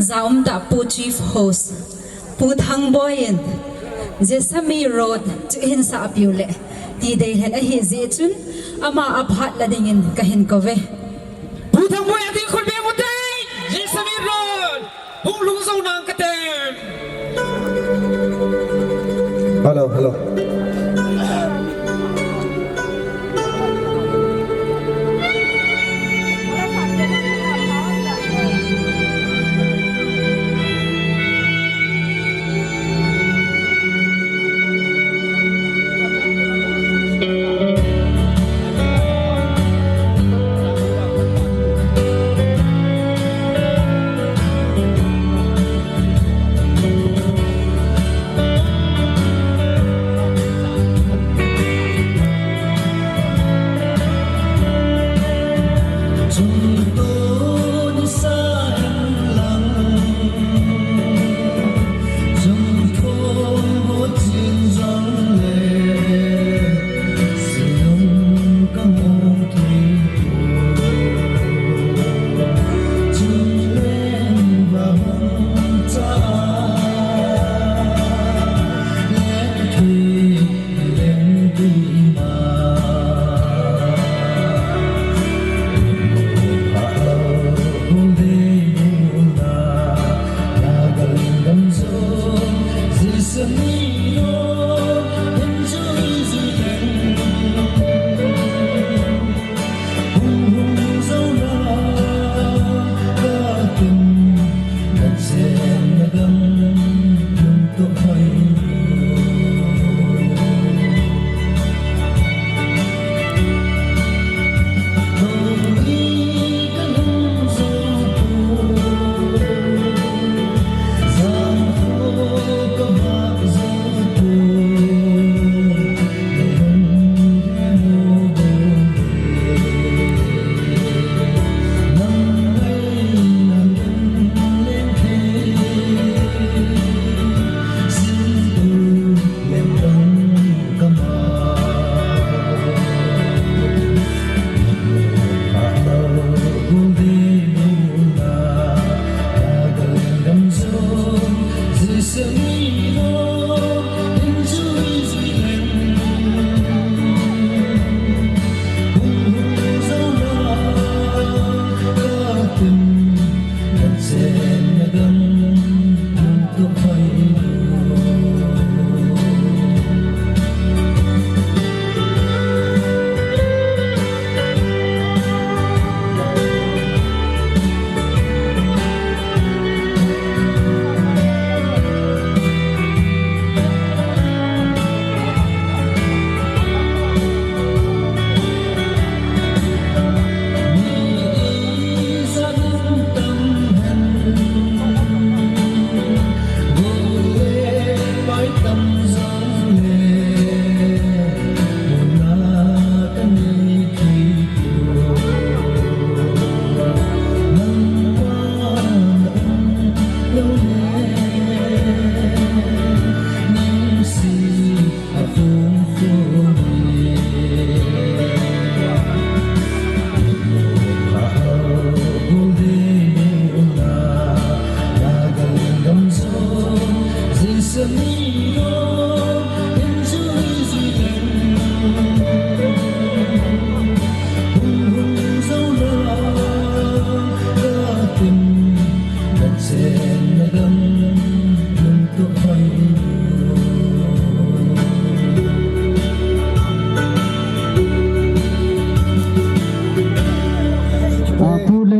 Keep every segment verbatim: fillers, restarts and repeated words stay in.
Jaum da Pu Chief Host, Pu Thangboi in Jessami Road chu hin sa apiu le ti dei hen ahi jeh chun ama aphat la dingin kahin kouve. Pu Thangboi ati khut be mute, Jessami Road. Hung lung zo nang katem. Hello, hello.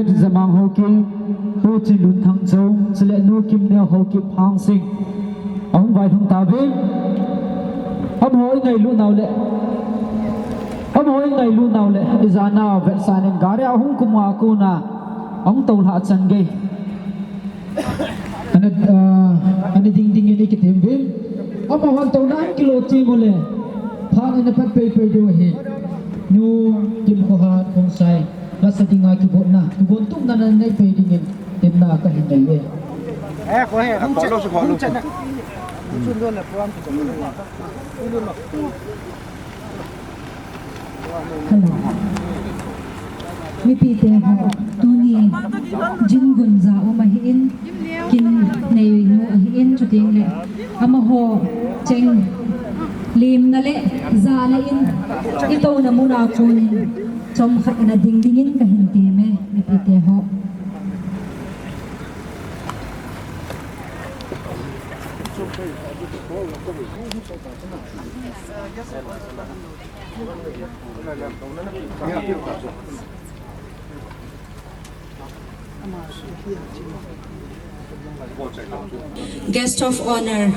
Zamang Haokip, Pu Chinlun Thangchong, chule Nu Kimneo Haokip Hangsing. Ahung vailhung tauve. Amaho ingailut nau le. Amaho ingailut nau le. Ijat nau vetsahnan gari ahung kum a kona. Ahung toulhah chan gei. Ana, ah, ana ding ding in i kitem uvin. Amahon touna kilo ti mo le. Phat ana pat pei pei diu ahi. Nu Kimkhohat Khongsai. Lasa dinga kigotna. Kigon tum nana nei pei dingin. Temna kahin nei e. Eh, ko he. Ko lo, ko lo. Hello. Mipite ho, tuni Jingun ja um ahin, kin neinu ahin, chuteng le amaho cheng limna le jana in, itouna muna konin, chomkhat ana ding dingin kahin teme, mipite ho. Guest of Honour,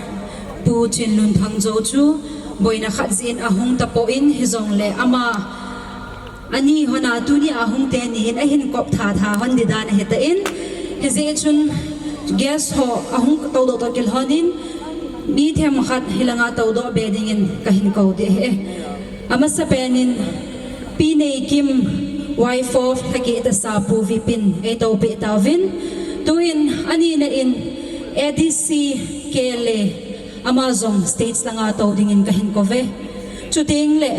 Pu Chinlun Thangjo chu boina khat jin ahung tapon hijongle ama Ani hon a tuni a hung teni hin ahin kop tha tha hon di dan ahi tan. Hijeh chun guest ho ahung toudoh toh kilhonin mi themkhat hilanga toudoh be dingin kahin kou ding ahi. Amasapen in Pi Neikim, wife of Lhakeh Tasa Pu Vipin, ei toupeh tauvin. Tuin ani na in A D C K L A Ama jong stage langa tou dingin kahin kou ve. Chuteng le,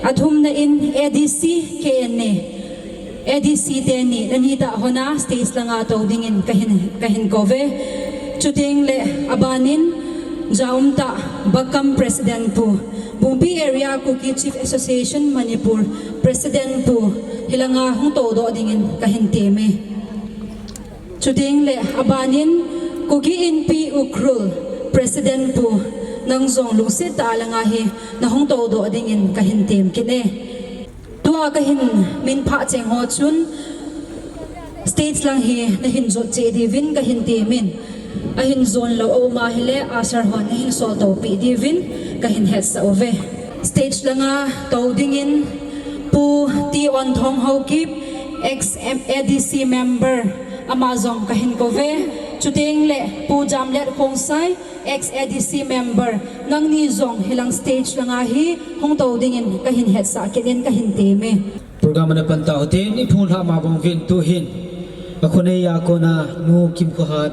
athumna in A D C K N A, A D C teni, nani tah hon a stage langa tou dingin kahin, kahin kou ve. Chuteng le, abanin, jaum tah, Bakam President Pu, Bungpi Area Kuki Chief Association Manipur President Pu, hilanga hung toudoh dingin kahin teme. Chuteng le abanin Kuki Inpi Ukhrul President Pu nang jong lungset tah a langa hi nahung toudoh dingin kahin tem kit e. Tua kahin minphah cheng ho chun stage lang hi nahin jot cheh diuvin kahin temin. Ahin jon lou aum ahile usher hon nahin sol toupeh diuvin kahin hetsah uve. Stage langa tou dingin Pu T Onthong Haokip, ex A D C member, Ama jong kahin kou ve. Chuteng le Pu Jamlet Khongsai, ex A D C member, nangni jong hilang stage langa hi hung tou dingin kahin hetsah kit in kahin teme. Program ana pan tau te, ni phun lha ma bang vin tuhin. Akhonei a kona Nu Kimkhohat,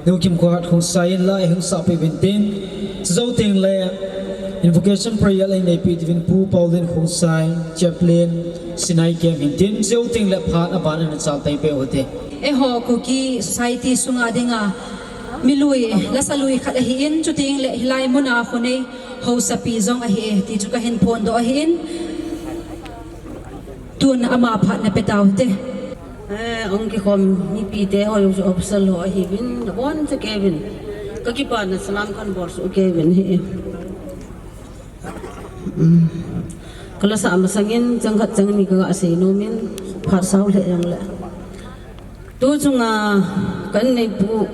Nu Kimkhohat Khongsai in la hung sah peh uvin tin. Chujou teng le invocation prayer la nei peh diuvin Pu Paulin Khongsai, chaplain, Sinai Camp hin tin. Chujou teng le phat aban ana chal tai peh uvin te. Eiho Kuki society sunga dinga milui, lasa lui khat ahin, chuteng le hilai muna khonei haosapi jong ahi e, ti chu kahin phondoh ahin. Tun ama phat na pe tau te. Eh, ong kikhom mipite ho jong chu official ho ahiuvin, nabon chu kei uvin. Kakipana salam kahin bol chu kei uvin ahi. Kala sa masangin, chang khat chang ni kaga sei nomin, phat sao le jong le. Tu chunga kan neipu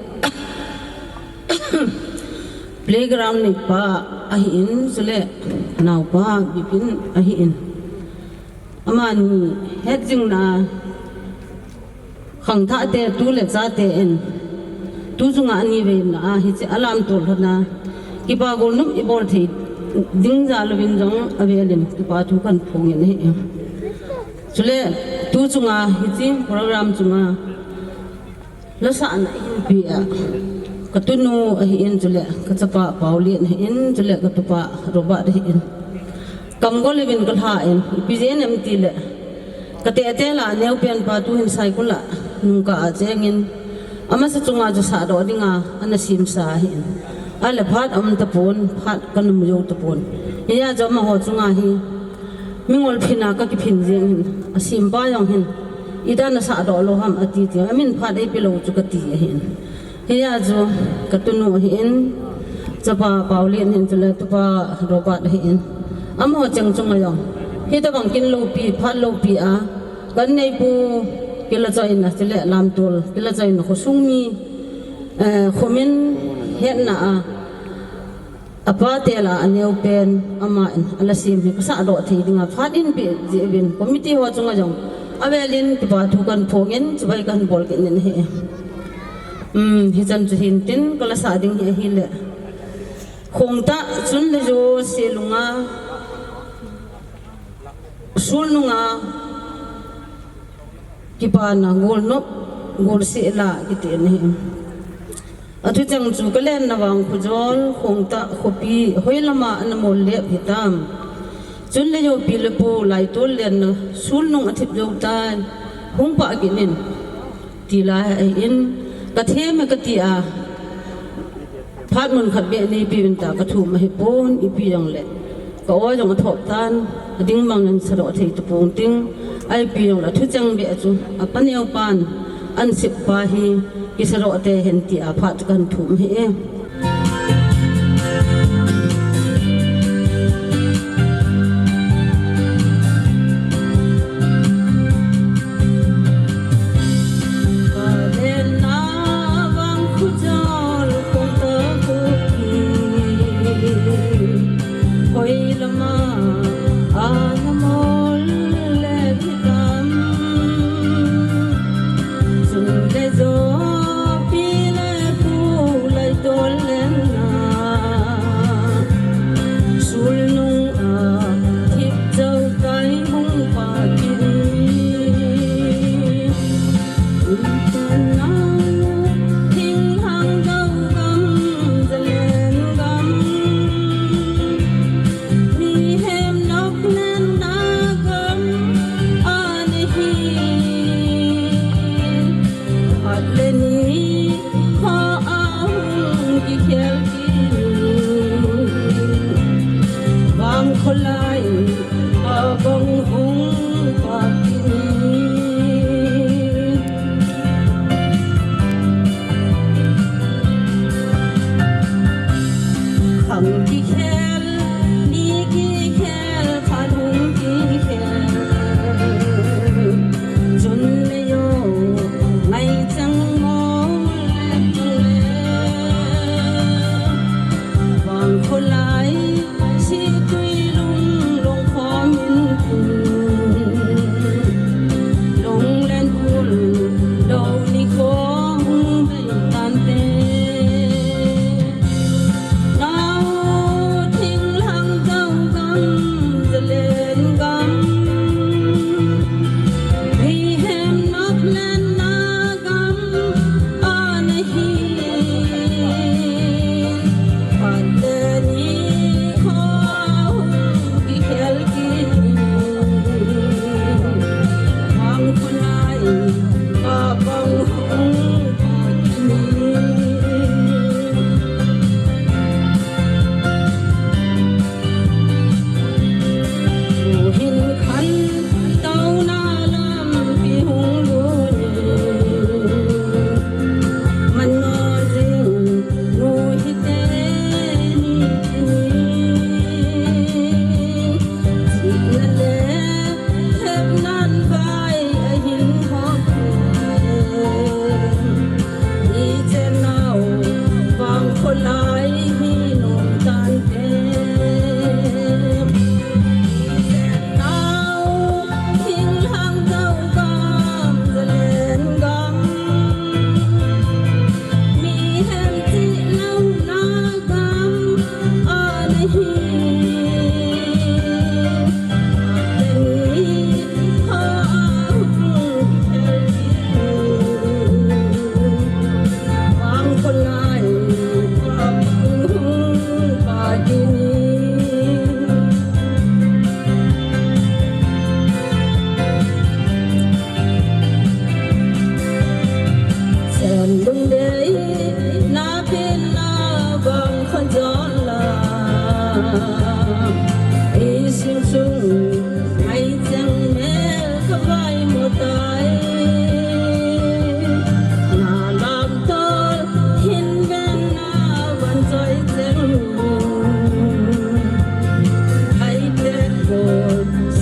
playground neipa ahin, chule naopa Bipin ahin. Amani het jing na khangthah te tu le cha te in tu chunga ani ve na a hiche alam tol hona kipa gol num i bol thei ding jal uvin jong avelin kipa thu kan phong in ahi. Chule tu chunga hiche program chunga Lasahna ahin pia, katunu ahin chule, kachapa Paulin ahin chule, katupa Robert ahin. Kamgol uvin kalhan, ipi jeh ham tile, katete la neopen pa tuhin Saikul a nungkah a chengin, amasa chunga chu sahdoh dinga ana semsa ahin. Ahile phat aum tapon, phat kanum jou tapon. Hijeh chun amaho chunga hi, mingol phin a kakiphin jeng hin, asempa jong hin, iti nasahdoh lou ham ati ti, amin phat eipe lou chu kati ahin. Hijeh chun, katunu ahin, chapa Paulin ahin chule, tupa Robert ahin. Amaho cheng chunga jong, hitobang kin loupi, phat loupi a, kan neipu, T Kilachaina chule lamtol, kilachaina khosung mi, eh, khomin hetna a, apa tela aneo pen, ama in ala sem hi kasah doh thei dinga phat in pe jeh uvin committee ho chunga jong avelin kipa thu kahin phongin chibai kahin bol kit in ahi. Um, hichan chu hintin kala sa ding hi ahile. Khongtah, Chunlejo, Selunga, Sulnunga, kipana, Golnop, Golsehla kiti ahi. Athucheng chu Kalenna, Vangkhojol, Khongtah khopi hoilama ana mol lep hitam. Chunlejo pi le pu, Laitol lenna, Sulnung athip jou tai, hung pah kit in, ti lai ahin, kathem e kati a, phat mun khat beh neipeuvin tia kathum ahipon, ipi jongle ka-o jong athop tan, ading mang in sadoh thei tapong ting, ipi jongle athucheng beh chu apa neo pan ahin sep pa hi kisadoh tei hen tia phat chu kahin thum ahi. Kalenna, Vangkhojol, Khongtah khopi hoilama ana mol lep hitam. Chunlejo pi le pu, Laitol lenna, Sulnung athip jou tai, hung pah kit in. Thinglhang dougam, Zalen gam, mihem noplenna gam ana hi. Phat le ni kho ahung kikhel kit in, Vangkholai abang hung pah kit in. Khang kikhel, ni kikhel, phat hung kikhel, Chunlejo ngaichang mol le, Vangkholai sitwi lung lungkhom in, Lunglen Bul lou nikho hung bei tante. Nao, thinglhang dougam, Zalen gam, mihem noplenna gam ana hi. Phat le ni kho ahung kikhel kit in, Vangkholai abang hung pah kit in. Tuhin khantouna lampi hung lut in, mano jing nu hite ni kinin, chihna le thepnan vai ahin hop in. Ichenau Vangkholai hi nom tante. Ichenau thinglhang dougam, Zalen gam, mihem chihlouna gam ana hi. Sen lungdei na pen na Vangkhojol a, i sing sung ngai cheng mel ka vai mo tai. Na lam tol hin ven na van choi cheng, hai te ko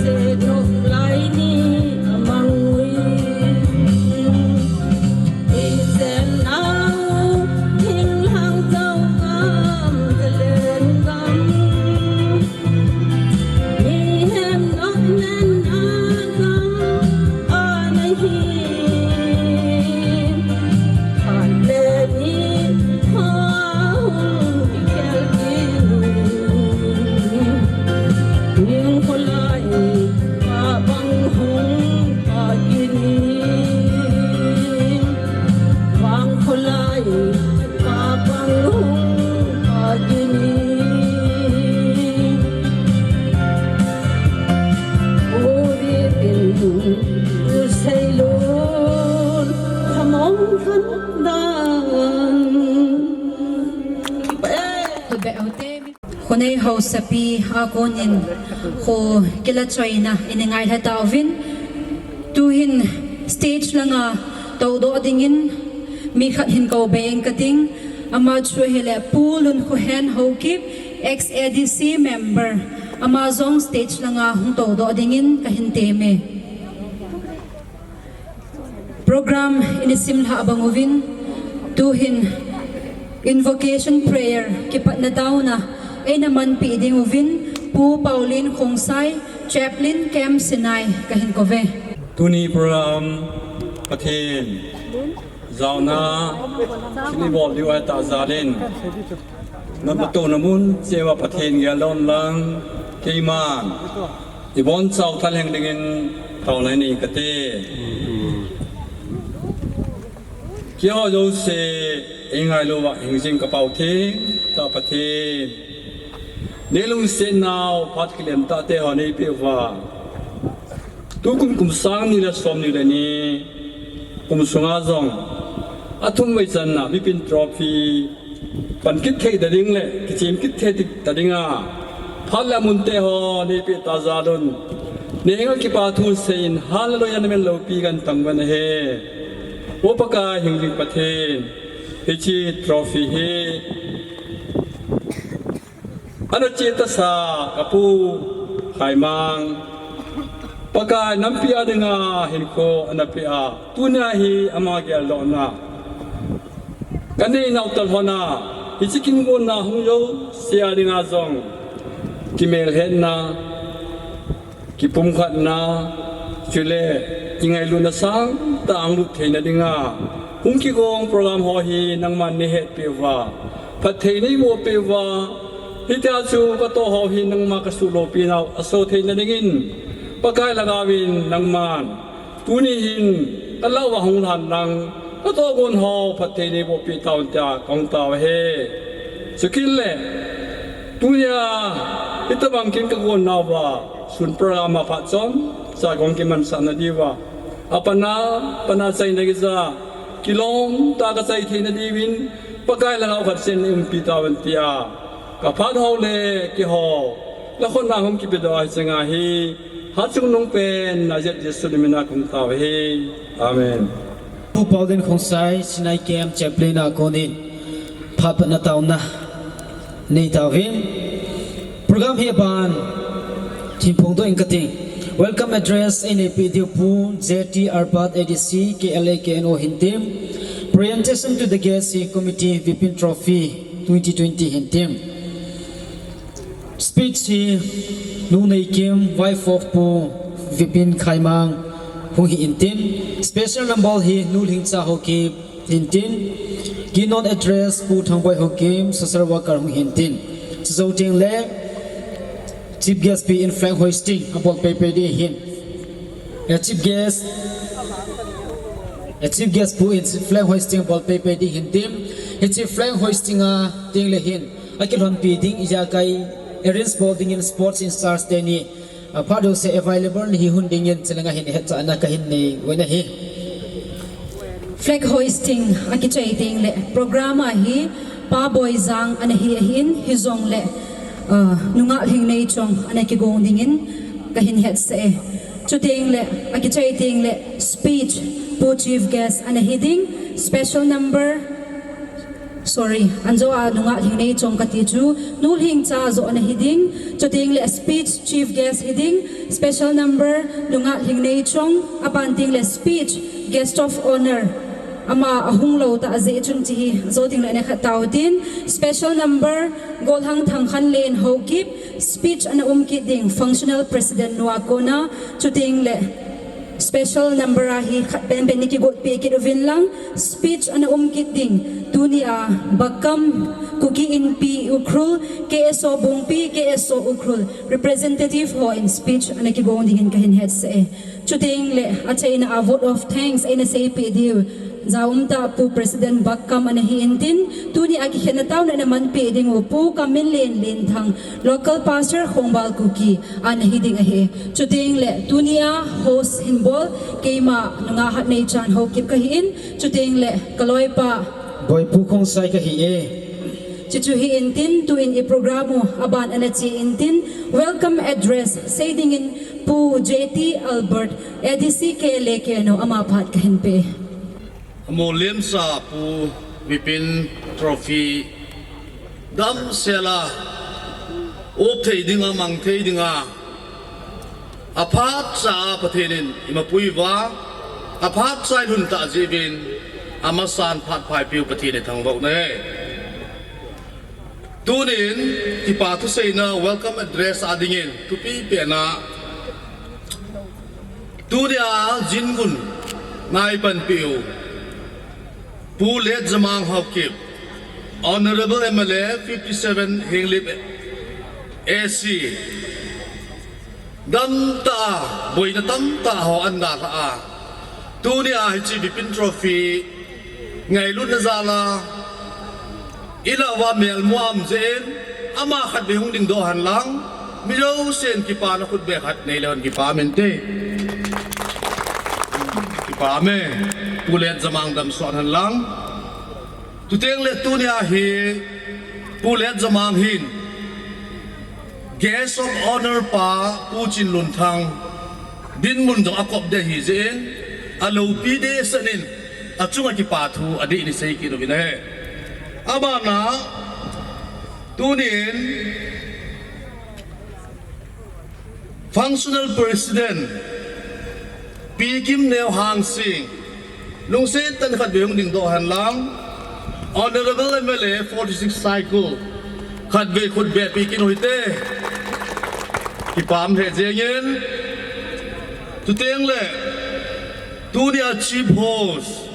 se nok lai ni amang ui. Khonei hausapi a konin kho kila choina ini ngailha tauvin, tuhin stage langa toudoh dingin mi khat hin kou beng kating, ama chu hile Pu Lun Khohen Haokip, ex A D C member, ama jong stage langa hung toudoh dingin kahin teme. Program ini simlha bang uvin, tuhin invocation prayer kipatna tauna eina manpi ding uvin, Pu Paulin Khongsai, Chaplain Camp Sinai kahin kouve. Tuni program Pathen jaona, kini bol diu ahi tahsa in, natouna mun cheh uva Pathen geldoh in lang, keiman ibonchau thalheng dingin taona nei kate. Keiho jouse eingailu uva hingjing ka Pau thengtah Pathen, neilungsetnau phat kilem tahte ho neipeh uva, tukum kum sang ni le som ni le ni kum sunga jong athumvei channa Bipin Trophy pan kit thei ta ding le kichem kit thei ta dinga phat le munte ho neipeh tahsa in, nangma kipathu seiyin hallelujah namin loupi kan tangvah ahi. O Pakai hingjing Pathen, hiche trophy hi ana chetasa ka Pu Khaimang, Pakai nampi a dinga hinkho ana pea, tunia hi ama geldohna kanei nau tah lhona, hiche kigonna hung jouse a dinga jong kimelhetna, kipumkhatna, chule kingailutna sangtah a hung lut theina dinga hung kigong program ho hi nangman neihetpeh uva, phatthei neibohpeh uva, hitia chu katoh ho hi nangma kasuhloupinau aso theina dingin Pakai lhagaovin nangman tuni hin kalah uva hung lhan lang, katohgon ho phatthei neibohpeh tauvin tia kahung tao ahi. Chukit le tunia hitobang kin kagonnauva sun program a phat chomcha kahung kimansahna diuva, apatna, patna chaina kija kilomtah a kachai theina diuvin Pakai lhagao khat seh in umpi tauvin tia kaphat ho le keiho lakhutna hung kipedoh ahi changa hi Hatchungnung pen Nazareth Jesu namina kahung tao ahi. Amen. Pu Paulin Khongsai, Sinai Camp Chaplain a konin phat patna taona nei tauvin, program hi aban hin phongdoh inge kati. Welcome address eineipe diu Pu J T Arbat, A D C, K L A K N O hin tem. Presentation to the guest hi Committee Vipin Trophy twenty twenty hin tem. Speech hi Nu Neikim, wife of Pu Vipin Khaimang, hung hi intin. Special number hi Nu Lhingcha Haokip hin tin. Keynote address Pu Thangboi Haokip, social worker, hung hin tin. Chujou teng le Chief Guest pen flag hoisting abol peipei ding ahin. Eh, Chief Guest, eh, Chief Guest pen flag hoisting abol peipei ding ahin tin. Hiche flag hoisting a teng le hin akilhonpi ding ijakai arrange bol dingin sports in charge teni aphat jouse available nahi hun dingin chulanga hin hetsahna kahin nei uvin ahi. Flag hoisting akichai teng le program a hi Pa Boijang ana hi ahin, hijongle, uh, Nungah Lhingneichong ana kigong dingin kahin hetsah e. Chuteng le akichai teng le speech Pu Chief Guest ana hi ding, special number Sorry, anjo a Nungah Lhingneichong kati chu, Nu Lhingcha joh ana hi ding, chuteng le speech Chief Guest hi ding, special number Nungah Lhingneichong, aban teng le speech Guest of Honour, ama ahung lou tah jeh chun hiche hi jou teng le ana khat tao tin, special number Golhang Thangkhanlen Haokip, speech ana um kit ding, Functional President nu a kona, chuteng le Special number a hi khat penpen nei kigotpi kit uvin lang, speech ana um kit ding. Tunia Bakam Kuki Inpi Ukhrul, K S O Bungpi, K S O Ukhrul representative hon speech ana kigong dingin kahin hetsah e. Chuteng le achaina a vote of thanks eina seipeh diu, jaum tah Pu President Bakkam ana hi intin, tuni a kikhenna taona eina manpeh ding u Pu Kaminlen Lenthang, Local Pastor Khongbal Kuki ana hi ding ahi. Chuteng le tuni a host hin bol keima nungah Hatneichan Haokip kahi in, chuteng le kaloipa Boipu Khongsai kahi e. Chuchu hi intin, tuin i program u aban ana che intin, welcome address sei dingin Pu J T Albert, A D C K L A K N O, ama phat kahin pe. Amolem sa Pu Vipin Trophy damsel a up thei dinga, mang thei dinga, aphat cha a Pathen in eima pui uva, aphat cha i lhun tah jeh uvin, amasan phat pha eipeu Pathen i thangvah u ahi. Tunin, kipa thuseina welcome address a dingin, thupi pen a, tuni a jin gun nai panpeh u Pu Letjamang Haokip, Honorable M L A fifty seven Henglep A C, dam tah a, boina tam tah ho ana dalha a, tuni a hiche Vipin Trophy ngailutna jal a, i lah uva melmu a um jeh in, ama khatvei hung dingdoh hen lang, mi jousen kipana khutbeh khat nei leu hen kipah inte. Kipah e, Pu Letjamang damsot hen lang. Chuteng le tuni a hi, Pu Letjamang hin, Guest of Honour pa Pu Chinlunthang dinmun jong akop ding ahi jeh in, aloupi dehset in, achunga kipa thu adih in i sei kit uvin ahi. Abana, tunin, Functional President Pi Kimneo Hangsing, lungset tah in khatvei hung dingdoh hen lang. Honorable M L A forty six Saikul, khatvei khutbeh peh kit u hite. Kipah e jeng in. Chuteng le, tuni a Chief Host,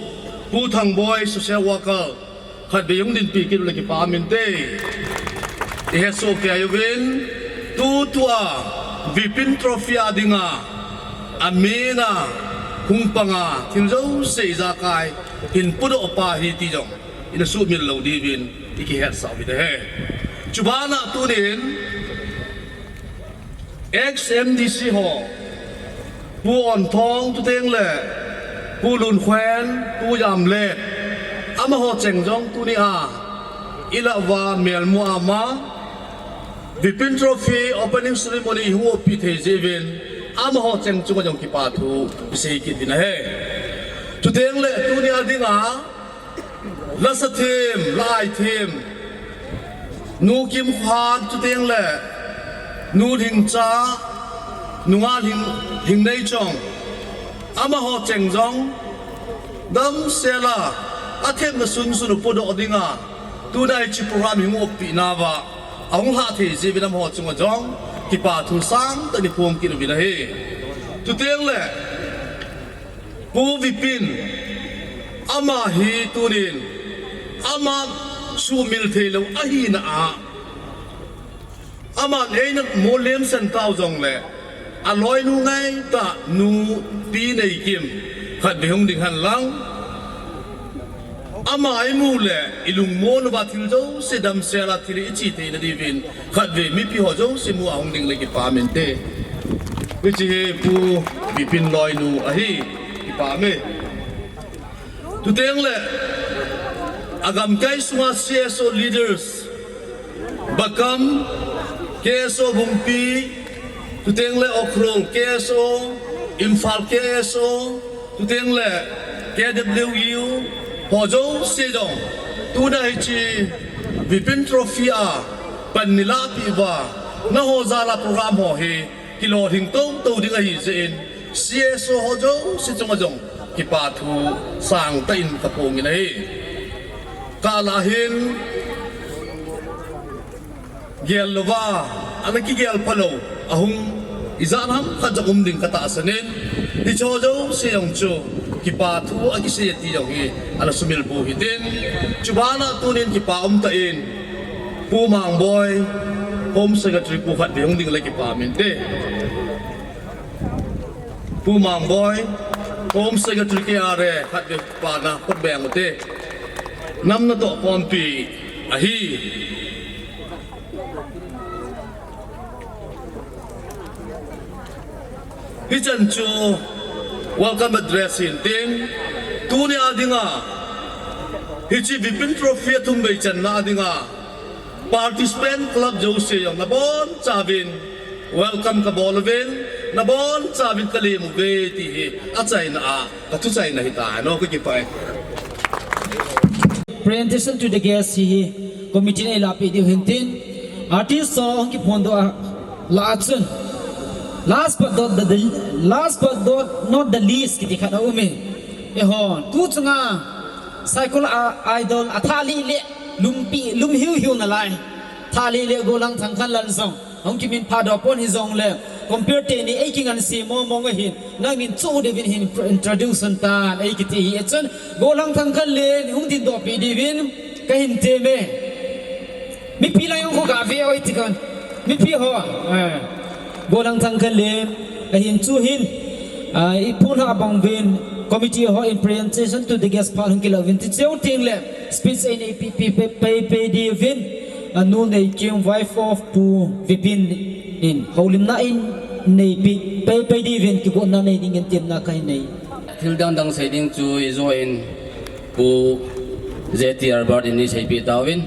Pu Thangboi, Social Worker, khatvei hung dingpeh kit u le kipah inte. I hesoh kei uvin, tutua Vipin Trophy a dinga, amin a hung panga, thil jouse ijakai hin podoh pa ahi ti jong ina sumil lou diuvin i kihetsah u hite. Chubana tunin, Ex M D C ho, Pu Onthong, chuteng le Pu Lunkhoen, Pu Jamlet, amaho cheng jong tuni a i lah uva melmu a um a, Vipin Trophy opening ceremony i hung oppeh thei jeh uvin, amaho cheng chunga jong kipa thu i sei kit uvin ahi. Chuteng le tuni a dinga, la sa them, la ai them, Nu Kimkhohan, chuteng le Nu Lhingcha, nungah Lhing, Lhingneichong, amaho cheng jong damsel a, athemna sunsun u podoh dinga, tuna hiche program i hung oppeh nauva, ahung lhah thei jeh uvin amaho chunga jong kipa thu sangtah in i phong kit uvin ahi. Chuteng le, Pu Vipin, ama hi tunin, ama sumil thei lou ahina a, aman eina molhem san tau jong le, aloinu ngaitah Nu Pineikim, khatvei hung ding hen lang. Ama i mu le, i lungmon uva thil jouse damsel a thil i che theina diuvin, khatvei mipi ho jouse mu a hung ding le kipah inte. Hiche hi Pu Vipin loinu ahi, kipah e. Chuteng le, agamkai sunga C S O leaders, Bakam, K S O Bungpi, chuteng le Ukhrul K S O, Imphal K S O, chuteng le K W U, ho jouse jong, tuna hiche Vipin Trophy a pan nei lahpeh uva, nangho jal a program ho hi kilolhing toutou ding ahi jeh in, C S O ho jouse chunga jong kipa thu sangtah in ka phong in ahi. Kah lah hin, gel louva, ana kigel phalou, ahung, ijat ham khat jong um ding ka tahsan in, hiche ho jouse jong chu, kipa thu akisei e ti jong hi, ana sumil pou hitin, chubana tunin kipa umtah in, Pu Mangboi, Home Secretary pu khatvei hung ding le kipah inte. Pu Mangboi, Home Secretary K R A, khat vei pahna khut beng ute. Nam natoh khompi ahi. Hichan chu welcome address hintin, tunia dinga hiche Vipin Trophy a thum vei channa dinga participant club jouse jong nabonchauvin welcome kabol uvin, nabonchauvin kalem uve ti hi achaina a kathuchaina hita, no, kakipah e. Presentation to the guest hi committee in eilahpeh diu hintin, artist ho hung kiphondoh a lah a chun, last but not the, the last but not, not the least kiti khat aume. Eihon tu chunga Saikul a idol athah lih leh lumpi, lum hiu hiu nalai, thah lih leh Golang Thangkhanlal jong hung kiminphah doh pon hijongle, compare teni eikinganse mong mong ahin, nangin chu diuvin hin introduction tan eikiti hi. Achun Golang Thangkhanlal hung dindohpeh diuvin kahin teme. Mipi lai hung khu gave oi tikon. Mipi ho. Eh. Golang Thangkhanlal ahin chu hin, ah, iphondoh bang uvin committee ho in presentation to the guest phat hung kila uvin ticheu tengle speech einei peh peh peh peh diuvin, anu Neikim, wife of Pu Vipin in houlimna einei peh peh peh diuvin kigotna nei dingin temna kahin nei. Thil dang dang sei ding chu ijo in Pu J T Albert in eiseipeh tauvin.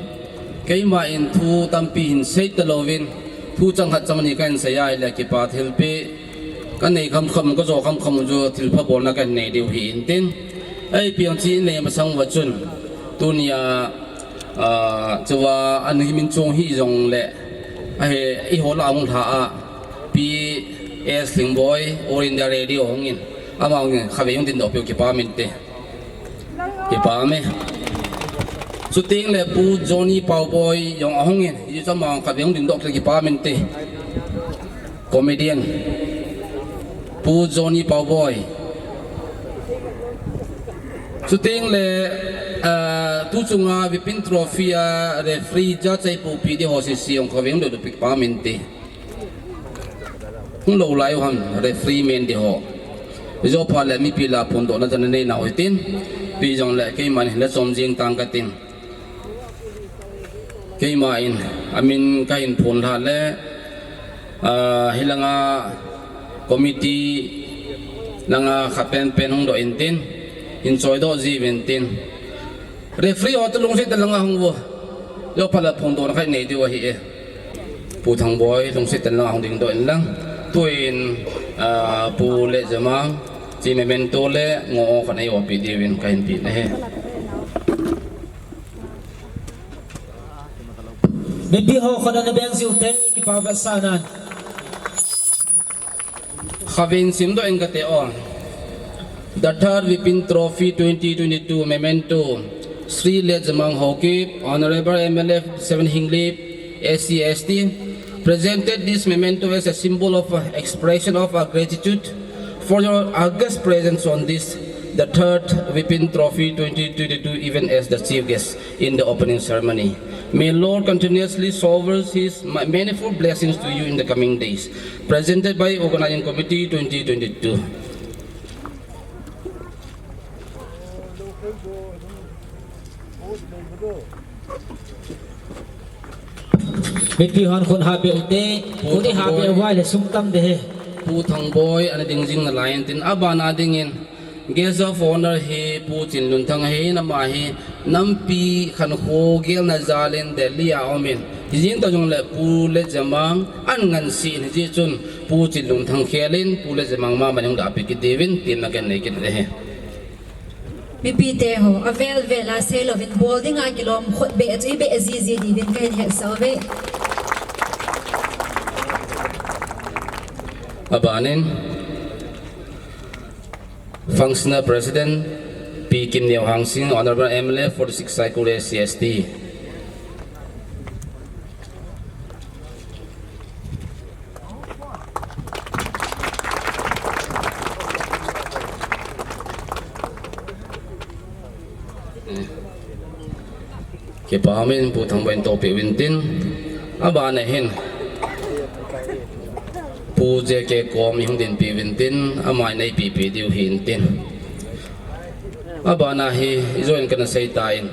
Keiman thu tampi hin seita louvin, thu chang khat chang ni kahin sei ahile kipa thilpeh kanei khamkham, kajo khamkham u chu thilpha bolna kahin nei diu hintin. Ipi jong chu inei masang uva chun, tunia, ah, chua ahin min chung hijongle, ahi, eiho lah a hung lha a, P S Lhingboi, All India Radio hungin, ama hungin khatvei hung dindoh peh u kipa minte. Kipa me. Chutengle Pu Johnny Paoboi jong ahungin, hichu ama khatvei hung dindoh kit kipa minte. Comedian Pu Johnny Paoboi. Chutengle, ah, tu chunga Vipin Trophy a referee judge eipohpeh di ho sese jong khatvei hung dindoh peh kipa minte. Hung lou lai u ham referee men di ho. Ijo phat le mipi lah a phondohna chan anei nau hitin. Ipi jongle keiman hin la chom jing tang katin. Keiman amin kahin phon lha le, ah, hilanga committee langa khat pen pen hung doh intin, hin choidoh jiuvin tin. Referee ho toh lungset tah langa hung vo. Ijo phat le phondohna khat nei diu ahi e. Pu Thangboi, lungset tah langa hung dingdoh inlang. Tuin, ah, Pu Letjamang, chi memento le ngoh khat eiopeh diuvin kahin peh nahi. Mipi ho khut ana beng jiu te, kipa vetsahnan. Khatvei simdoh inge kati o. The third Vipin Trophy twenty twenty-two memento, Shri Letjamang Haokip, Honorable M L A seven Henglep, S C S T, presented this memento as a symbol of, uh, expression of our gratitude for your august presence on this, the third Vipin Trophy twenty twenty-two event as the chief guest in the opening ceremony. May Lord continuously showers His ma-, manifold blessings to you in the coming days. Presented by Organizing Committee twenty twenty-two. Mipi hon khut hahbeh ute, khut ihahbeh uva ahile sum tam ding ahi. Pu Thangboi ana ding jing nalai intin, abana dingin Guest of Honour hi Pu Chinlunthang ahin, ama hi nampi khankho gelna jalin Delhi a umin, hijeng tah jongle Pu Letjamang ana ngansei in, hijeh chun Pu Chinlunthang khelin Pu Letjamang mama hung lahpeh kit diuvin temna kahin nei kit ahi. Mipite ho, avel vel a seilouvin bol dinga kilom khut beh chu ibeh jiji diuvin kahin hetsah uve. Abanin, Functional President Pi Kimneo Hangsing, Honorable M L A forty-six Saikul S C S T. Kipa umin, Pu Thangboi in tohpeh uvin tin, abana hin Pu J K Kom ihung dinpi uvin tin, ama in eipipi diu ahin tin. Abana hi, ijo in kana seitan.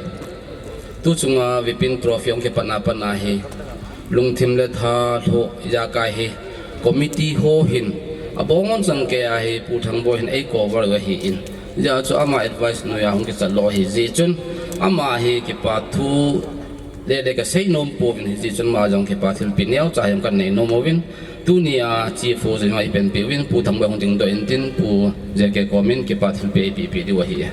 Tuchunga Vipin Trophy hung kipatna, patna hi. Lungthim le tha lhuh, ijakai hi. Committee ho hin. Abongon chan kei ahi, Pu Thangboi hin ei cover u ahin. Hijeh chun ama advice noiya hung kichat lou ahi. Hijeh chun ama hi kipa thu le le kasei nom pouvin, hijeh chun ama jong kipa thilpeh neocha jong kanei nom uvin. Tunia chief ho jong eipanpi uvin, Pu Thangboi hung dingdoh in tin, Pu J K Kom in kipa thilpeh eipipi diu ahi.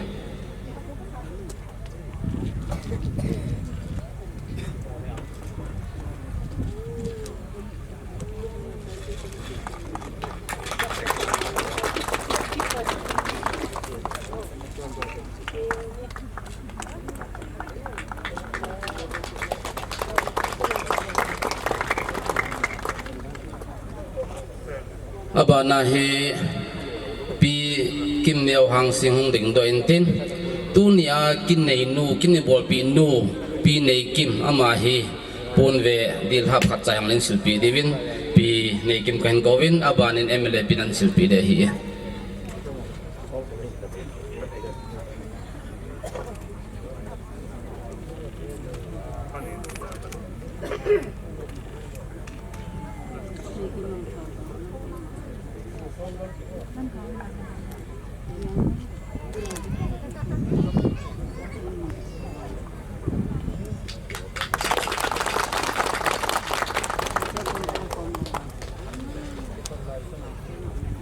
Abana hi Pi Kimneo Hangsing hung dingdoh in tin, tunia kin neinu, kin eibolpi nu, Pi Neikim, ama hi pon ve dilhap khat cha jong eisilpeh diuvin, Pi Neikim kahin kouvin, abanin M L A pin eisilpeh ding ahi.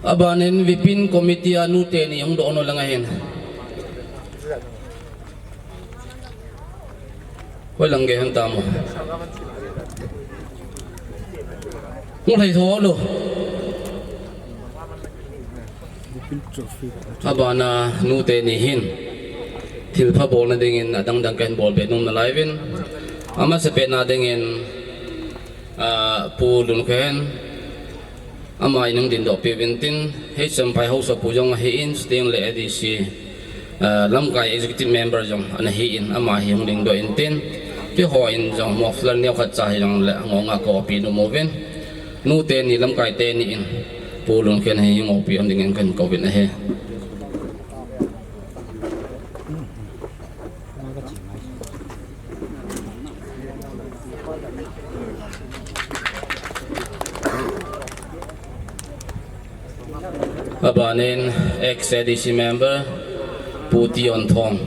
Abanin Vipin committee a nu teni hung dohnu lang ahin. Hoi lang gei hen tam o. Hung lhai tho lou. Abana nu teni hin thilpha bolna dingin adang dang kahin bolbe nom nalai uvin. Amasapen a dingin, ah, Pu Lunkhen, ama in hung dingdoh peh uvin tin, H M Phai Haosapu jong ahin, chuteng le A D C, ah, lamkai executive member jong ana hin, ama hi hung dingdoh in tin, keiho in jong muffler neokhat cha hijongle ngong a kaopi nom uvin, nu teni lamkai teni in, Pu Lunkhen hi hung opi hon dingin kahin kouvin ahi. Abanin ex A D C member Pu Tionthong.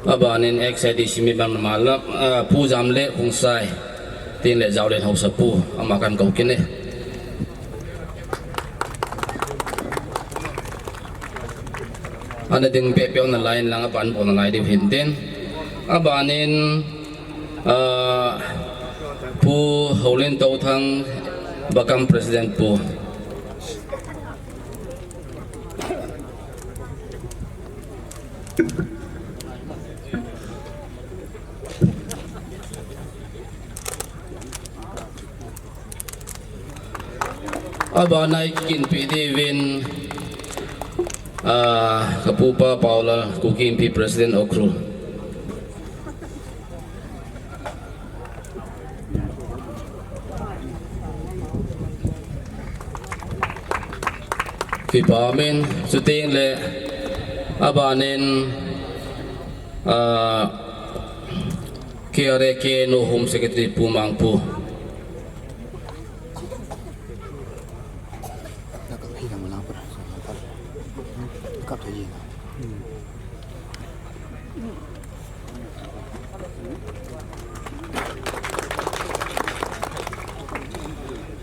Abanin ex A D C member mama lam, ah, Pu Jamle Khongsai, tin le Jaoleng Haosapu, ama kahin kou kit e. Ana ding pehpeh u nalai in lang, aban bol nalai diu hin tin. Abanin, ah, Pu Houlen Touthang, Bakam President Pu. Abana i kinpi diuvin, ah, ka pupa Paulal, Kuki Inpi President Ukhrul. Kipa umin, chuteng le abanin, ah, K R A K N O Home Secretary Pu Mangpu.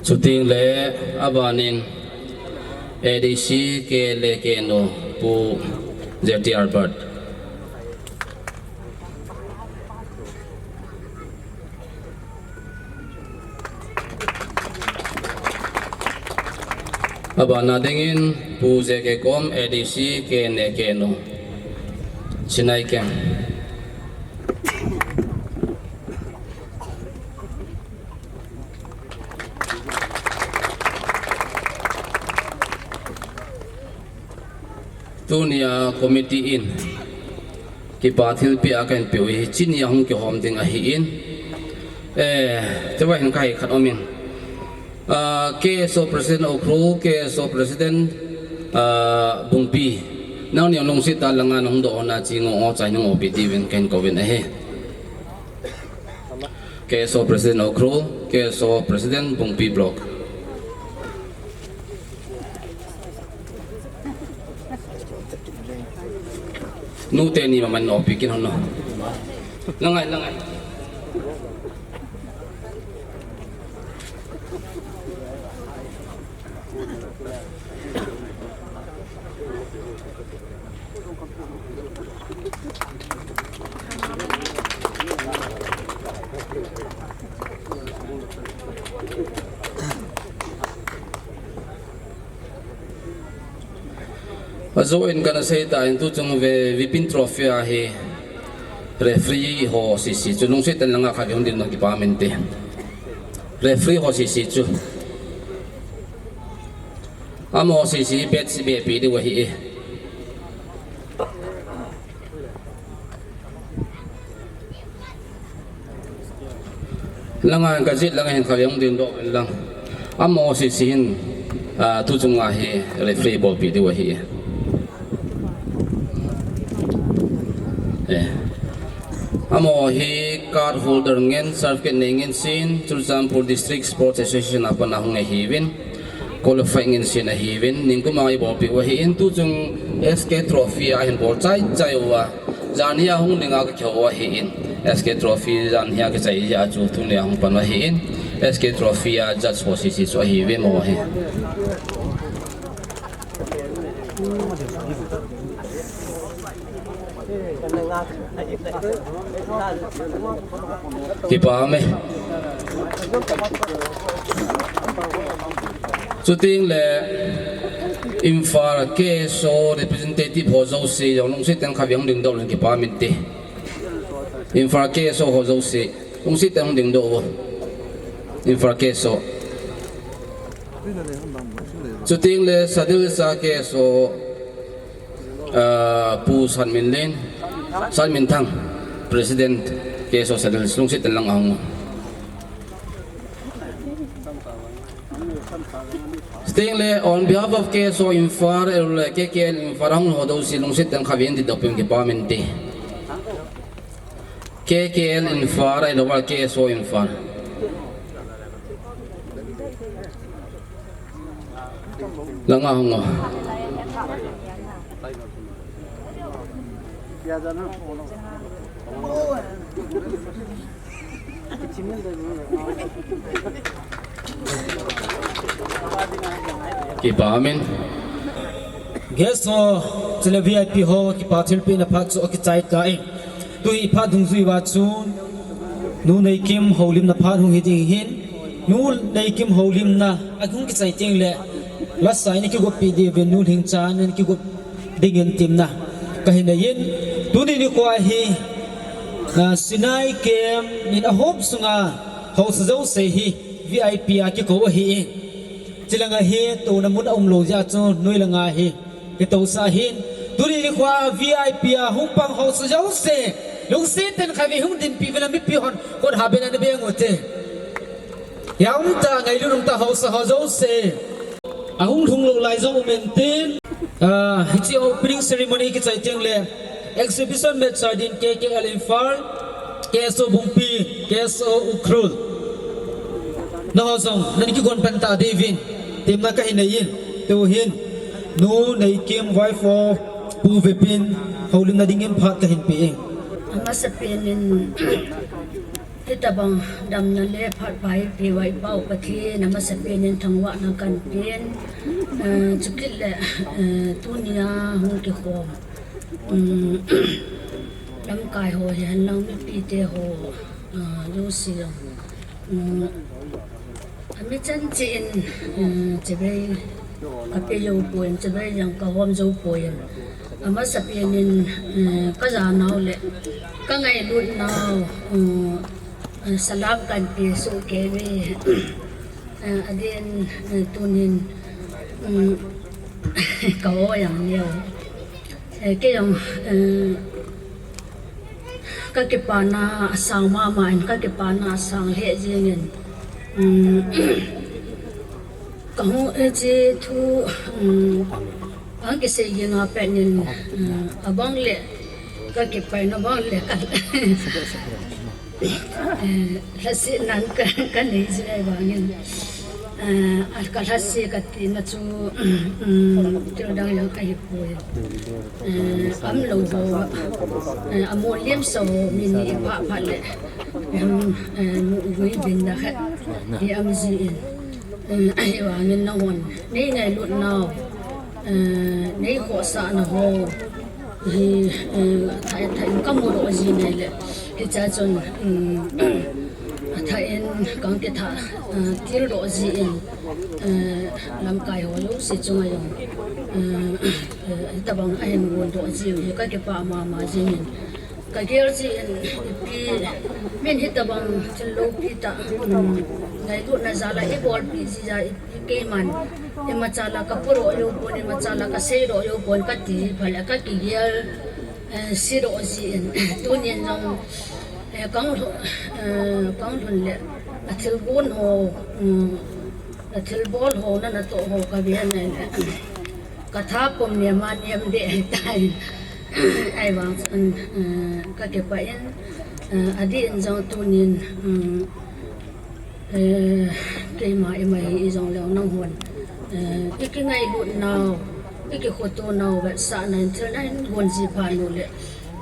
Chuteng le abanin A D C K L A K N O Pu J T Albert. Abana dingin Pu J K Kom, A D C K N A K N O. Sinai Kem. Tunia committee in kipa thilpeh a kahin peh u hi, hiche nia hung kihom ding ahin. Eh, tua hin kahin khat umin. Ah, K S O President Ukhrul, K S O President, ah, Bungpi. Nangni lungset tah langa nahung doh hon a chi ngo ngo chai nahung opi diuvin kahin kouvin ahi. K S O President Ukhrul, K S O President Bungpi Block. Nu teni maman no pikin hono. Langai, langai. Ajo in kana sei tan, tuchung ve, Vipin Trophy a hi referee ho sese chu lungset tah langa khat hung ding doh kipah inte. Referee ho sese chu. Amaho sese hi bet si be pi diu ahi e. Langa hin kajet langa hin khat hung ding doh uvin lang. Amaho sese hin, ah, tuchunga hi referee bolpi diu ahi. Eh. Amaho hi card holder ngen, certificate nei ngen sin, Churachandpur District Sports Association a pat a hung ahiuvin. Qualify ngen sin ahiuvin, ningkum a ibolpi u ahin, tuchung S K Trophy a hin bol chai chai uva. Jan hia hung dinga kakihou u ahin, S K Trophy jan hia kichai jeh a chu tunia hung pan u ahin, S K Trophy a judge ho sese chu ahiuve mo hi. Kipah e. Chuteng le Imphal K S O representative ho jouse jong lungset tah in khat hung ding doh uvin kipah inte. Imphal K S O ho jouse lungset tah in hung ding doh uvo. Imphal K S O. Chuteng le Sadar Hills a K S O, ah, Pu Satminlen, Satminthang, President K S O Sadar Hills, lungset tah in lang ahung. Chuteng le on behalf of K S O Imphal, ahilou le K K L Imphal a hung ho jouse lungset tah in khat hung ding doh uvin kipah inte. K K L Imphal, ahilou le K S O Imphal. Langa hung o. Kipah e. Guest ho, chule V I P ho, kipa thilpeh na phat chu akichai tai. Tuhi phat dungjui uva chun, Nu Neikim houlimna phat hung hi ding ahin. Nu Neikim houlimna ahung kichai teng le, lasa in kigoppi diuvin Nu Lhingchan in kigop dingin temna kahin nei in. Tuni nikho hi, ah, Sinai Camp in ahop sunga haosa jouse hi V I P a kikou ahin. Chilanga hi touna mun aumlou jeh a chu noi langa hi kitousah ahin. Tuni nikho V I P a hung pang haosa jouse lungset tah in khat hung dinpi uvin lang, mipi hon khut ha bena nabeng ute. Hia um tah, ngailut um tah haosa ho jouse. Ahung lhung lou lai jong um inte. Ah, hiche opening ceremony kichai teng le exhibition match a din K K L Imphal, K S O Bungpi, K S O Ukhrul, nangho jong nani kigon pan tah diuvin temna kahin nei in. Tuhin Nu Neikim, wife of Pu Vipin, houlimna dingin phat kahin pe ing. Amasapen in Hitabang damna le phat pha eipeuva i Pau Pathen amasapen in thangvahna kahin pen, eh, chukit le, eh, tunia hung kikhom, um, lamkai ho hihen lang mipite ho, ah, jouse jong, um, Ami chan cheh in, eh, chibai ka pe jou poi, chibai jong ka hom jou poi. Amasapen in, eh, ka janau le ka ngailut nau, eh, salam kahin pe soh kei ve. Eh, adeh in, eh, tunin, mm, ka o jong neo. Eh, kei jong, eh, ka kipana asang mama in, ka kipana asang lheh jingin, um, ka hung, eh, chi thu, um, ang kisei jing a pen in, um, abang le, ka kipaina bang le, ka, eh, lhasetnan ka, ka nei jing ahivangin, eh, a ka lhase ka tina chu, um, thil dang jong ahi poi. Eh, amlou ho, eh, amu liam sa ho, mi ni pha pha le, um, eh, mu gui bin da khat, hi am ji in. Eh, ahivangin nahon, nei ngailut nau, eh, nei khohsah na ho, hi, eh, thai, thai, ka mu doh ji nei le, hicha chun, um, athah in kang kitha, eh, til doh ji in, eh, lamkai ho jouse chunga jong, eh, eh, hitabang ahin gon doh ji u hi ka kipah mama jingin. Ka gel jin, ipi, min hitabang thil loupi tah, um, ngailutna jal a i bolpi jia, ipi keiman, imacha la ka podoh jou pon, imacha la ka seidoh jou pon kati, phat le ka kigel, eh, sedoh jin, tunin jong, eh, kang lhun, eh, kang lhun le, athil gon ho, um, athil bol ho, na natoh ho ka ve nai le. Ka tha pum niam a niam deh ahitai. Ahivang, um, eh, ka kipah in, eh, adeh in jong tunin, um, eh, keima ima hi ijong leu nanghon, eh, i kingailut nau, i kikhoto nau vetsahna in thil nahin gon ji phat u le,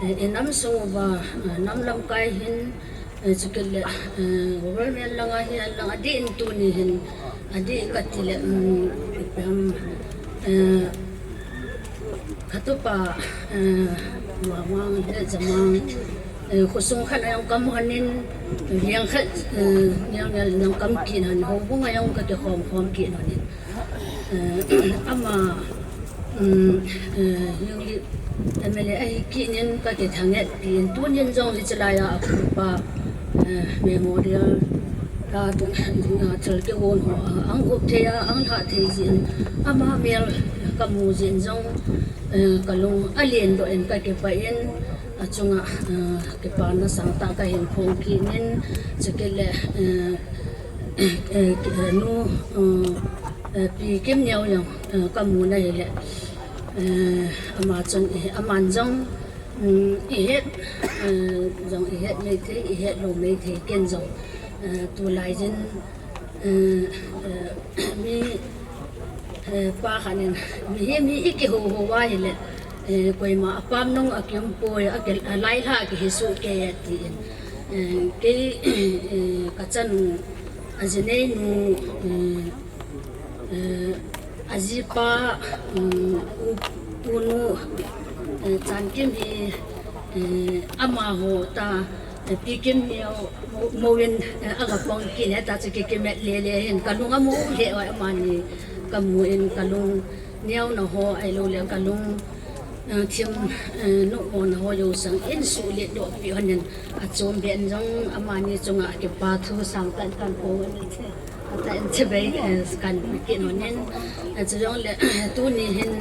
eh, i nam sung uva, eh, nam lamkai hin, eh, chukit le, eh, government langa hi alang adeh in tuni hin, adeh kati le, um, ipi ham, eh, ka tupa, eh, Mawmang le Jamang, eh, khosung khat a jong ka mu hon in, veng khat, eh, veng ngal jong ka mu kit hon, houbung a jong ka kikhom khom kit hon in. Eh, ama, um, eh, Yungli M L A ahi kit in ka kithanghet pi in, tunin jong hiche lai a, a khupa, eh, memorial, a, a, thil kigon ho, a, ang up thei a, ang lhah thei jin, ama mel ka mu jin jong, eh, ka lung alen doh in ka kipah in, achunga, eh, kipana sangtah ka hin phong kit in, chukit le, eh, eh, eh, nu, eh, eh, Pi Kimneo jong, eh, ka mu na hile, eh, ama chun, eh, aman jong, um, i het, eh, jong i het maithei, i het lou maithei, ken jong, eh, tulai jin, eh, eh, mi, eh, pa khat in, mihem hi i kihou hou a hile, eh, koima apam nung a kium poi, a ki, a lailhah kihi soh kei ati in, eh, kei, eh, ka chanu, a jineinu, eh, eh, ajipa, um, u, unu, eh, Chankim hi, eh, amaho ta, eh, Pi Kimneo, mo, mouvin, eh, aga pang kit in, hita chu ki, kimet lele hin, ka lung amu lheh uva, amani ka mu in, ka lung neo na ho, ahilou le, ka lung, eh, thim, eh, nopmo na ho jouse in suhlet doh pi hon in, achom ben jong, amani chunga kipa thu sangtah in kan phong in, atah in chibai, eh, kan pe kit hon in, eh, chujongle, tuni hin,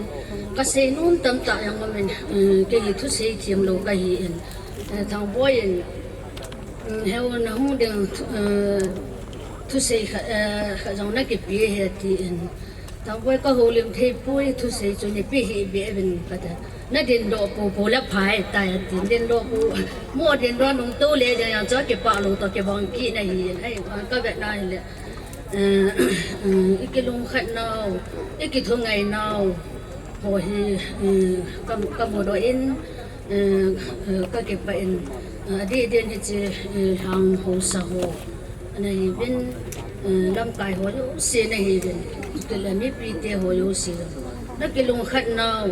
ka sei nom tamtah jong um in, eh, kei hi thusei thiem lou ka hi in, eh, Thangboi in, um, heu na hung ding, thu, eh, thusei kha, eh, kha jong na kipe hi ati in, Thangboi ka houlim thei poi, thusei chu nei pe hih beh uvin ka ti. Na dindoh popo le phai tai ati, dindoh po, mo dindoh nung tou le ding jong chu kipah lou toh kibang kit na hi in, ai, ka vet na hile. Eh, eh, i kilungkhat nau, i kithungai nau, ho hi, eh, ka, ka mudoh in, eh, eh, ka kipah in, eh, adeh deh in hiche, eh, lhang haosa ho, ana hiuvin, eh, lamkai ho jouse na hiuvin, chule mipite ho jouse, na kilungkhat nau,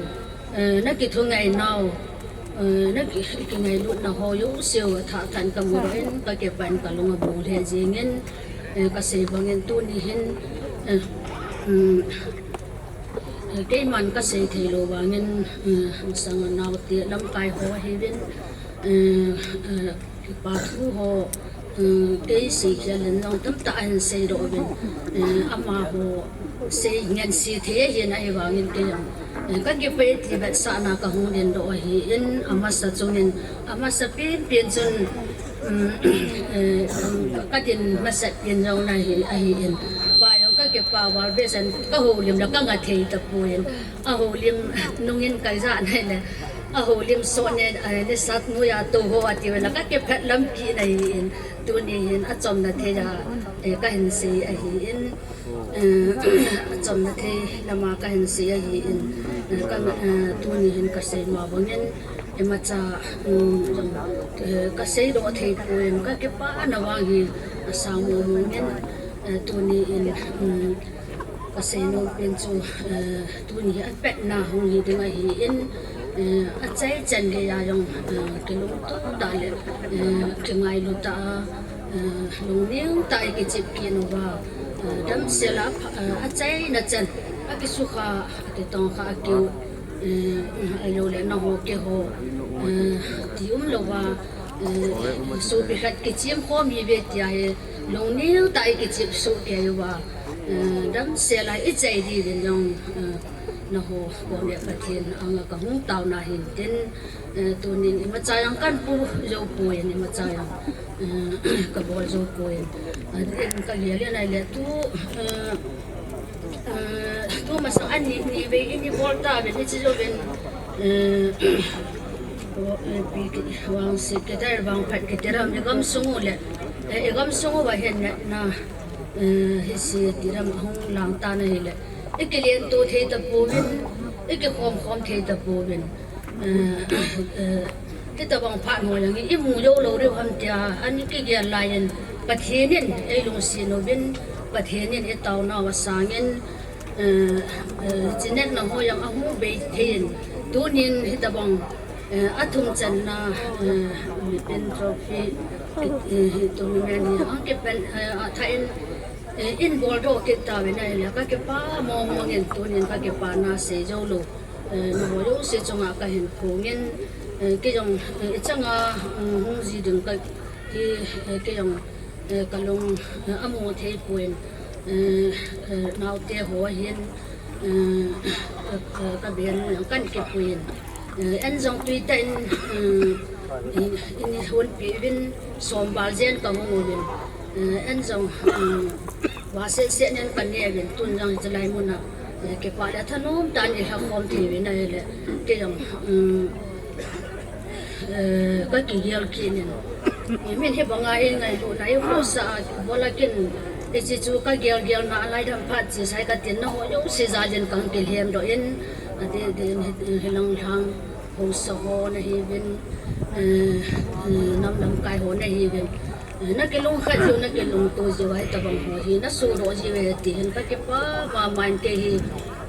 eh, na kithungai nau, eh, na ki, kingailutna ho jouse u athah thah in ka mudoh in, ka kipah in ka lung abong lheh jeng in, eh, ka sei bang in tuni hin, eh, um, eh, keiman ka sei thei lou vang in, eh, masang a naote lamkai ho ahiuvin, eh, eh, Pa thu ho, um, kei sei khel in jong tamtah ahin seidoh uvin, um, amaho sei ngen sei thei ahin ahivangin kei jong, um, kakipah e ti vetsahna kahung dindoh ahin, amasa chungin, amasa penpen chun, um, eh, um, kadin masat pen jong ahi, ahin. Pa jong kakipah val behseh in kahoulim le kanga thei tapon, ahoulim nungin kaija nai le, ahoulim soh ne, eh, nisat noiya tou ho ati uvin la kakipah lampi na ahin, tuni hin achomna thei a, eh, kahin sei ahin, eh, achomna thei lama kahin sei ahin, eh, ka, eh, tuni hin kasei ma bangin, imacha, um, eh, kaseidoh thei pon, kakipah na vang hi asang mong mong in, eh, tuni in, um, kasei nom pen chu, eh, tuni hi apetna hung hi ding ahin, eh, achai chan geiya jong, eh, kilungto tah le, eh, kingailu tah a, eh, lungneo tah a ikichep kit uva, eh, damsel a, eh, achaina chan, akisukha, akitongkha, akiu, eh, ahilou le nangho keiho, eh, ti umlouva, eh, sopi khat kichep khom hiuve tia hi, lungneo tah a ikichep soh kei uva, eh, damsel a ichai diuvin jong, eh, nangho koma Pathen anga kahung taona hin tin, eh, tunin imacha jong kahin pu jou poi, imacha jong, eh, kabol jou poi. Eh, kagel in ahile tu, eh, eh, tu masang ani, ni vei in ibol tauvin, hiche jouvin, eh, o, eh, pi ki, vangse kiti, vangphat kiti ram, igamsung u le, eh, igamsung uva hin natna, eh, hiche ti ram ahung lang tan ahile, ikilen to thei tapouvin, ikikhom khom thei tapouvin. Eh, eh, hitabang phat ho jong imu jou lou diu ham tia, ani kigel lai in, Pathen in eilungset uvin, Pathen in itaonau asang in, eh, eh, hiche natna ho jong ahung bei thei in, tunin hitabang, eh, athum channa, eh, Mipen Trophy, eh, tournament hi ahung kipan, eh, athah in, eh, ibol doh kit tauvin ahile, kakipah mong mong in, tunin kakipana sei jou lou. Eh, nangho jouse chunga kahin phongin, eh, kei jong, eh, ichanga, mm, hung ji ding kahi, eh, kei jong, eh, kalung, eh, amu thei pon, eh, eh, naote ho hin, eh, eh, eh, kaben jong kahin kipui in, eh, an jong tuitah in, eh, in, in honpi uvin, som val jen kahung uvin, eh, an jong, eh, va seh seh nen kane uvin, tun jong hiche lai muna, eh, kipah le thanom tah in ilha khom thei uvin ahile, kei jong, um, eh, kakigel kit in. Min hibanga ingailutna, ihusa a, bola kin, hiche chu kagel gel na, alaidam phat chesa hi katin, nangho jouse jal in kahung kilhem doh in, ati, ati, hi, hilang lang, haosa ho nahiuvin, eh, eh, nam lamkai ho nahiuvin. Eh, nakilungkhat jiu, nakilungto jiu, hitabang ho hi nasohdoh jiuve ti hin kakipah mama in kei hi,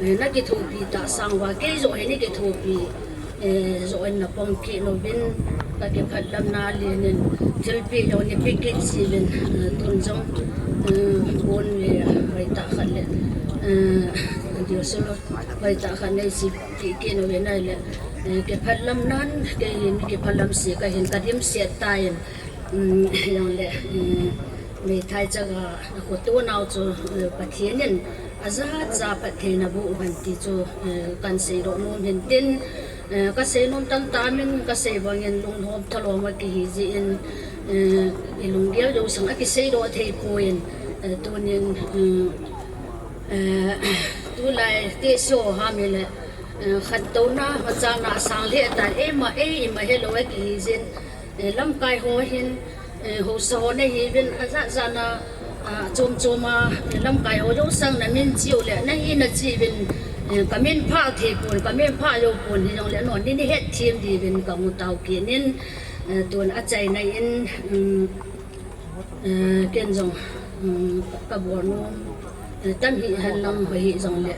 eh, nakithopi tah sang uva, kei joh hi neikithopi, eh, joh in napom kit uvin, kakipah lam nalen in, thilpeh jong neipeh kit jiuvin, eh, tun jong, eh, bon le, hoitah khat le, eh, diu solo, hoitah khat neisem kit kit uvin ahile, eh, kipah lam nan, kei hi mi kipah lam se kahin kadimset tan, um, jongle, um, meithai chaga, akhoto nau chu, eh, Pathen in ajat ja phattheina boh uhen ti chu, eh, kahin seidoh nom hin tin, eh, kasei nom tamtah min kasei bangin lunglhom thalhom akihi jeh in, eh, ilunggel jousang akiseidoh thei poi, eh, tunin, eh, eh, tulai teso ham hile, eh, khantouna, machalna asang lheh tan, eima, eima helou akihi jeh in, eh, lamkai ho hin, eh, haosa ho nahiuvin, ajat jat na, ah, chom chom a, eh, lamkai ho jousang namin cheu le, nahina cheh uvin, eh, kamin phah thei pon, kamin phah jou pon hijongle, non ni, neihet them diuvin kamu tao kit in, eh, tun achaina in, um, eh, ken jong, um, ka, kabol nom, eh, tam hihen lang hoi hijongle,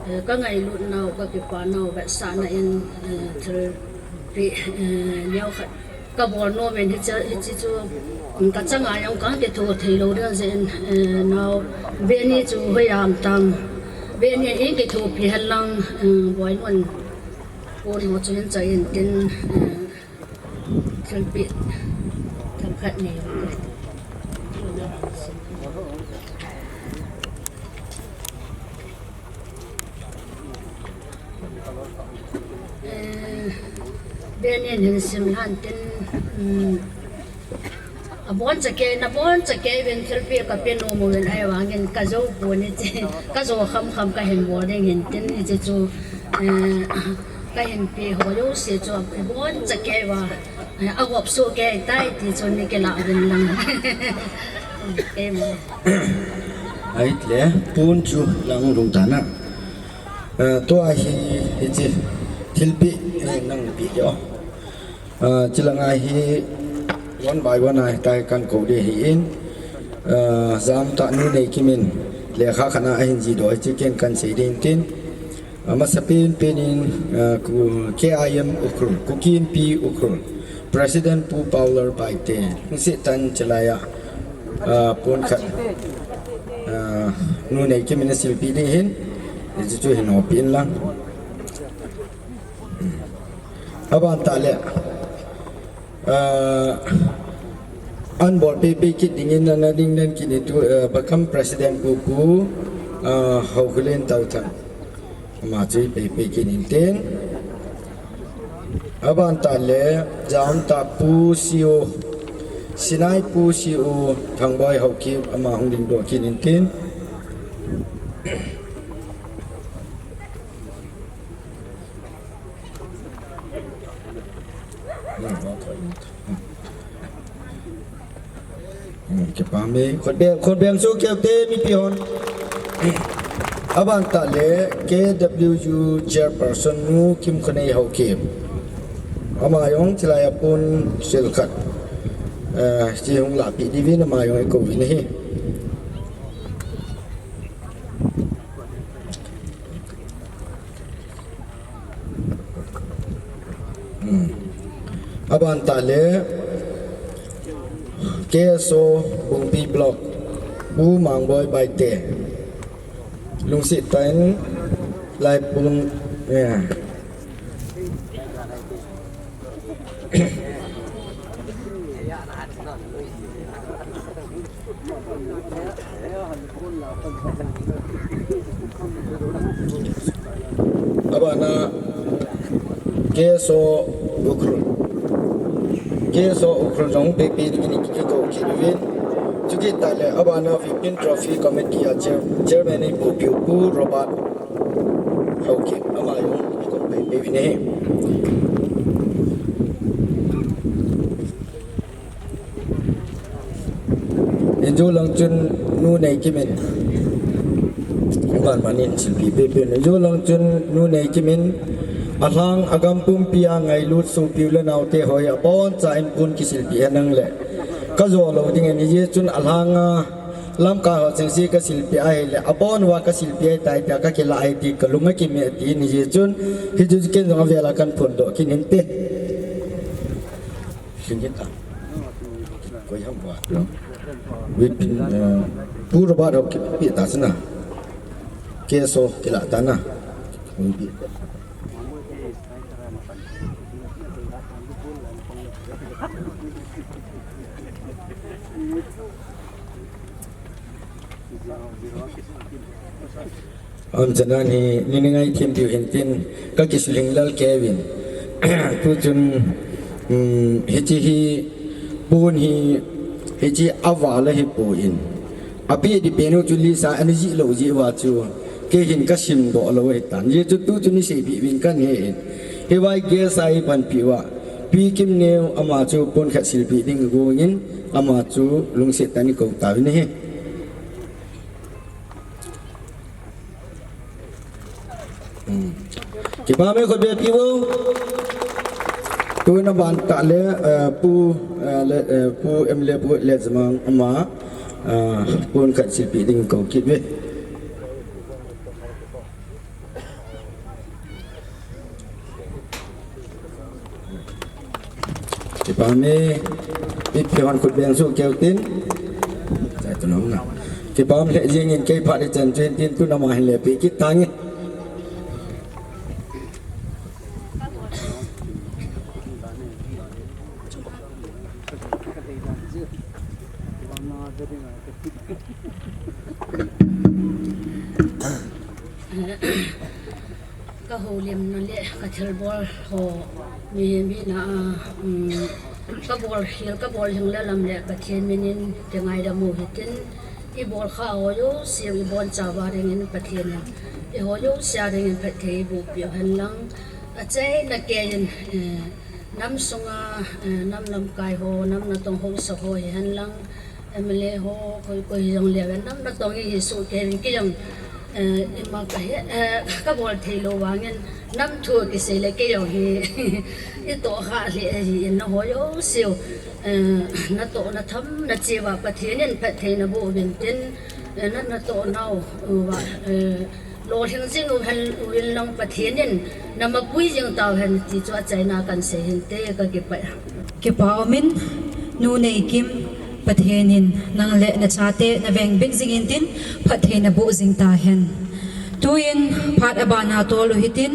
eh, kangailut nau, kakipa nau, vetsahna in, eh, thilpeh, eh, neokhat kabol nom in hiche, hiche chu, um, kachanga jong kahung kitho thei lou ding jeh in, eh, nao, Benny chu hoiya um tam. Benny in kithopi hen lang, um, Boinun pon ho chu hin chai in tin, eh, thilpeh tam Khat ni. Eh, Benin hin sim lhan tin, um, abon chakei, nabon chakei uvin thilpeh kape nom uvin ahivangin kajou pon hiche, kajou kham kham kahin bol ding hin tin hiche chu, eh, kahin pe ho jouse chu abon chakei uva, eh, agop soh kei tai ti chu nei kilah uvin lang. Ahilouleh, pon chu lang lhung tan a. Eh, tua hi, hiche, thilpeh, eh, nang peh ding o. Eh, chulanga hi, one by one a hitia kakou ding ahin. Eh, Jamtah Nu Neikim in, lekha khat a ahin jih doh, hiche ken kasei ding tin. Amasapen pen in, eh, Ku-, K I M Ukhrul, Kuki Inpi Ukhrul, President Pu Paolar Baite, lungset tah in chulai a, ah, pon khat, ah, Nu Neikim in asilpeh ding ahin, hiche chu hin hopeh in lang. Aban tah le, ah, ahin bol pehpeh kit dingin ana ding nan kini tu, ah, Bakam President Pu Pu, ah, Haokholen Touthang. Ama chu pehpeh kit in tin. Aban tah le, Jamtah Pu C O, Sinai Pu C O, Thangboi Haokip, ama hung dingdoh kit in tin. Hmm, kipah e, khut be-, khut beng soh keu te mipi hon. Aban tah le K W U Chairperson Nu Kimkhonei Haokip. Ama jong chulai a pon sil khat, eh, hiche hung lahpeh diuvin ama jong eikou uvin ahi. Hmm. Aban tah le, K S O Bungpi Block, Pu Mangboi Baite. Lungset tah in, lai pon, eh. Abana K S O Ukhrul. K S O Ukhrul jong pehpeh dingin eikou kit uvin. Chukit tah le abana Vipin Trophy Committee a chair-, chairman eipuipiu Pu Robert Haokip, ama jong eikou pehpeh uvin ahi. Injo lang chun Nu Neikim in. Ban manin silpi pepen. Injo lang chun Nu Neikim in. Alhang agam pumpi a ngailut sopi u le naote hoi abonchan pon kisilpi henlang le. Kajo lou ding ahi jeh chun alhang a Lamka ho chengse kasilpi ahile, abon uva kasilpi ahitai tia kakilah ahi ti kalung akimeh ti ahi jeh chun, hichu ken jong avel a kahin phondoh kit inte. Singit a. Koi ham uva. Vipin, eh, Pu Robert ho kipe ta sina. K S O kilah ta na. Aum chanan hi, ni ni ngai thim diu hin tin, kakisuhing lel kei uvin. Tuchun, um, hiche hi, pon hi, hiche aval ahipon. Ape ding pen u chu list a ana jih lou jeh uva chu, kei hin kasimdoh lou ahitan. Hijeh chun tuchun ni seipeh uvin kahe in. Hiva guest a eipanpi uva. Pi Kimneo ama chu pon khat silpeh ding agong in, ama chu lungset tah in eikou tauvin ahi. Hmm. Kipah e, khut beng peh uvo. Tuna ban tah le, eh, Pu, eh, le, eh, Pu M L A Pu Letjamang ama, eh, pon khat silpeh ding kou kit uve. Kipah e, mipi hon khut beng soh keu tin. Chai tu nom na. Kipah e, lheh jing in kei phat ichan chu hin tin tuna ama hin le peh kit tange. Ka houlimna le ka thilbol ho mihem hina a, um, ka bol hel, ka bol jing le lam le Pathen min in kingaidam u hitin, i bol kha ho jouse u i bonchauva dingin Pathen in i ho jouse a dingin phatthei boh peh u hen lang. Achaina kei in, eh, nam sunga, eh, nam lamkai ho, nam natong haosa ho hi hen lang, M L A ho, koi, koi jong le, nam natong hi soh kei in kei jong, eh, ima ka he, eh, ka bol thei lou vangin, nam thu kisei le kei jong hi, i toh kha le, eh, hi in na ho jouse u, eh, natoh na tham, na cheuva Pathen in phatthei na boh uvin tin, eh, na, natoh nau, uva, eh, Lolhing jing u hen, u in lang Pathen in na mapui jing tau hen ti chu achaina kan sei hinte, ka kipah. Kipa umin, Nu Neikim, Pathen in nang le na chate na vengbit jing in tin, phatthei na boh jing ta hen. Tuin phat abana tol u hitin,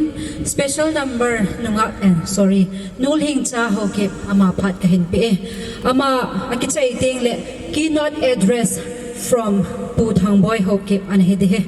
special number nungah, eh, sorry, Nu Lhingcha Haokip ama phat ka hin pe e. Ama akichai teng le keynote address from Pu Thangboi Haokip ana hi ding ahi.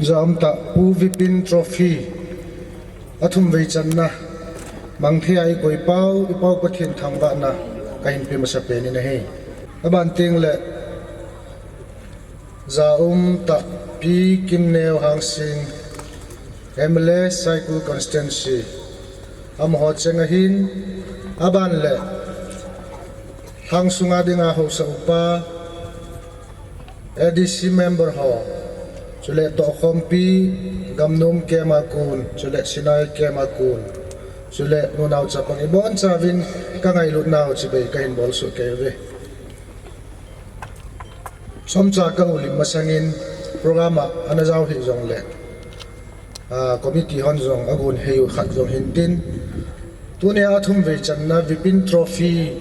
Jaumtah Pu Vipin Trophy athum vei channa mangthei a ikoi pau, ipau Pathen thangvahna kahin pe masapen in ahi. Aban teng le Jaumtah Pi Kimneo Hangsing, M L A Saikul Constituency, amaho cheng ahin, aban le Lhangsunga dinga Haosa Upa, A D C member ho, chule Tohkhompi, Gamnom camp a kon, chule Sinai camp a kon, chule nunao chapang ibonchauvin kangailutnau chibai kahin bolsuh kei uve. Chomcha kahoulim masangin program a ana jao hih jongle, committee hon jong agon hei u khat jong hintin, tunia athum vei channa Vipin Trophy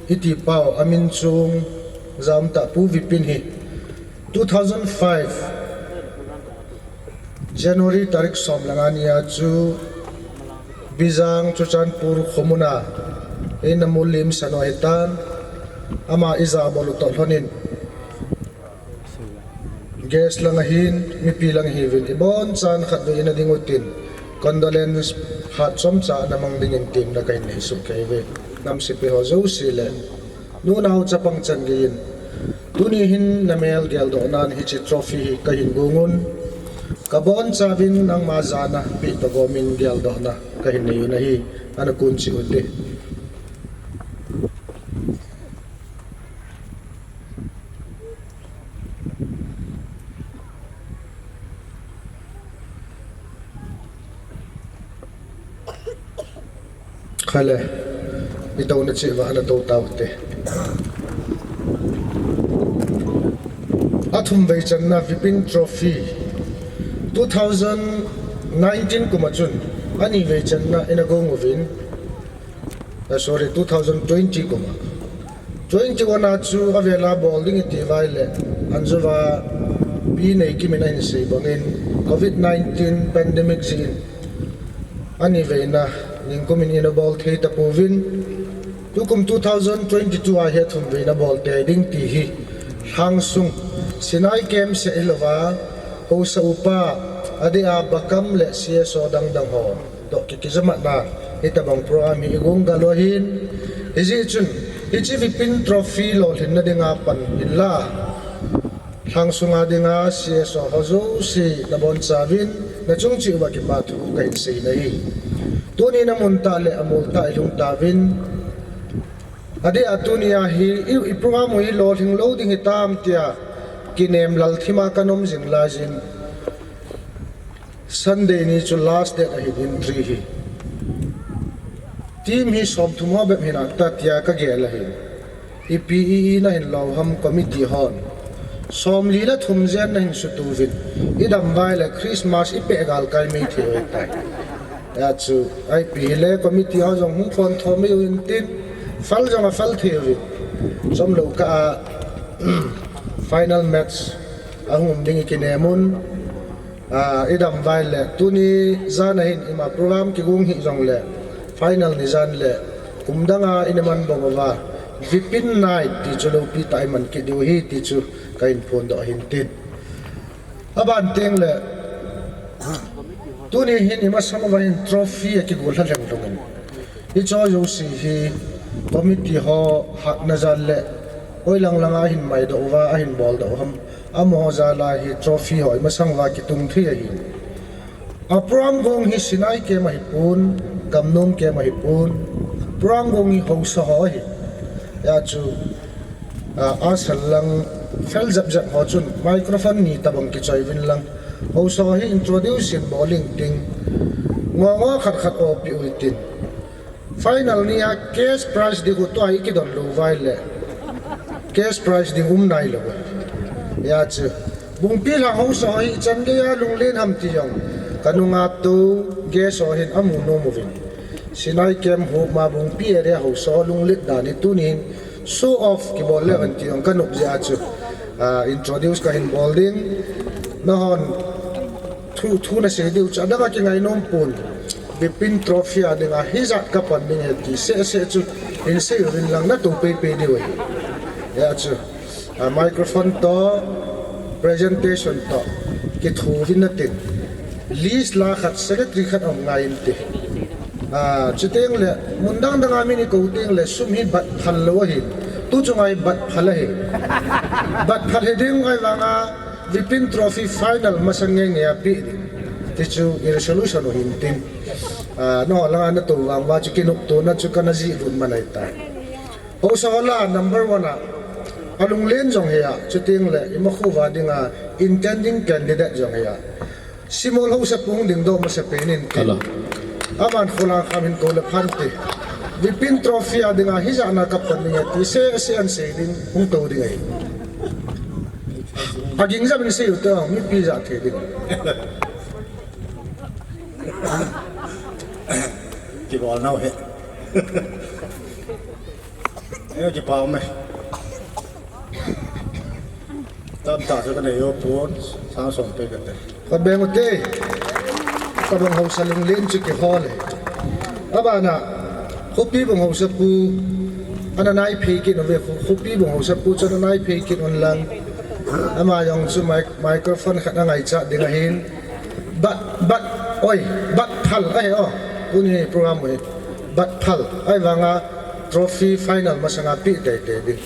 iti pau amin chung Jaumtah Pu Vipin hi two thousand five January tarik som le nga nia chu Bijang Churachandpur khomuna eina mulim sanu ahitan, ama ijabol u toh lhonin guest lang ahin, mipi lang hiuvin ibonchan khatvei ina ding utin condolence hat chomcha ana mang dingin temna kahin neisuh kei uve. Namsepi ho jouse le nunao chapang chan geiyin tuni hin namel geldohnan hiche trophy hi kahin gongun, kabonchauvin nangma jana peh toh gomin geldohna kahin nei u ahi, ana kun cheh ute. Khale, itouna cheh uva ana tou taute. Athum vei channa Vipin Trophy two thousand nineteen kuma chun ani vei channa ina gong uvin, sorry, two thousand twenty kuma. Twenty one a chu avela bol ding iti uva ahile, anjouva Pi Neikim in ahin sei bangin, covid nineteen pandemic jeh in ani veina ningkumin ina bol thei tapouvin, tukum two thousand twenty two a hi athum veina bol tei ding ti hi Lhangsung Sinai camp seh hilouva, Haosa Upa, adeh a Bakam le C S O dangdang ho toh kikijamatna hitobang program hi igong gal u ahin, hijeh chun hiche Vipin Trophy lolhinna dinga pan hinla, Lhangsunga dinga C S O ho jouse nabonchauvin nachung cheh uva kipathu kahin sei ahi. Tuni namun tah le amol tah ilhung tauvin, adeh a tunia hi i, iprogram u hi lolhing lou ding hitam tia kinem lal thima kanom jing laiyin, Sunday ni chu last date ahin entry hi. Team hi somthum ho bep hinata tia kagel ahin. Ipi i, i nahin lou ham committee hon. Somli le thum jen nahin sutouvin, idam uva ahile Christmas ipeh galkai mei thei u ahitai. Hijeh chun ipi hile committee ho jong hung phonthom mei u hintin, phal jong aphal thei uvin, chomlou kah a final match ahung um ding ikinem un. Idam uva ahile tuni jana hin ima program kigong hih jongle, final ni jan le kum danga ina man bang uva, Vipin Night ti chu loupi tah a iman kit diu ahi ti chu kahin phondoh ahin tin. Aban tengle, tuni hin imasang uva hin trophy akigol lha lheng lhungin, hiche jouse hi committee ho hatna jal le hoilang langa ahin maidoh uva, ahin boldoh u ham, amaho jal a hi trophy ho imasang uva kitung thei ahin. A program gong hi Sinai camp ahipon, Gamnom camp ahipon, program gong hi haosa ho ahi. Hijeh chun, a, asal lang fel jep jep ho chun microphone ni tobang kichoi uvin lang, haosa ho hi introduce in bol inting, ngo ngo khat khat opeh u hitin. Final ni a cash prize ding u tua ikidon lou uva ahile, cash prize ding um nailou. Hijeh chun, Bungpi lang haosa ho hi ichan geiya lunglen ham ti jong kanunga tou guest ho hin amu nom uvin, Sinai camp homa Bungpi area haosa ho lunglet dan hi tunin show off kibol leu hen ti jong kanop jeh a chu, a, introduce kahin bol ding. Nahon thu, thu nasei diu chu adang a kingai nom pon, Vipin Trophy a dinga hijat kapan ding ahi ti seh seh chu hinsei uvin lang natou peipei diu ahi. Hijeh chun, A, microphone toh, presentation toh, kithopi natin. List la khat, secretary khat aum ngai inte. A, chuteng le, mun dang dang a min ikou teng le, sum hi bat phal lou ahi. Tu chunga hi bat phal ahi. Bat phal hi ding ahivanga, Vipin Trophy final masang nge nge a pe ding. Ti chu i resolution u hin tin. A, nangho langa natou vang uva chu kinoptona chu kana jih vut man ahitai. Haosa ho lah a number one a, alunglen jong hi a, chuteng le, imacha uva dinga, intending candidate jong hi a. Simol Haosapu hung dingdoh masa pen in ti. Hello. Aman Kholang Kham hin kou le phan ti. Vipin Trophy a dinga, hijat na kapan ding e ti, seh seh in sei ding, hung tou ding ahi. Aging jat in sei u te, mipi ja thei ding. Kibol nau he. Ei, kipa ume. Tamtah chu kanei u pon, sang som pe kate. Khat beng u te. Kabang haosa lunglen chu kihol e. Abana, Khopi Bung Haosapu, ana naiphei kit uve, Khopi Bung Haosapu chu ana naiphei kit un lang. Ama jong chu mic-, microphone khat angaichat ding ahin. Bat, bat, oi, bat phal, ahi o. Tuni program u hi. Bat phal, ahivanga trophy final masanga pe teitei ding.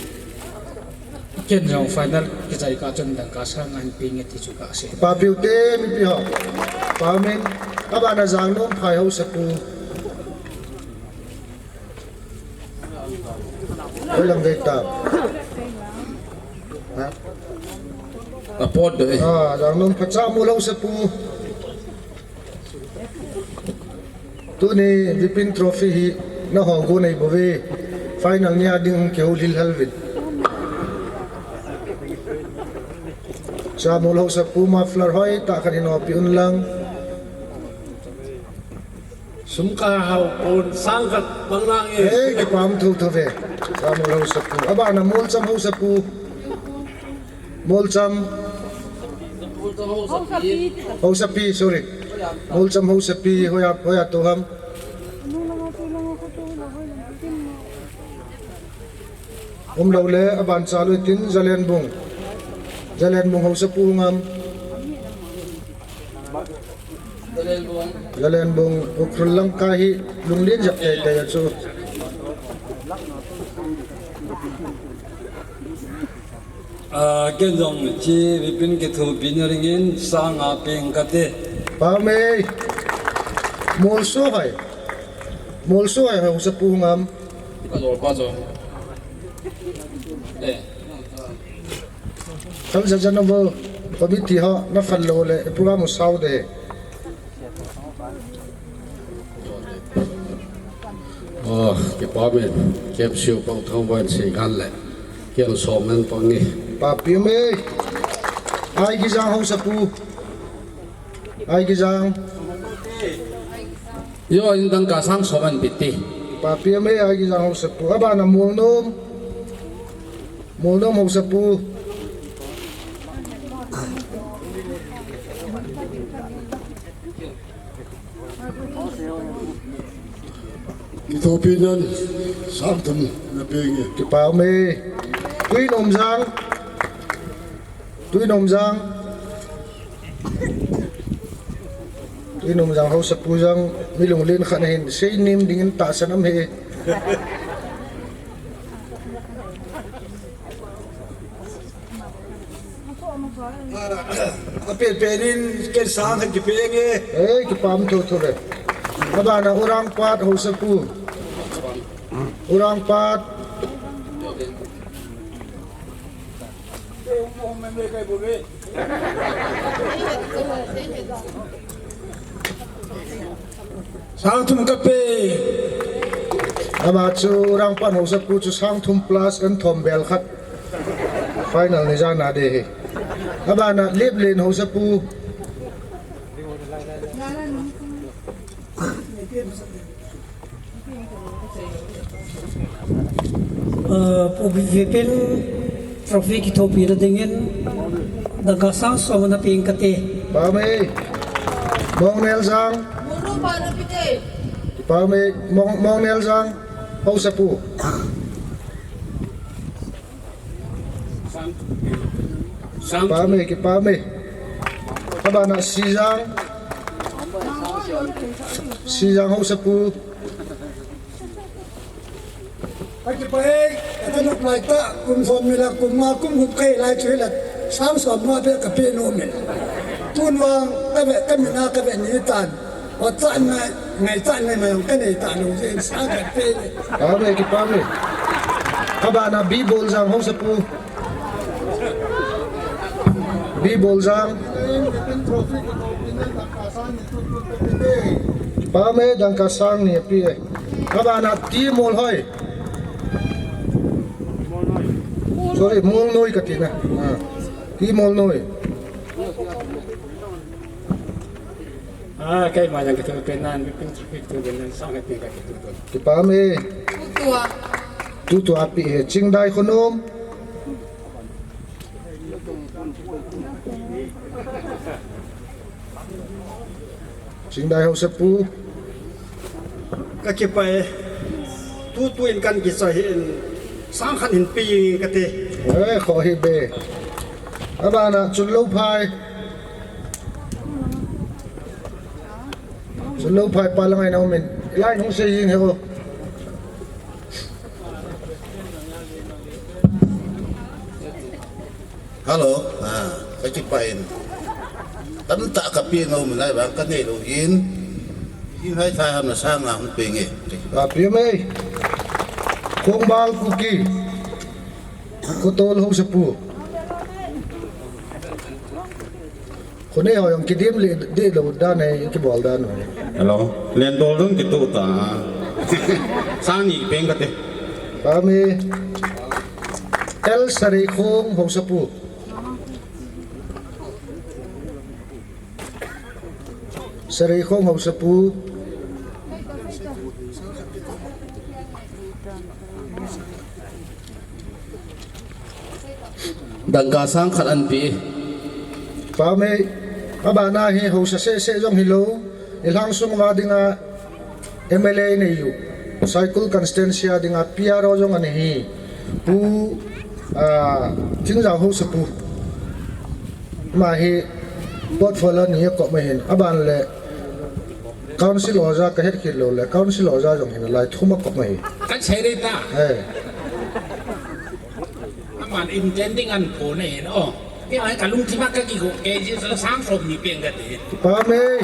Ken jong final kichai kah chun dangka sang ahin pe nge ti chu kasei. Papi u te, mipi ho. Pamin, abana Jangnom Phai Haosapu. Hoilam vei ta. Ha? A pot de. Ah, Jangnom Phai Chamol Haosapu. Tuni Vipin Trophy hi nangho gon ahi bouve. Final nia ding hung kihoulim hal uvin. Chamol Haosapu muffler hoitah khat hin opi un lang. Sum kahao pon sang khat bang lang e. Ei, kipah um thotho ve. Chamol Haosapu. Abana Molcham Haosapu. Molcham. Haosapi, sorry. Molcham Haosapi, hoiya, hoiya tou ham. Umlou le, aban chalu tin, Zalenbung. Zalenbung Haosapu ngam. Zalenbung Ukhrul Lamka hi lunglen jep teitei a chu. Ah, ken jong hiche Vipin kithopina dingin sang nga peng kate. Pame. Molso hai. Molso hai Haosapu ngam. Ka lol pa jo. Eh. Kam ja ja na bo. Committee ho na phal lou le program u sao de. Oh, kipah ume, K M C U Pau Thangvah in sei khan le. Kel som en pang nge. Papi ume. Aigijang Haosapu. Aigijang. Yo, in dangka sang som en pe te. Papi ume, Aigijang Haosapu. Abana Molnom. Molnom Haosapu. Kithopina sang thum na pe nge. Kipah ume. Tuinomjang. Tuinomjang. Tuinomjang Haosapu jong mi lunglen khat ahin, seinom dingin tahsan aum e. Ah, apen pen in ken sang khat kipe nge. Ei, kipah um thotho ve. Abana Urangpat Haosapu. Urangpat. Sang thum kape. Ama chu Urangpat Haosapu chu sang thum plus an thom bel khat. Final ni jana de he. Abana Liplen Haosapu. Ah, Pu Vipin Trophy kithopina dingin dangka sang som na pe nge kate. Pame. Mongneljang. Pame. Mong, Mongneljang. Haosapu. Sang Kipah e, kipah e. Abana Sijang. Sijang Haosapu. Ka kipah e, ka thanop lai tah, kum som ni la, kum nga, kum gup ka hi lai chu hi la, sang som nga beh ka pe nom in. Tun vang, ka ve, ka min a ka ve ni tan. Ot tah ngai, ngai tah ngai mai, ka nei tah lo jeh in sang ka pe. Kipah e, kipah e. Abana Biboljang Haosapu. Biboljang. Kipah e, dangka sang ni ape e. Abana T Molhoi. Sorry, Molnoi kati na. Ah. T Molnoi. Ah, keima jong kithopi nan, Vipin Trophy kithopi nan, sang khat pen ka kithopi. Kipah e. Tutua. Tutua ape e, Chingdai Khonom. Chingdai Haosapu. Ka kipah e. Tutu in kan kichoi hi in sang khat in pe kate. Eh, kho hi be. Abana Chunlou Phai. Chunlou Phai pa lang ai na um in. Line hung sei jing he o. Hello, ah, ka kipah in. Tamtah ka pe nom in ahivang ka nei lou hin. Hin hai tha ham na sang a hung pe nge. Ka pe mai. Kongbal Kuki. Kotol Haosapu. Khonei ho jong kidim le deh lou dan ahi, kibol dan ahi. Hello. Lentol dong kitu ta. Sang ni peng kate. Kipah e. L Sareikhong Haosapu. Sareikhong Haosapu. Dangka sang khat an pe. Kipah e, abana hi haosa seh seh jong hilou, i lhang sung uva dinga M L A nei u, Saikul constituency a dinga P R O jong ana hi. Pu, ah, Thingjang Haosapu. Ama hi portfolio ni a kop ma hin, aban le Council oja ka het khel lou le, Council oja jong hin lai thum a kop ma hi. Kan sei dei ta. Eh. Aman intending an ko ne hin, oh. Kei ai ka lungthim a ka kigo, kei ji sa sang som ni peng kate. Kipah e.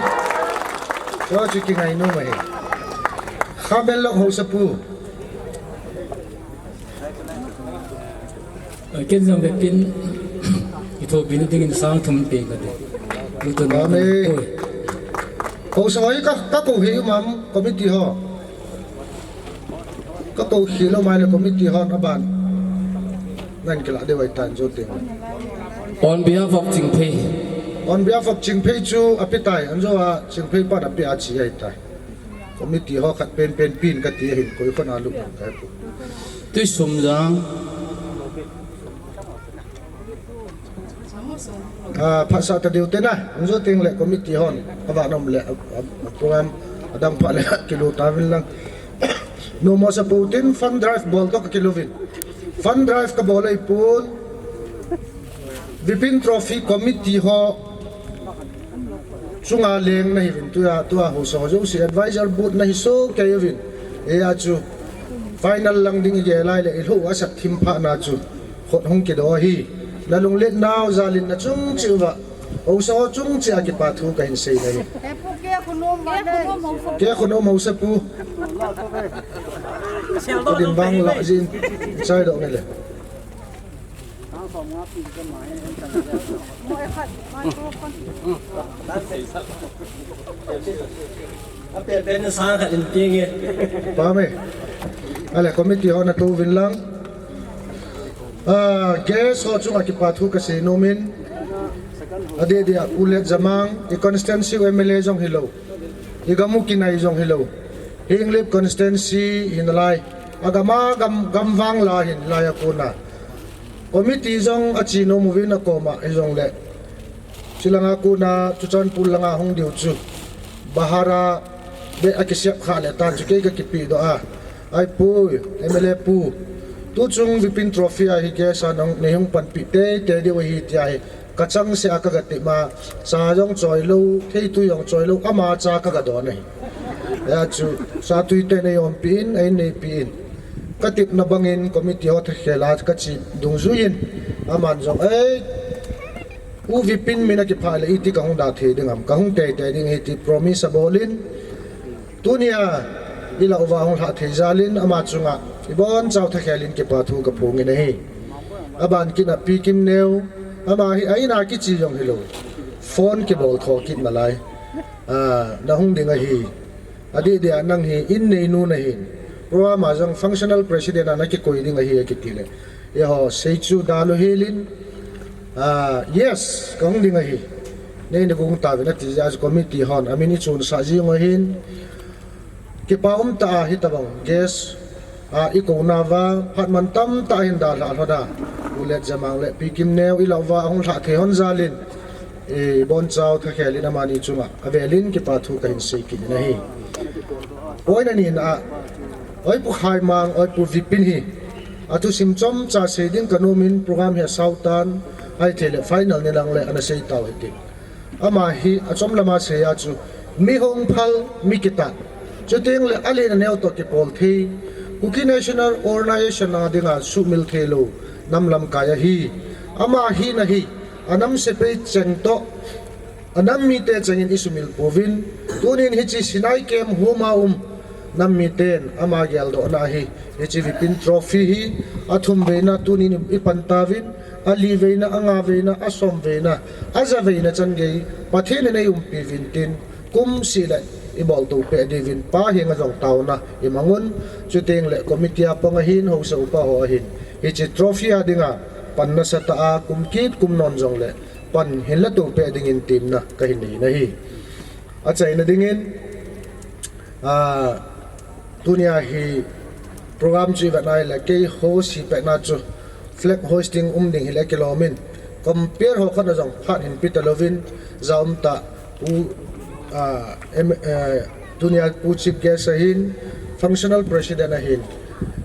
Cho chu kingai nom ahi. Khamelok Haosapu. Ken jong Vipin, i thopina dingin sang thum pe kate. Kipah e. Oi. Haosa hoi ka, ka kou hi um am committee ho. Ka kou khel lou mai le committee hon aban. Nan kila deu ahi tan jo teng. On behalf of Chingphei. On behalf of Chingphei chu ape tai, an jo a Chingphei pan ape a chi ahi tai. Committee ho khat pen pen pin kati ahin koi khon a lu ka pu. Tuisumjang. Ah, phatsah ta diu te na, an jo teng le committee hon, ava nom le, a, a, a program, adang pha le, kilu ta vin lang. Nomo sa pu tin fund drive bol to ka kilu vin. Fund drive ka bol ei pun, Vipin Trophy committee ho, chunga leng na hi vin, tua, tua ho so, jo si advisor board na hi so, kei vin. E a chu, final lang ding i ge lai le, i lhu a sat thim pha na chu. Khut hung kido hi. Na lunglet nau jalin na chung cheh uva. Haosa ho chung cheh a kipa thu kahin sei nahi. Ke khun um haosa pu. Ka din bang la jin. Chai do nge le. Ape pen sang khat in ti nge. Pame. Ale committee ho na tu vin lang. Ah, guest ho chunga kipa thu kasei nom in. Adeh deh a Pu Letjamang, i constituency M L A jong hilou. I gam u kinai jong hilou. Henglep constituency hin lai. Agam a gam, gam vang la hin lai a kona. Committee jong achi nom uvin akom a hijongle. Chilanga kona Churachandpur langa hung diu chu. Bahar a be akisiap kha le tan chu kei ka kipe doh a. Ai pu, M L A pu. Tuchung Vipin Trophy a hi guest a nahung, neihung panpi teitei diu ahi tia hi. Kachangseh a kaga tep a, cha jong choi lou, theitui jong choi lou, ama cha kaga don ahi. Hijeh chun, satui ten eiumpi in, einneipi in. Katepna bangin committee ho thakhel a kache dungjuiyin, aman jong, ei, U Vipin min akiphah le iti kahung da thei ding ham, kahung teitei ding ahi ti promise abolin, tunia ilah uva hung lhah thei jalin ama chunga ibonchau thakhelin kipa thu kaphongin ahi. Aban kit a Pi Kimneo, ama hi a in a kiche jong hilou, phone kibol tho kit nalai. Ah, nahung ding ahi. Adeh dia nang hi in neinu nahin, program a jong functional president a nakikoi ding ahi akiti le, eiho seichu dalou helin, ah, yes, kahung ding ahi, nei nagong tauvin ati jeh a committee hon amin ichonsah jing u ahin, kipa umtah a hitobang guest a ikouna uva phat man tamtah ahin dalhah lhon a, U Letjamang le Pi Kimneo ilah uva ahung lhah thei lhon jalin, ibonchau thakhelin amani chunga avelin kipa thu kahin sei kit in ahi. Point ani na a, Oi Pu Khaimang, Oi Pu Vipin hi athusim chomcha sei ding kanomin program hi asao tan, ahithei le final ni lang le ana sei tau hite. Ama hi achom lama sei a chu, mi hongphal, mi kitah, chuteng le alen aneo toh kipol thei, Kuki National Organization a dinga sumil theilou nam lamkai ahi. Ama hina hi anam sepai cheng toh anam mite chengin isumil pouvin, tunin hiche Sinai Camp homa um nam miten ama geldohna ahi, hiche Vipin Trophy hi athum veina tunin ipan tauvin, ali veina, anga veina, asom veina, aja veina chan gei Pathen in eiumpi uvin tin, kumseh le ibol tou peh diuvin Pa henga jong taona imangun, chuteng le committee a pang ahin, haosa upa ho ahin, hiche trophy a dinga pan nasatah a kum kit kum non jongle pan hinla tou peh dingin temna kahin nei in ahi. Achaina dingin, ah, tunia hi program chu ivet na hile kei host hi petna chu flag hoisting um ding hile kilomin, compere ho khat na jong phat hin pe talouvin, jaumtah Pu, ah, em, eh, tunia Pu Chief Guest ahin, Functional President ahin,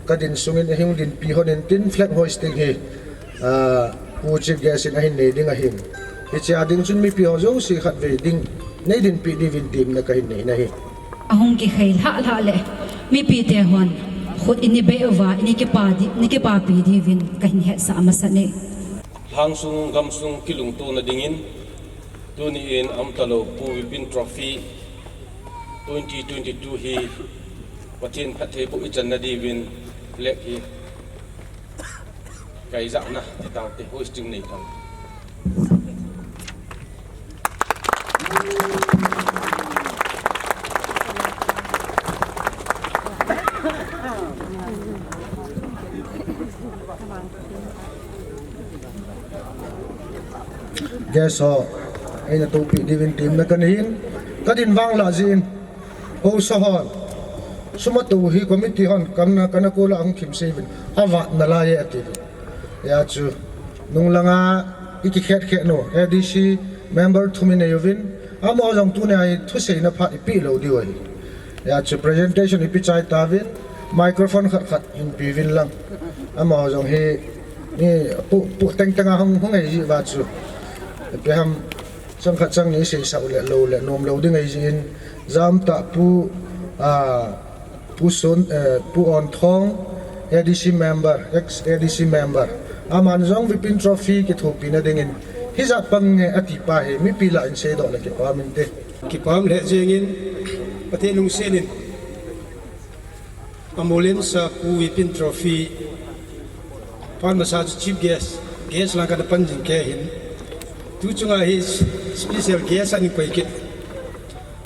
kadin sungin ahung dinpi lhon in tin flag hoisting hi, ah, Pu Chief Guest in ahin nei ding ahin. Hichea ding chun mipi ho jouse khatvei ding nei dinpi diuvin temna kahin nei in ahi. Ahung kikhai lhah lhah le mipite hon khut ini bei uva ini kipa di, ini kipapi diuvin kahin hetsah masat e. Lhangsung gamsung kilungtona dingin, tuni in aumtalou Pu Vipin Trophy twenty twenty-two hi Pathen phattheiboh ichanna diuvin flag hi kaijahna titaute, hoisting nei tang. Guest ho, eina toupi diuvin temna kanei in, kadin vanglah jeh in, haosa hon, sum atou hi committee hon kana, kana kola ahung thimsei uvin, avat nalai e atiuvin. Hijeh chun, nunglanga ikikhet khet u, A D C member thum inei uvin, amaho jong tunia hi thuseina phat ipeh lou diu ahi. Hijeh chun presentation ipi chai tauvin, microphone khat khat hinpe uvin lang. Amaho jong hi, ni pu, pu teng tenga hung, hung eiji uva chu, ipi ham, chang khat chang ni seisah u le lou le nom lou ding ahi jeh in, jaumtah Pu, ah, Pu Sun, eh, Pu Onthong, A D C member, ex A D C member, aman jong Vipin Trophy kithopina dingin hijat pang nge atipa hi mipi lah in seidoh le kipah inte. Kipah lheh jengin, Pathen lungset in amolin sa Pu Vipin Trophy phat masa chu Chief Guest, guest lang kana pan jing kei hin, tu chunga hi special guest ahin koi kit,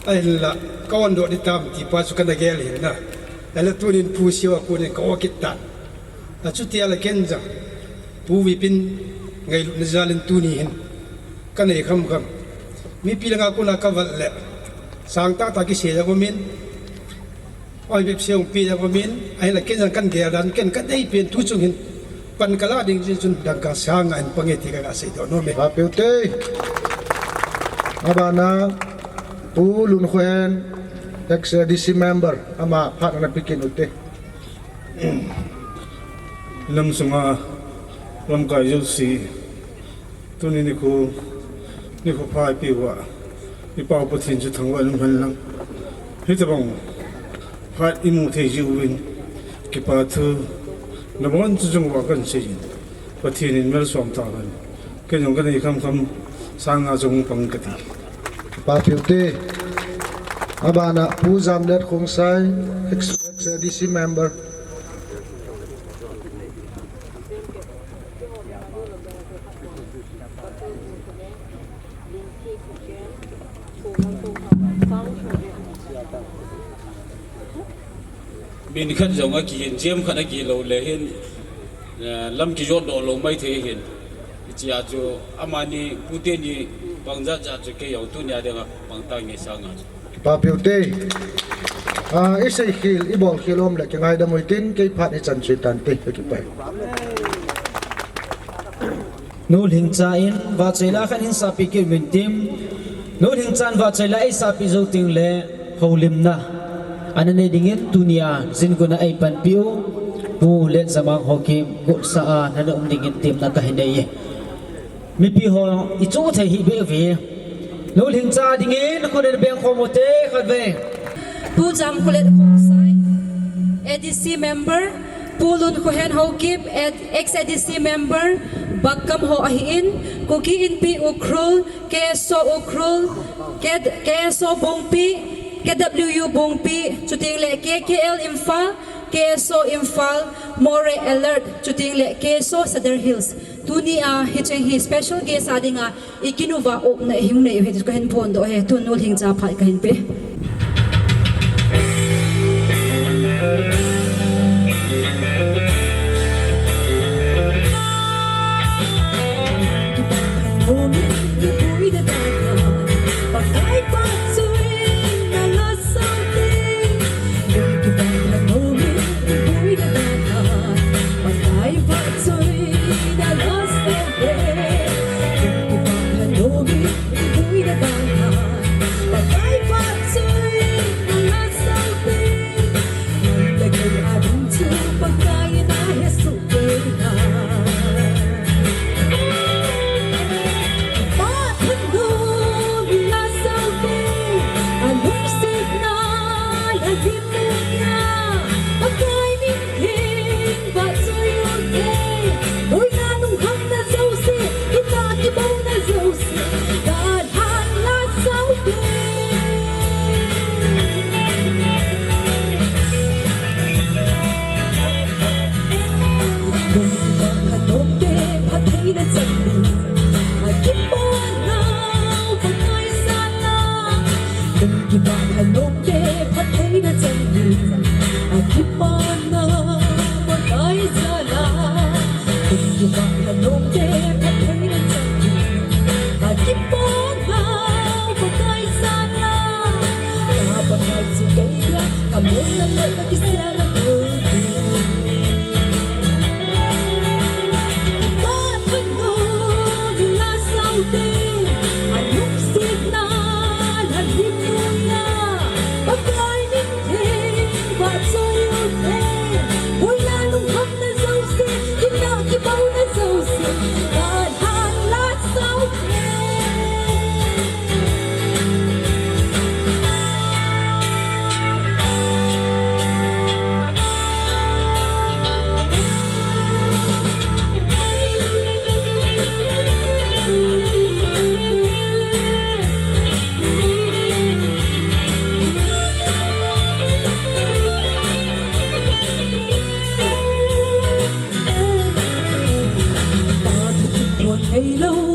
ahinla ka-ondoh ding tam tipa chu kana gel hin na, ahinla tunin Pu Siu a konin ka-o kit tan. Achuti ahile ken jong Pu Vipin ngailutna jalin tuni hin kanei khamkham, mipi langa kona kavet le sangtah tah kisei jong umin, oi, bepseh hung pi jong umin, ahinla ken jong kan gel dan, ken kadeipen tu chung hin pan kalah ding jeh chun dangka sanga hin pange ti kaga seidoh nom e. Apeute. Abana Pu Lunkhohen, ex A D C member, ama phat ana pe kit ute. Nam sunga lamkai jouse, tuni nikho, nikho pha eipeh uva, i Pa Pathen chu thangvah in umhen lang. Hitobang phat imu thei jeh uvin, kipa thu nabonchauva kahin seiyin, Pathen in malsom tahen. Kei jong kanei khamkham sang nga jong pang kati. Kipa peh ute. Abana Pu Jamlet Khongsai, ex, ex A D C member. Min khat jong akihin, jam khat akilou le hin, eh, lam kijotdoh lou maithei hin. Hichea chu amani pute ni pang jat jat chu kei jong tunia dinga pang tange sang nga chu. Kipa peh ute. Ah, isei khel, ibol khel um le kingaidam uhitin, kei phat ichan chu hitante, kakipah e. Nu Lhingcha in vahchoi la khat hin sapeh kit uvin tin, Nu Lhingcha in vahchoi la eisapeh jou tengle houlimna ana nei dingin tunia jingkah a eipanpi u Pu Letjamang Haokip gotsa a nana um dingin temna kahin nei e. Mipi ho ichu thei hih beh uve. Nu Lhingcha dingin khut in beng khom ute khatvei. Pu Jamkholet Khongsai, A D C member, Pu Lunkhohen Haokip, ex A D C member, Bakam ho ahin, Kuki Inpi Ukhrul, K S O Ukhrul, K-, K S O Bungpi, K W U Bungpi, chuteng le K K L Imphal, K S O Imphal, Moreh Alert, chuteng le K S O Sadar Hills. Tunia hiche hi special guest a dinga ikinuva opna ihung nei u ahi, kahin phondoh e, tun Nu Lhingcha phat kahin pe.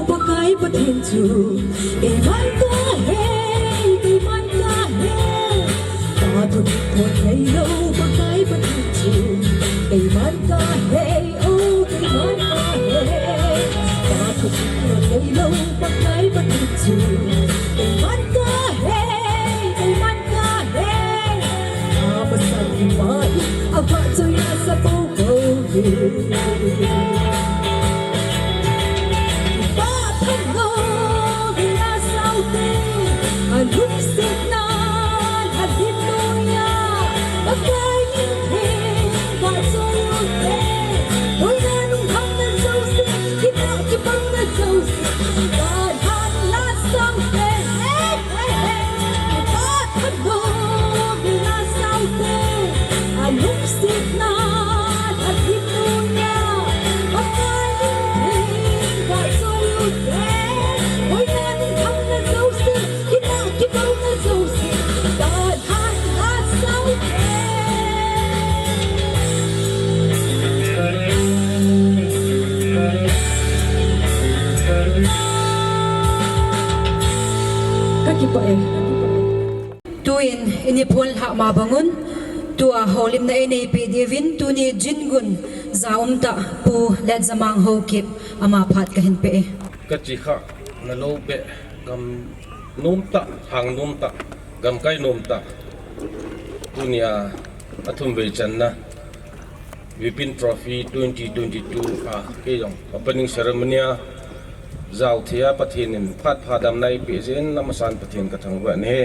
Pakai Pathen chu, keiman kahe, keiman kahe. Pathu kipon neilou, Pakai Pathen chu, keiman kahe, o keiman kahe. Pathu kipon neilou, Pakai Pathen chu, keiman kahe, keiman kahe. Apasal mai, avahchoi nasa pou. Kipah e. Tuin, ini pon lhah ma bangun, tua houlimna eina neipeh diuvin, tuni jingun, ja umtah, Pu Letzamang Haokip, ama phat kahin pe e. Kachi khah, nalou beh, gam nomtah, hang nomtah, gamkai nomtah. Tunia, athum vei channa. Vipin Trophy twenty twenty-two a kei jong opening ceremony a jao thei a Pathen in phat pha damna eipeh jeh in amasan Pathen kathangvah in ahi.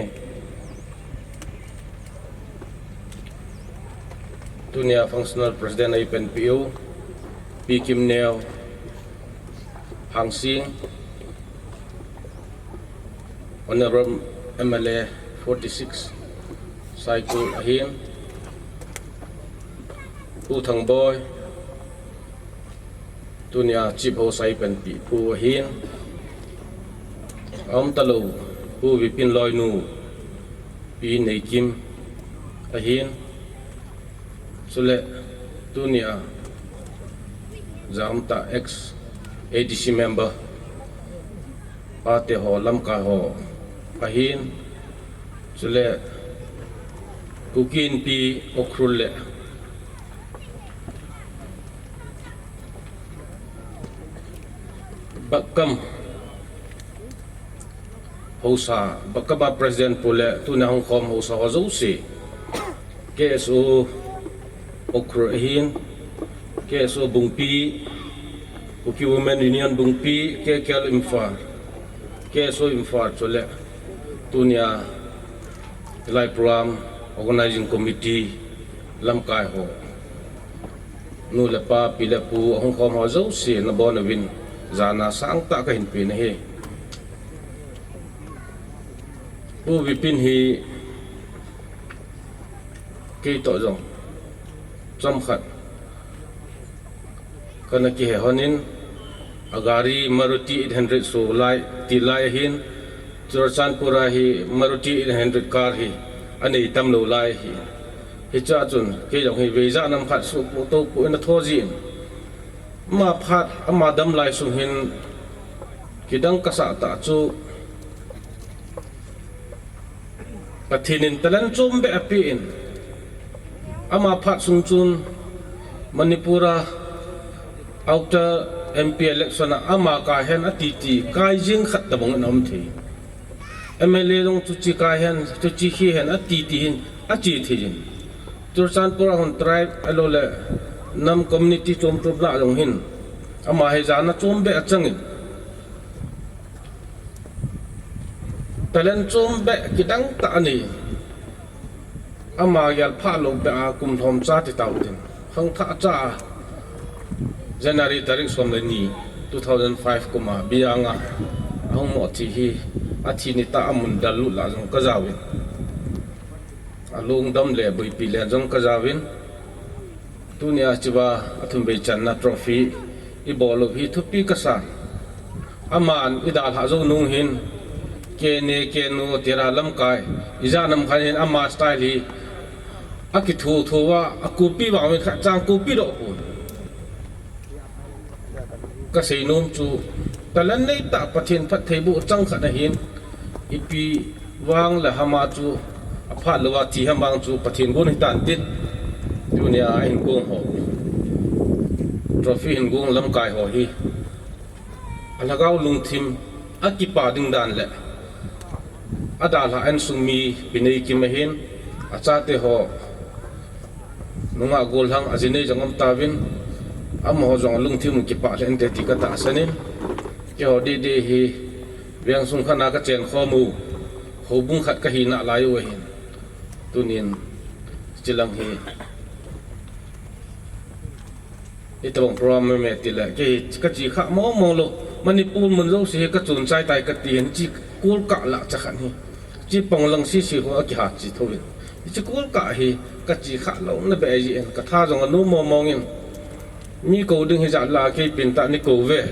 Tunia functional president eipanpi u Pi Kimneo Hangsing, Honorable M L A forty-six Saikul ahin, Pu Thangboi, tunia Chief Host eipanpi pu ahin, aum talou, Pu Vipin loinu, Pi Neikim ahin, chule tunia ja umtah ex A D C member, pate ho, lamkai ho ahin, chule Kuki Inpi Ukhrul le Bakam Haosa, Bakam a President pu le tuna hung khom haosa ho jouse, K S O Ukhrul ahin, K S O Bungpi, Kuki Women Union Bungpi, K K L Imphal, K S O Imphal chule tunia hilai program Organizing Committee lamkai ho, nu le pa, pi le pu, ahung khom ho jouse nabon uvin jana sangtah kahin pe nahi. Pu Vipin hi kei toh jong chomkhat kana kihe lhonin, a gari Maruti eight hundred so lai, ti lai ahin, Churachandpur a hi Maruti eight hundred car hi anei tamlou lai ahi. Hichea chun kei jong hi veija nam khat suhpu toupu in atho jin, ama phat, ama dam lai sung hin kidang kasah tah chu Pathen in talent chom beh apen, ama phat sung chun Manipur a outer M P election a ama kai hen ati ti kai jing khat tabang in aum thei. M L A jong chuche kai hen, chuche hi hen ati ti hin ache thei jin. Churachandpur a hung tribe ahilou le nam community chom chom lah jong hin ama hi jana chom beh achangin, talent chom beh kidang tah anei. Ama gel phah lou beh a kum lhom cha ti tau tin. Khangthah cha a January tarik som le ni, two thousand five kum a Biang a ahung mo thi hi, athi ni tah a mun dal lut lah jong kajaovin. Alungdam le boipi le jong kajaovin. Tunia hichea athum vei channa trophy ibol u hi thupi kasan. Aman idalhah jou nung hin, kei ne kei nu tira lamkai, ija nam khat hin ama style hi akithu thu a, akopi vang min khat chang kopi doh pon. Kasei nom chu, talent nei tah Pathen phattheiboh chang khat ahin, ipi vang le hama chu, aphat lou a thi ham vang chu Pathen gon hitan tin. Tunia ahin gong ho, trophy hin gong lamkai ho hi, alhagao lungthim akipa ding dan le adalhah insung mi Pi Neikim ahin, achate ho, nungah gollhang ajinei jong um tauvin, amaho jong lungthim kipah lheh inte ti katahsan in, keiho dehdeh hi vengsung khat na kachen khom u, houbung khat kahi nalai u ahin, tunin chilang hi itobang program meme tile, kei hi kachi khah mong mong lou. Manipur mun jouse hi kachon chai tai kati hin, chi kolkah lah cha khat hi. Chi ponglang sisi ho akiha chi thouvin. Chi kolkah hi kachi khah louna beh jeh in, katha jong anom mong mong in. Mi kou ding hijat lah a kei pentah nei kou ve.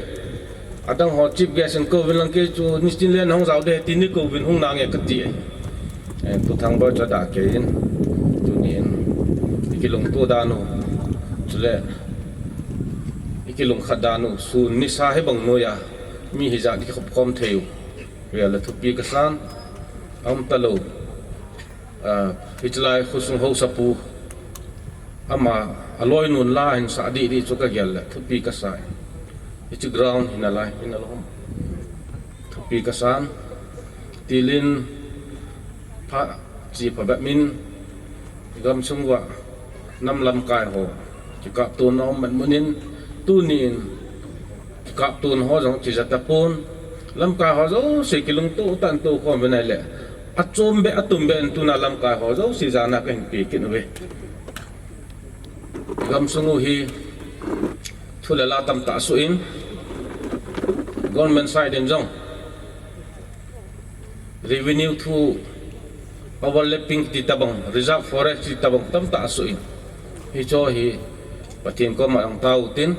Adang ho chief guest in kouvin lang kei chu, nitin le nahung jao ding ti nei kouvin hung nange kati e. Eh, Pu Thangboi chu adah kei in, tunin, ikilungto dan u, chule, ikilungkhat dan u, sun nisa hibang noiya, mi hijat kikhop khom thei u, vel a thupi kasan, Aum talou, ah, hiche lai khosung haosapu, ama, aloinun la ahin sah didi chu kagel le, thupi kasa. Hiche ground hi nalai, hi nalom. Thupi kasan, tilin, pha, chi phabep min, gamsung uva, nam lamkai ho, kikaptona aum matmun in, tunin, kikaptona ho jong kija tapon, lamkai ho jouse kilungto tan to khom uvin ahile, achom be, atum be in tuna lamkai ho jouse jana kahin pe kit uve. Gamsung u hi thu le la tamtah asuh in, government side in jong, revenue thu overlapping ti tabang, reserve forest ti tabang tamtah asuh in. Hicho hi Pathen koma jong tao tin,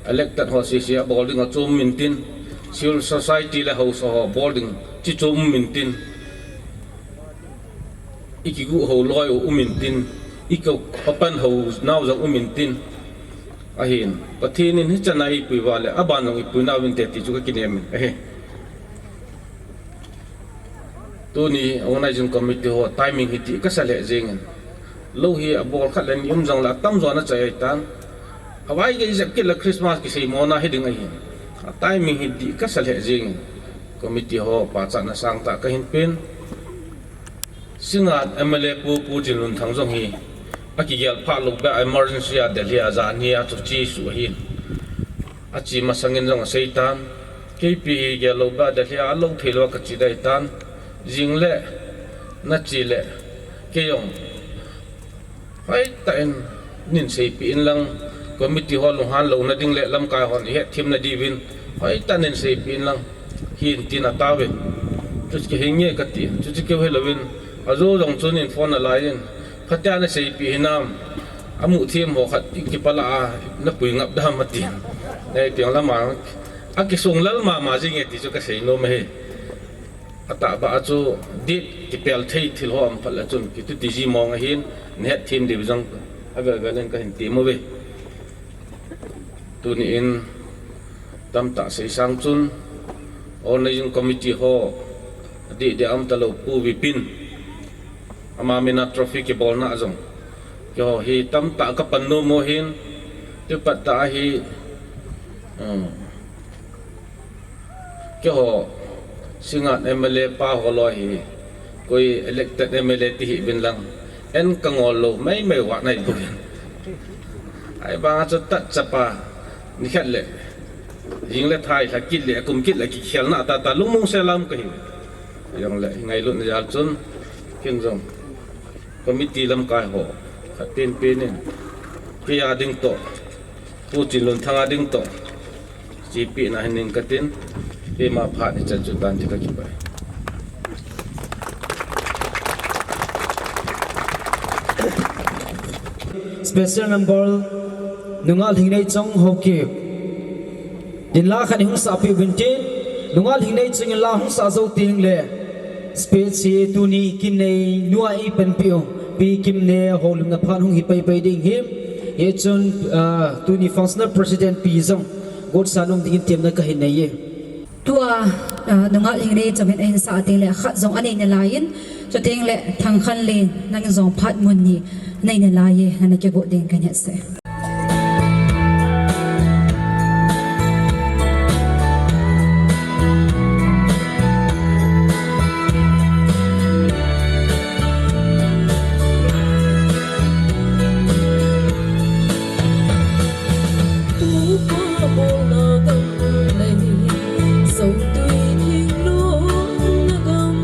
elected ho sese abol ding achom um intin, civil society le haosa ho bol ding chi chom um intin, ikigu ho loi u um intin, ikipan ho nau jong um intin. Ahin, Pathen in hichan a eipui uva le, aban jong eipui nau vinte ti chu kakinem in ahi. Tuni organizing committee ho timing hi dih kasa lheh jengin. Lou hi abol khat le ni um jongle atamjo ana chai ahitan. Avai gei jep kit le Christmas kiseimona hiding ahi. A timing hi dih kasa lheh jengin. Committee ho pachatna sangtah kahin pen. Singngat M L A pu, Pu Chinlunthang jong hi akigel phat lou beh a emergency a Delhi a jani a chu chesuh ahin. Ache masangin jong aseitan, keipi hi gel lou beh a Delhi a alou theilou a kache ding ahitan, jingle nache le, kei jong hoitah in neiseipeh inlang, committee ho lunghan louna ding le lamkai hon ihetthem nadiuvin, hoitah in neiseipeh inlang, hin tin ataovin. Chuche kahinge kati, chuche keu hilouvin, ajo jong chun in phone alai in, phatea naseipeh hinam, amu them ho khat ikipah lah a, napui ngap dam atin. Nei tiang lama, akisung lal mama jinge ti chu kaseinom ahi. Atahbeh a chu date kipel thei thil ho aum phat le chun kituti ji mong ahin, nahetthem diu jong avel vel in kahin tem uve. Tuni in tamtah sei sang chun, organizing committee ho, adeh deh a um talou Pu Vipin, ama mina trophy kibolna a jong, keiho hi tamtah kapan nom u ahin, tupat tah a hi, um, keiho, Singngat M L A pa ho loi hi, koi elected M L A ti hih uvin lang, en kangol lou maimai uva naibouvin. Ahivang a chu tat chapa, nikhat le, jingle tha ilha kit le, akum kit le, kikhelna tahtah lungmong sel a um kahi. Jongle, ngailutna jal chun, ken jong, committee lamkai ho, khat pen pen in, kei a ding toh, Pu Chinlunthang a ding toh, chepina hin ning katin, keima phat ichan chu tan ti kakipah e. Special number, Nunga Lhingneichong Haokip. Tin la khat hung sahpeh uvin tin, Nunga Lhingneichong in la hung sah jou teng le, speech hi tuni Kimnei nu a eipanpeh u, Pi Kimnei houlimna phat hung hi paipai ding ahi. Hichun, ah, tuni functional president pi jong gotsa nom dingin temna kahin nei e. Tua, ah, Nunga Lhingneichong in ahin sah teng le khat jong anei nalai in, chuteng le Thangkhanlen nangin jong phat mun ni nei nalai e, nana kigot ding kahin hetsah e. Tupa bolna gam lei, sotui thinglung na gam.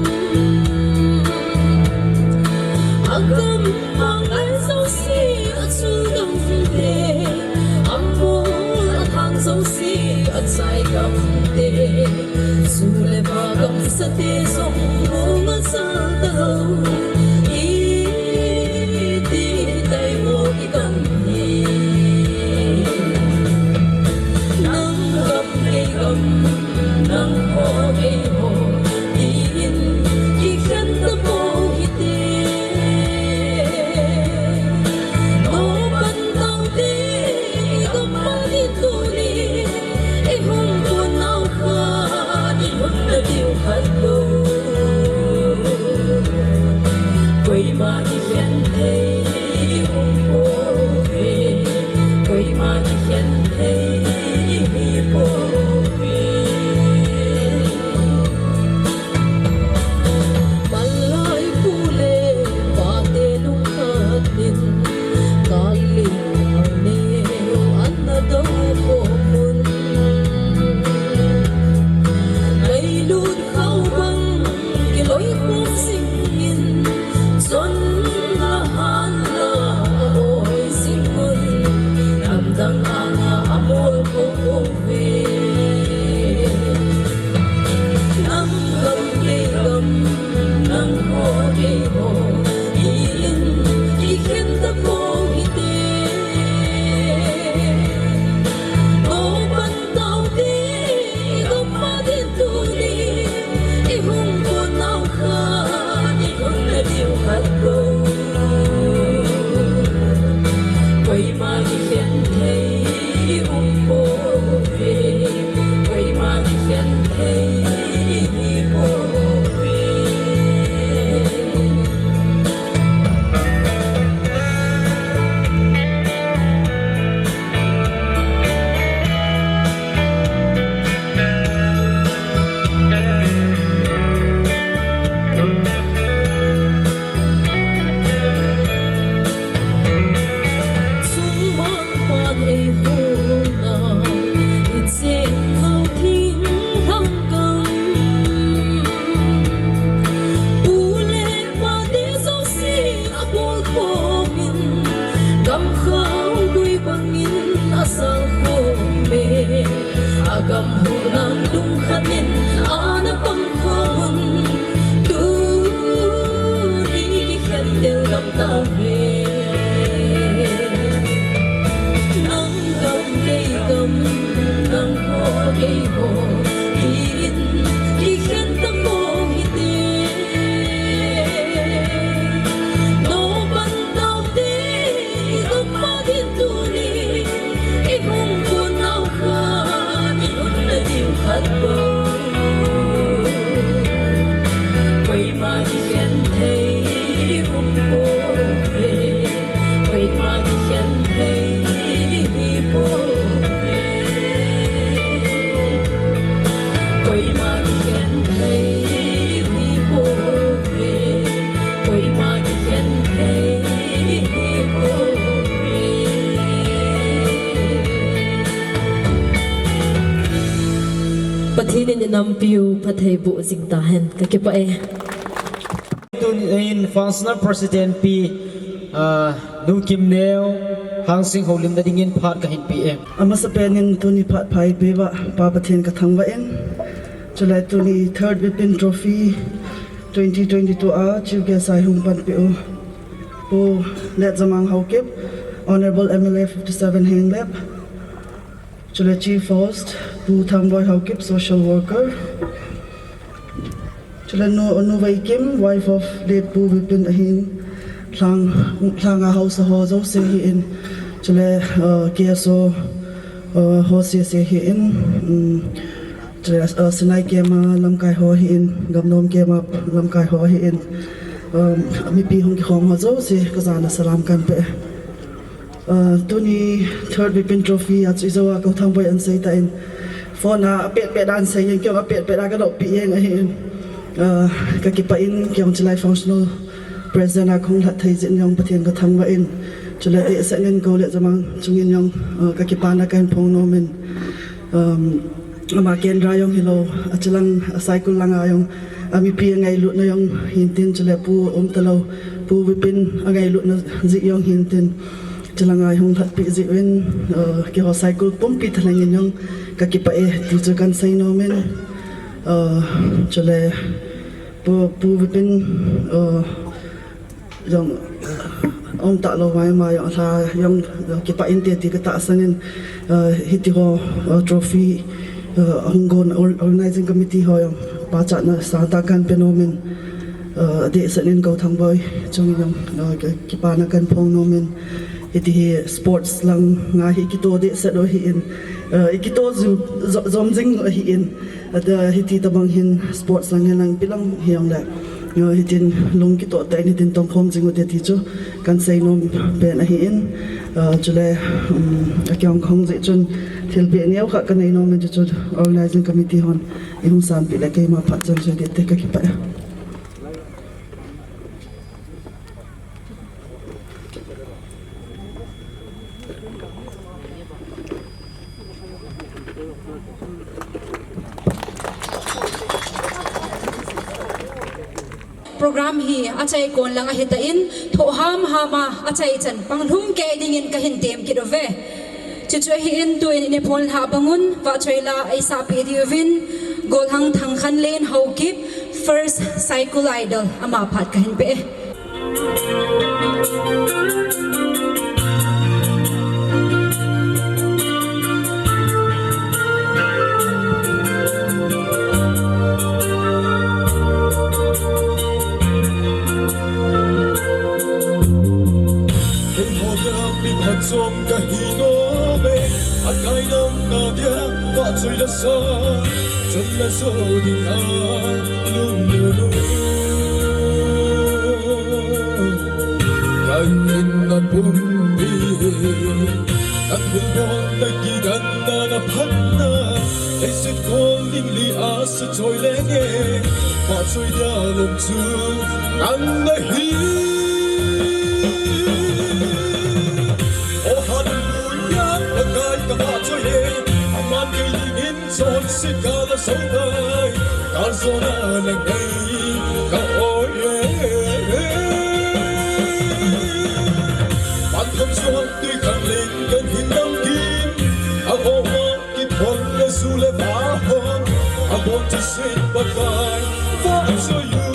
Agam mang ai jouse, achu gam te, amol athang jouse, achai gam te. Chu le pa gamsate jong mong asal talou, iti taimo igam hi. Nang gam kei gam, nang ho kei ho, tin kikhen tapou hite. Nopan taute, igam pan in tuni, ihung kon nau khat, ihung nadiu khat lou. Pathen in inampiu phatthei boh jing tahen, kakipah e. Tunin Functional President pi, ah, Nu Kimneo, Hangsing houlimna dingin phat kahin pe e. Amasapen in tuni phat pha eipeuva Pa Pathen kathangvah in. Chulai tuni third Vipin Trophy twenty twenty-two a Chief Guest a eihung panpeh u Pu Letjamang Haokip, Honourable M L A fifty-seven Henglep. Chule Chief Host, Pu Thangboi Haokip, Social Worker. Chule Nu, Nu Veikim, wife of late Pu Vipin ahin, Lhang, Lhanga haosa ho jouse ahin. Chule, uh, K S O, uh, ho sese ahin. Um, chule, uh, Sinai camp a lamkai ho ahin, Gamnom camp a lamkai ho ahin. Um, mipi hung kikhom ho jouse, kajana salam kahin pe. Uh, tuni third Vipin Trophy a chu ijou a Pu Thangboi ahin sei tan, phone a apet pet a ahin sei in, keiin apet pet a kadoh peh in ahin. Uh, kakipah in, keiin chulai functional president a kahung lhat thei jeh in jong Pathen kathangvah in. Chule dehset in Pu Letjamang chungin jong, uh, kakipana kahin phong nom in. Um, Ama kendra jong hilou, achilang, a Saikul langa jong, a mipi angailutna jong hintin, chule Pu umtalou, Pu Vipin angailutna jeh jong hintin, chulanga eihung lhatpeh jeh uvin, uh, keiho Saikul pumpi thalheng in jong kakipah e, ti chu kahin sei nom in, uh, chule Pu, Pu Vipin, uh, jong, uh, aumtah lou vai ma jong, alha jong, uh, kipah inte ti katahsan in, uh, hitiho, uh, trophy, uh, hung gon or-, organizing committee ho jong pachatna sangtah kahin pe nom in, uh, dehset in Pu Thangboi chungin jong, uh, ki-, kipana kahin phong nom in, hiti hi sports langa hi kito dehset u ahin, uh, ikito jing, jo-, jom jing u ahin, Ata hiti tabang hin sports lang hin lang pilang hijongle, Yo, hitin lung kitoh tah in hitin tongkhom jing ute ti chu kan seinom pen ahin, ah, chule, um, akiong khong jeh chun thilpeh neo kha kanei nom in chu chu organizing committee hon ihung sanpeh le keima phat chan chu hiti te kakipah e. Program hi achai kon lang ahitan, thohham hama achai chan panglhung kei dingin kahin tem kit uve. Chuchu ahin tuin inipon lha bangun, vahchoi la eisahpeh diuvin, Golhang Thangkhanlen Haokip, First Saikul Idol, ama phat kahin peh e. Keiho dia mi phat chom kahi nom e, akai nom na dia vahchoi la sa, chun la so ding a lunglut. Kahin na pum bi, kahin bol na kidan na na phat na, leiset kol ding li a sa choi lenge, vahchoi dia lom chu nang nahi. Oh hallelujah, Pakai ka vahchoi e, aman kei dingin chonset kal a so tai, kal jona na ngei ka oi e. Pan thang jong tui khang leng kahin nam kim, a oh Kithol le ju le va hon, abon chasin Pakai vahchoi u.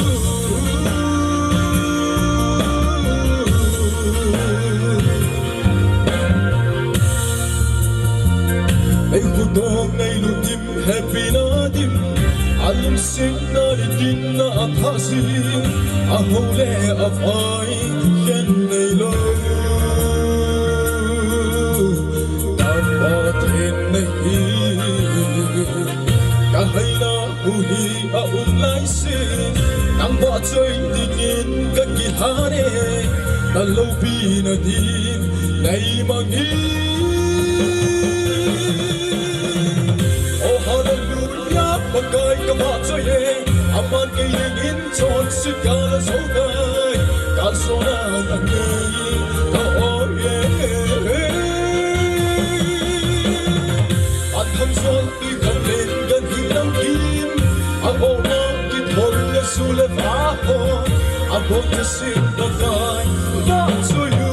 Ei khutong nei lu dim, happy na dim, alungsetna le dinna aphah jing, aho le avai khen neilou. Ka Pathen nahi, ka haina hu hi a um lai sin, nang vahchoi dingin ka kilhan e, na loupina din nei mang in. Oh hallelujah, Pakai ka vahchoi e, aman kei dingin chonset kal a so tai, kal jona na ngei ka oi e. Atham jong tui khang leng kahin nam kim, a oh a kithol le ju le va hon, abon chasin Pakai vahchoi u.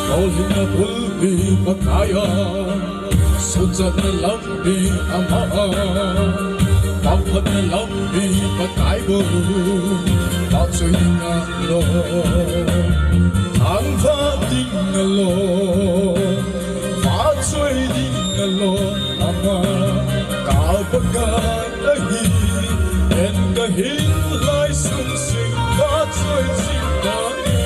Lolhinna bulpi Pakai a, suhchatna lampi ama a, vangphatna lampi Pakai bou, vahchoi ding alou, thangvah ding alou, vahchoi ding alou ama, ka Pakai ahi, ken kahin lai sung sing vahchoi jing tange.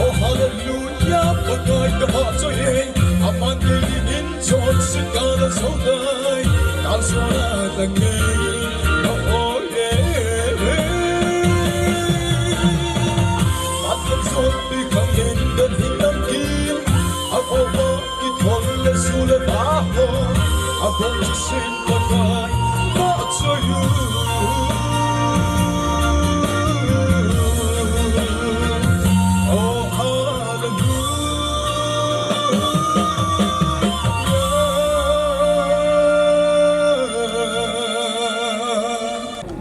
Oh hallelujah, Pakai ka vahchoi e, aman kei dingin chonset kal a so tai, kal jona na ngei ka oi e. Atham jong tui khang leng kahin nam kim, a oh a kithol le ju le va hon, abon chasin Pakai vahchoi u. Oh hallelujah.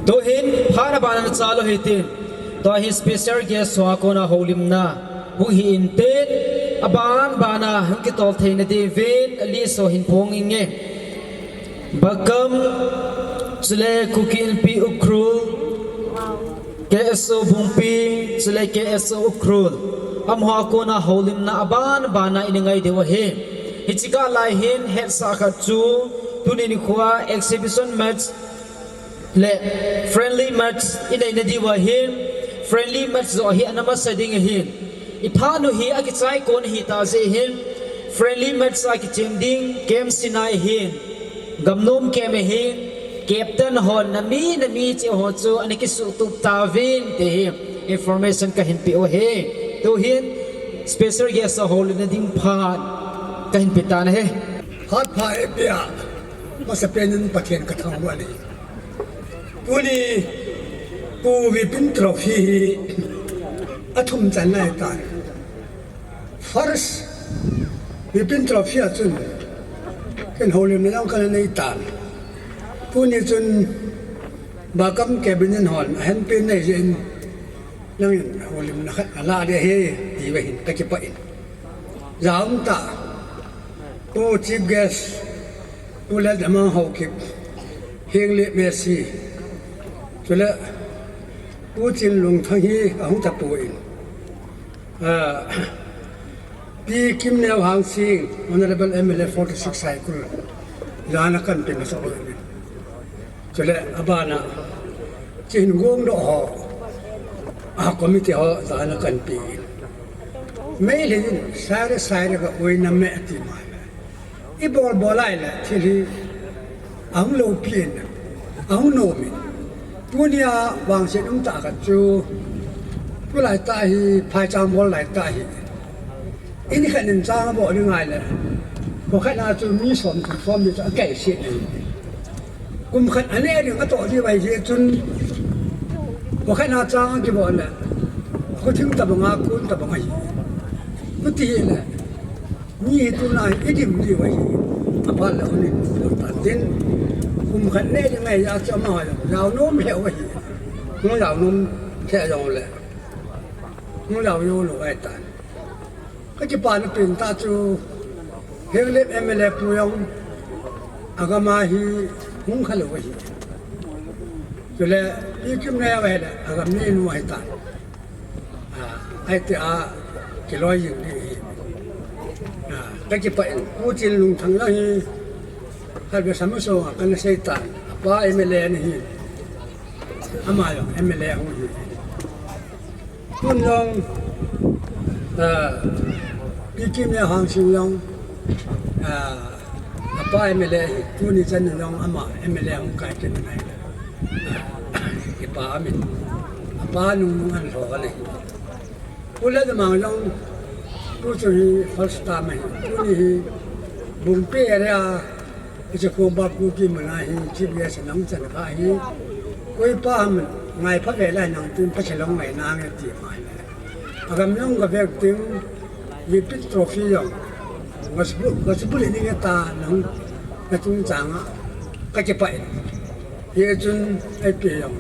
Tuhin phat abana chalo hitin, tua hi special guest ho a kona houlimna hung hi intin. Aban bana hung kitol theina diuvin list ho hin phong inge. Bakam, chule Kuki Inpi Ukhrul, K S O Bungpi, chule K S O Ukhrul. Amaho a kona houlimna aban bana ina ngai diu ahi. Hiche kah lai hin hetsah khat chu tuni nikho a exhibition match le friendly match inei na diu ahin, friendly match joh hi ana masa ding ahin. Iphat u hi akichai kon ahitah jeh hin, friendly match a kichem ding camp sinai ahin, gamnom camp ahin, captain hon nami nami cheh ho chu ana kisuhtup tauvin ti hi information kahin peh u ahi. Tuhin special guest a houlimna ding phat kahin pe tan ahi. Phat pha eipeh a, masapen in Pathen kathangvah e. Tuni, Pu Vipin Trophy hi athum channa ahitan. First, Vipin Trophy a chun, ken houlimna jong kana nei tan. Tuni chun, Bakam Cabinet hon ahenpen nei jeh in, nangin houlimna khat nalah ding ahi, tiuva hin kakipah in. Jaum tah, Pu Chief Guest, Pu Lalthamang Haokip, Henglep M A C, chule Pu Chinlungthang hi ahung tapon, ah, Pi Kimneo Hangsing, Honorable M L A forty-six Saikul, jana kahin pe masa uvin. Chule abana, hiche hin gongdoh ho, a committee ho jana kahin pe in. Meitei in, saire saire ka uina me ati mai. Ibol bol lai le, thil hi ahung loupi in, ahung nom in. Tunia vangset um tah khat chu, tulai tah hi, phaicham bol lai tah hi. In khat in chang abol ding ngai le, kho khat na chu mi som thum som ni chu akaiset in. Kum khat aneh ding atoh diu ahi jeh chun, kho khat na chang akibol le, kho thim tabang a, kon tabang ahi. Chuti hile, mi hi tuna hi idim diu ahi. Aphat le hung in bol tan tin, kum khat neh ding ahi jeh chun amaho jao nom lheh u ahi. Hung jao nom lheh jong le, hung jao jou lou ahitan. Kakipana pen tah chu, Henglep M L A pu jong agam a hi hung khalou ahi. Chule, Pi Kimneo ahile, agam neinu ahitan. Ah, ahi tia kiloi jing ding ahi. Ah, kakipah in, Pu Chinlungthang jong hi, khatvei sam sung a kana sei tan, apa M L A ana hi. Ama jong M L A ahung hi. Tun jong, ah, Pi Kimneo Hangsing jong, ah, apa M L A hi, tuni chan jong ama M L A hung kai kit nai. Ah, kipa amin. Apa nung nung an lho ka le. Pu Lalthamang jong, tu chu hi first time ahi. Tuni hi, Bungpi area, Hiche Khongbap Kuki mun a hi Chief Guest a nang chan kha hi, koi pa ham ngai pha ve lai nang tin pa chalong ngai nang e ti mai. Agam jong ka vek ting, Vipin Trophy jong, Gachibowli, Gachibowli ni nge ta nang na chungchang a, kakipah in. Hichun ahi pi jong.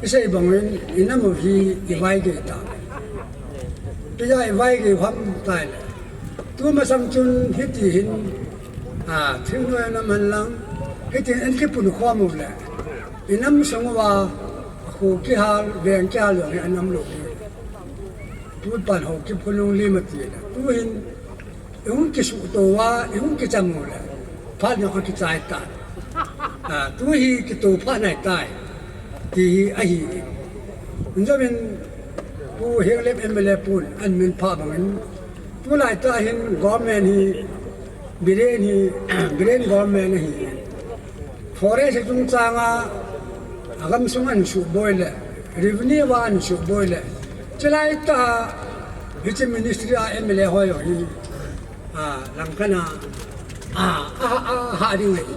Isei bang in, inam u hi ivai gei ta. Pi ja ivai gei ham tai le. Tumasang chun hiti hin, a, thingnoi nam hen lang, hiti hin an kipun khom u le. Inam sung uva, kho kihal, veng kihal jong hi anam lou hi. Tupan Haokip khonung lim ati le. Tu hin, ihung kisuhto uva, ihung kicham u le. Phat jong akichai tan. A, tu hi kito phat nai tai. Ti hi ahi. Injom in, Pu Henglep M L A pun, an min pha bang in, tulai tah hin government hi, Biren hi, Biren government ahi. Forest chungchang a, agamsung an suboi le, revenue va an suboi le. Chulai tah, hiche ministry a M L A ho jong hi, a, lamkai a, a, a, a, ha ding ahi.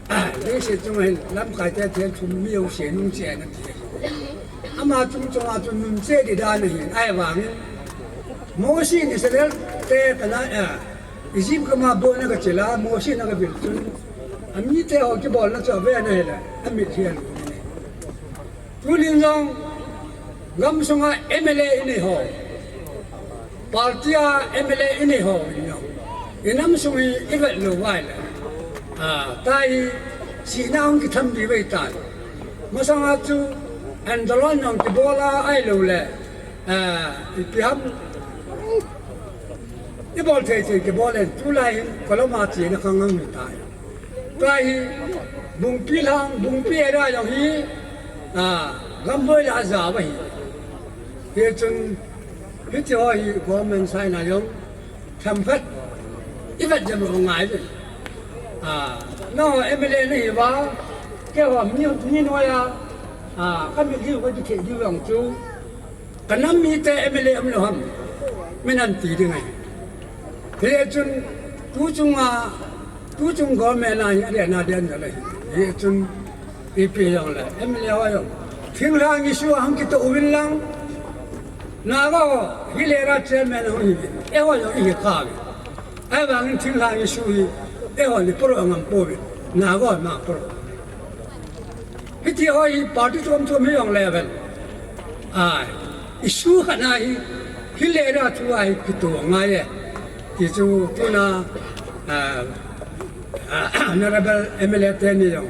A, leiset chunga hin, lamkai te thil thum mi jouse nung che na ti. Ama chung chunga chu nung che di dan ahi, ahivangin. Mosi in Israel te kana, a, Egypt gam a bol na kachil a, Mosi in akavil chun, amite ho kibolna chu ave na hile, amit hi alu ni. Tunin jong, gamsunga M L A inei ho, Party a M L A inei ho in jong, inam sung hi ivet lou uva ahile, ah, tua hi sihna hung kitham ding ahitai. Masanga chu andolon jong kibol a ahilou le, ah, ipi ham, ibol thei thei kibol in tulai hin kolom a chena khang hung hitai. Tua hi Bungpi lang, Bungpi area jong hi, ah, gamboi la aja uva ahi. Hichun hiti ho hi government side a jong themkhat ivet jom u ngai uvin. Ah, nangho M L A nahi uva, keiho mi, mi noiya, ah, kamit diu kadikhe diu jong chu, kanam mite M L A umlou ham, min an ti ding ahi. Hichun tuchunga, tuchung government a hi aden aden jal ahi. Hichun ipi jongle M L A ho jong thinglhang issue a hung kitoh uvin lang, Naga ho, hilera chairman hung hiuvin, eiho jong ihi kha uvin. Ahivangin thinglhang issue hi eihon iporo ngam pouvin, Naga hon aporo. Hiti ho hi party chom chom hijongle ven, ah, issue khat na hi, hilera thu a hi kitoh angai e, ti chu tuna, ah, ah, Honorable M L A teni jong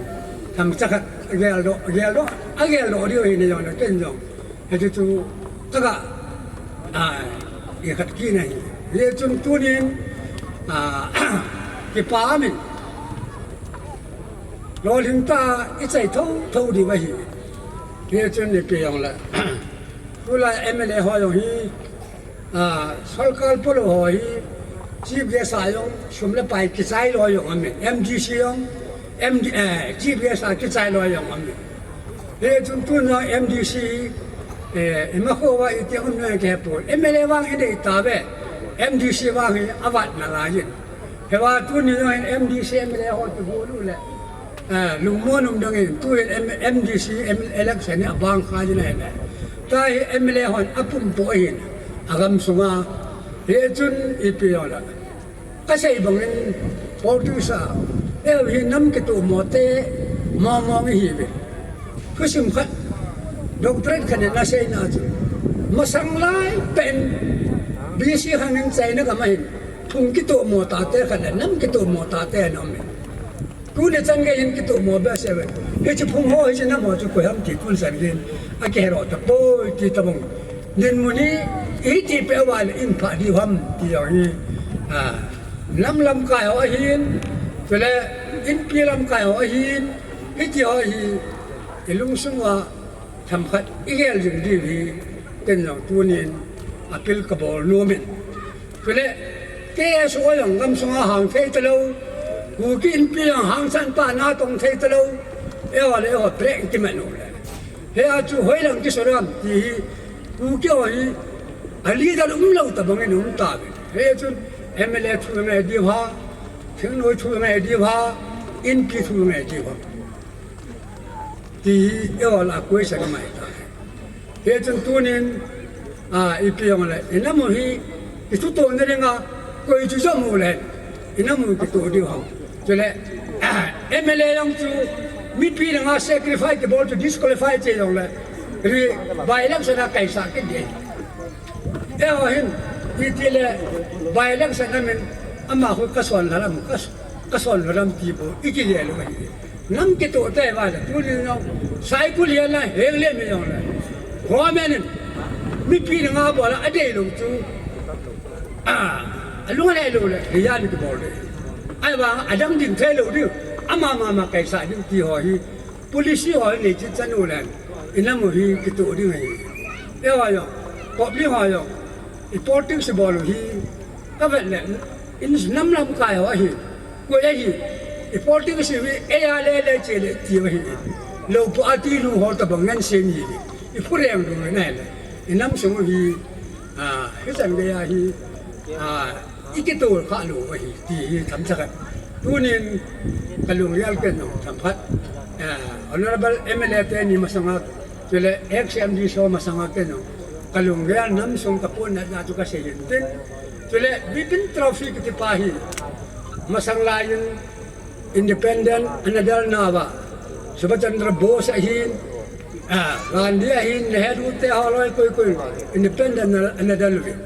themcha khat ageldoh, ageldoh, ageldoh diu ahi, ni jongle ken jong hichu chu kaga, ah, ikhat kit ahi. Hichun tunin, ah, kipa umin, lolhing tah a ichai thotho diu ahi. Hichun ipi jongle, tulai M L A ho jong hi, ah, sorkar polou ho hi, chief guest a jong sum le pai kichai lou jong aumin, M D C jong, M D, eh, chief guest a kichai lou jong aumin. Hichun tun jong M D C, eh, imakho uva iti um nom kahepon, M L A vang inei tauve, M D C vang hi avat nalaiyin. Hiva tuni jong hin M D C M L A ho kibol u le, ah, lungmon um dingin, tuhin M-, M D C M-, election hi abang kha jin ahile, tua hi M L A hon apumpo ahin, agamsunga. Hichun ipi jongle, kasei bangin, politics a, eiho hi nam kitohmo te mong mong ihiuve. Thusim khat, doctorate khat in aseina chu, masang lai pen B C khat in China gam a hin phung kitohmo tate khat le nam kitohmo tate ana umin. Tuni chan gei hin kitohmo behseh uve. Hiche phung ho, hiche nam ho chu koi ham ti tuni chan gei hin akihedoh tapoi ti tabang. Dinmun hi iti peh uva le inphah diu ham ti jong hi, ah, nam lamkai ho ahin, chule inpi lamkai ho ahin, hiti ho hi ilungsung uva themkhat igel jing diu hi ken jong tunin appeal kabol nomin. Chule K S O jong gamsunga hang thei talou, Kuki Inpi jong hangsan pa natong thei talou, eiho le eiho break kiman u le, hia chu hoilang kisoh ham ti hi, Kuki ho hi a leader umlou tabangin um tauvin. Hichun M L A thu ngai diu ham, thingnoi thu ngai diu ham, Inpi thu ngai diu ham ti hi eiho lah a question mai tai. Hichun tunin, ah, ipi jongle, inam u hi kitohna dinga koi chu jom u le, inam u kitoh diu ham. Chule, ah, M L A jong chu mipi dinga sacrifice kibol chu disqualify che jongle, re-, by-election a kaisah kit ding. Eiho hin, itile by-election a min, ama khu kasonlha lam, kas-, kasonlha lam ti bou ikigel u ahi. Nam kitoh te uva le, tuni jong, Saikul hi ana heng le mi jong le, government in mipi dinga bol a adeilou chu, ah, alung alhai lou le, resign kibol ding. Ahivang adang ding theilou diu, ama mama kaisah diu ti ho hi, policy ho hi nei cheh chan u le, inam u hi kitoh ding ahi. Eiho jong, public ho jong, i politics bol u hi, kavet le, in nam lamkai ho ahi, koi ahi, i politics hi, eia le le che le ti u ahi. Lou pu ati lu ho tabang ngen se ni le, iphu reng lu ngai le, inam sung u hi, ah, hichan geiya hi, ah, ikitoh kha lou u ahi, ti hi themcha khat. Tunin kalunggel ken jong themkhat, ah, Honorable M L A teni masanga, chule ex M D C masanga ken jong kalunggel, nam sung kapunnatna chu kasei in tin. Chule Bipin Trophy kiti pa hi, masang laiyin independent ana delna uva, Subhash Chandra Bose ahin, ah, Gandhi ahin, Nehru te ho loi koi koi independent ana, ana del uvin.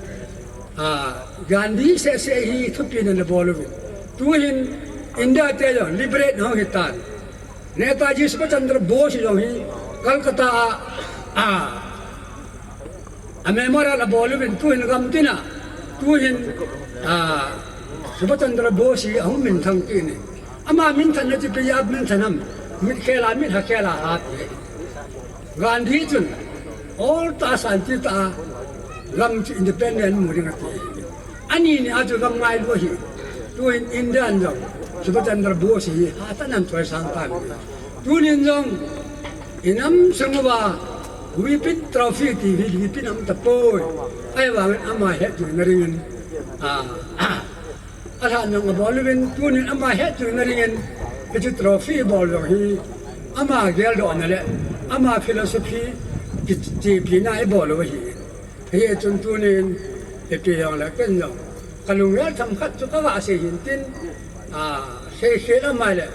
Ah, Gandhi seh seh hi thupina ana bol uvin. Tuhin India te jong liberate ana hung hitan. Netaji Subhash Chandra Bose jong hi Calcutta a, a, a memorial abol uvin tuhin gam tina. Tuhin, ah, Subhash Chandra Bose hi ahung minthang kit in. Ama minthanna chu ipi a minthan ham. Mit khel a, mit ha khel a ha ti. Gandhi chun, ol tah a, santi tah a, gam chu independent mu ding ati. Ani ni a chu gam ngailu ahi. Tuhin India in jong, Subhash Chandra Bose hi hatah in ana thoisang tan. Tunin jong, i nam sung uva, Vipin Trophy ti hi Vipin aum tapoi. Ahivangin ama hetchenna dingin, ah, alhan jong abol uvin, tunin ama hetchenna dingin, hiche trophy bol jong hi, ama geldohna le, ama philosophy, kichepina ibol u ahi. Hichun tunin, ipi jong le ken jong, kalunggel themkhat chu kaga sei hin tin, ah, sei khel ama le,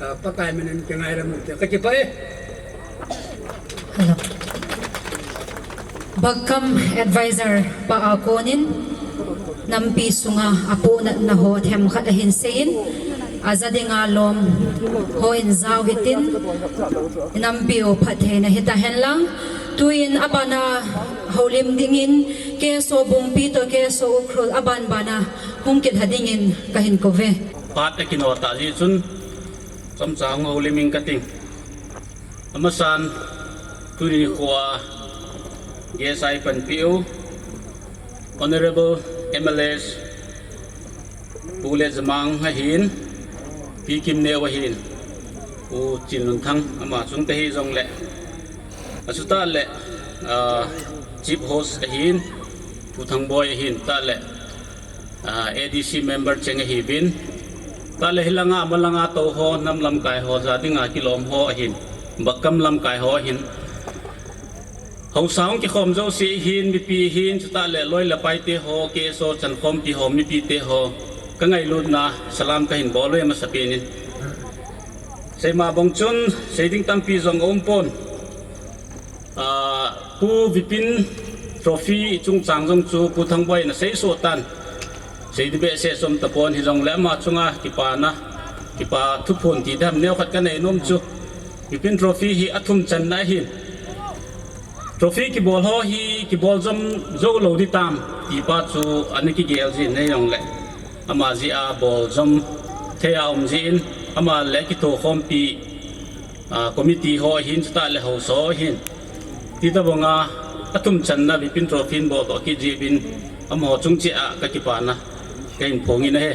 ah, Pakai min in kingailu te, kakipah e. Hello. Bakam advisor pa a konin, nampi sunga apohnatna ho themkhat ahin seiyin, aja dinga lom hon jao hitin, nampi u phattheina hita hen lang, tuin abana houlim dingin, K S O Bungpi toh K S O Ukhrul aban bana hung kilha dingin kahin kouve. Phat akino tah jeh chun, chomcha hung houlim ing kating. Amasan, tuni khoa, G S I panpi u, Honorable M L As, Pu Letjamang ahin, Pi Kimneo ahin, Pu Chinlunthang ama chung te hijongle, achutah le, ah, Chief Host ahin, Pu Thangboi ahin, tah le, ah, A D C member cheng ahiuvin, tah le hilanga, malanga tou ho, nam lamkai ho, ja dinga kilom ho ahin, Bakam lamkai ho ahin, Haosa hung kikhom jouse hin, mipi hin, chutah le loi le pai te ho, K S O chankhompi ho, mipi te ho, kangailutna salam kahin bol uve masapen in. Seima bang chun, sei ding tampi jong aum pon. Ah, Pu Vipin Trophy chungchang jong chu Pu Thangboi in asei soh tan. Sei ding behseh chu um tapon hijongle ama chunga kipana, kipa thuphon ti dam neo khat kanei nom chu. Vipin Trophy hi athum channa ahin. Trophy kibol ho hi kibol jom jou lou ding tam, ti pa chu ana kigel jin hijongle. Ama jeh a bol jom thei a um jin, ama le kithokhompi, ah, committee ho ahin, chutah le haosa ho ahin. Ti tabanga athum channa Vipin Trophy in boldoh kit jeh uvin, amaho chung cheh a kakipana kahin phong in ahi.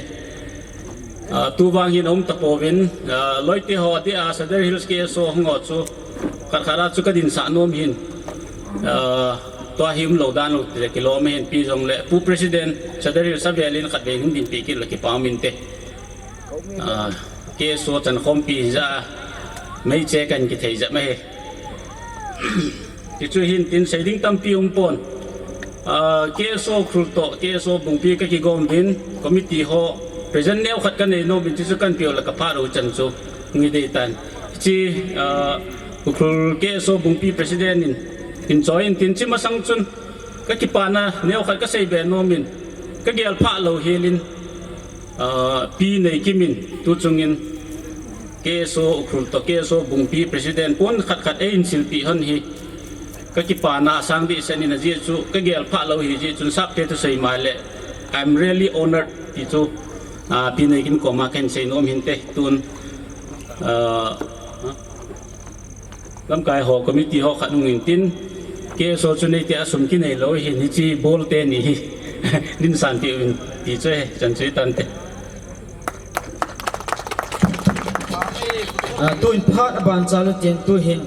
Ah, tuvang hin aum tapouvin, ah, loite ho adeh a Sadar Hills K S O hung ho chu khat khat a chu kadinsah nom hin, ah, tua hi umlou dan u tile kilom ahin, ipi jongle Pu President Sadar Hills avel in khatvei hung dinpi kit le kipa um inte. Ah, K S O chankhompi hija meiche kahin kithei jep ahi. Tichu hin tin sei ding tampi um pon. Ah, K S O Ukhrul toh, K S O Bungpi kakigom uvin, committee ho, present neo khat kanei nom uvin, tichu kahin peh u le kaphat u chan chu, ngi dei tan. Chi, ah, Ukhrul K S O Bungpi President in, hin choi in tin chi masang chun, kakipana neo khat kasei be nom in, kagel phah lou hel in, ah, Pi Neikim in, tu chungin, K S O Ukhrul toh K S O Bungpi President pon khat khat eihin silpeh hon hi, kakipana asang dehset in ajeh chu kagel phah lou ahi jeh chun sapte thusei ma le, I'm really honored ti chu, ah, Pi Neikim koma kahin sei nom hinte tun, ah, lamkai ho committee ho khat hung in tin, K S O chu neite a sum kinei lou hin hiche bol teni hi, dinsan peh uvin ti chu ahi, chan chu hitante. Ah, tuin phat aban chal u tin tuhin.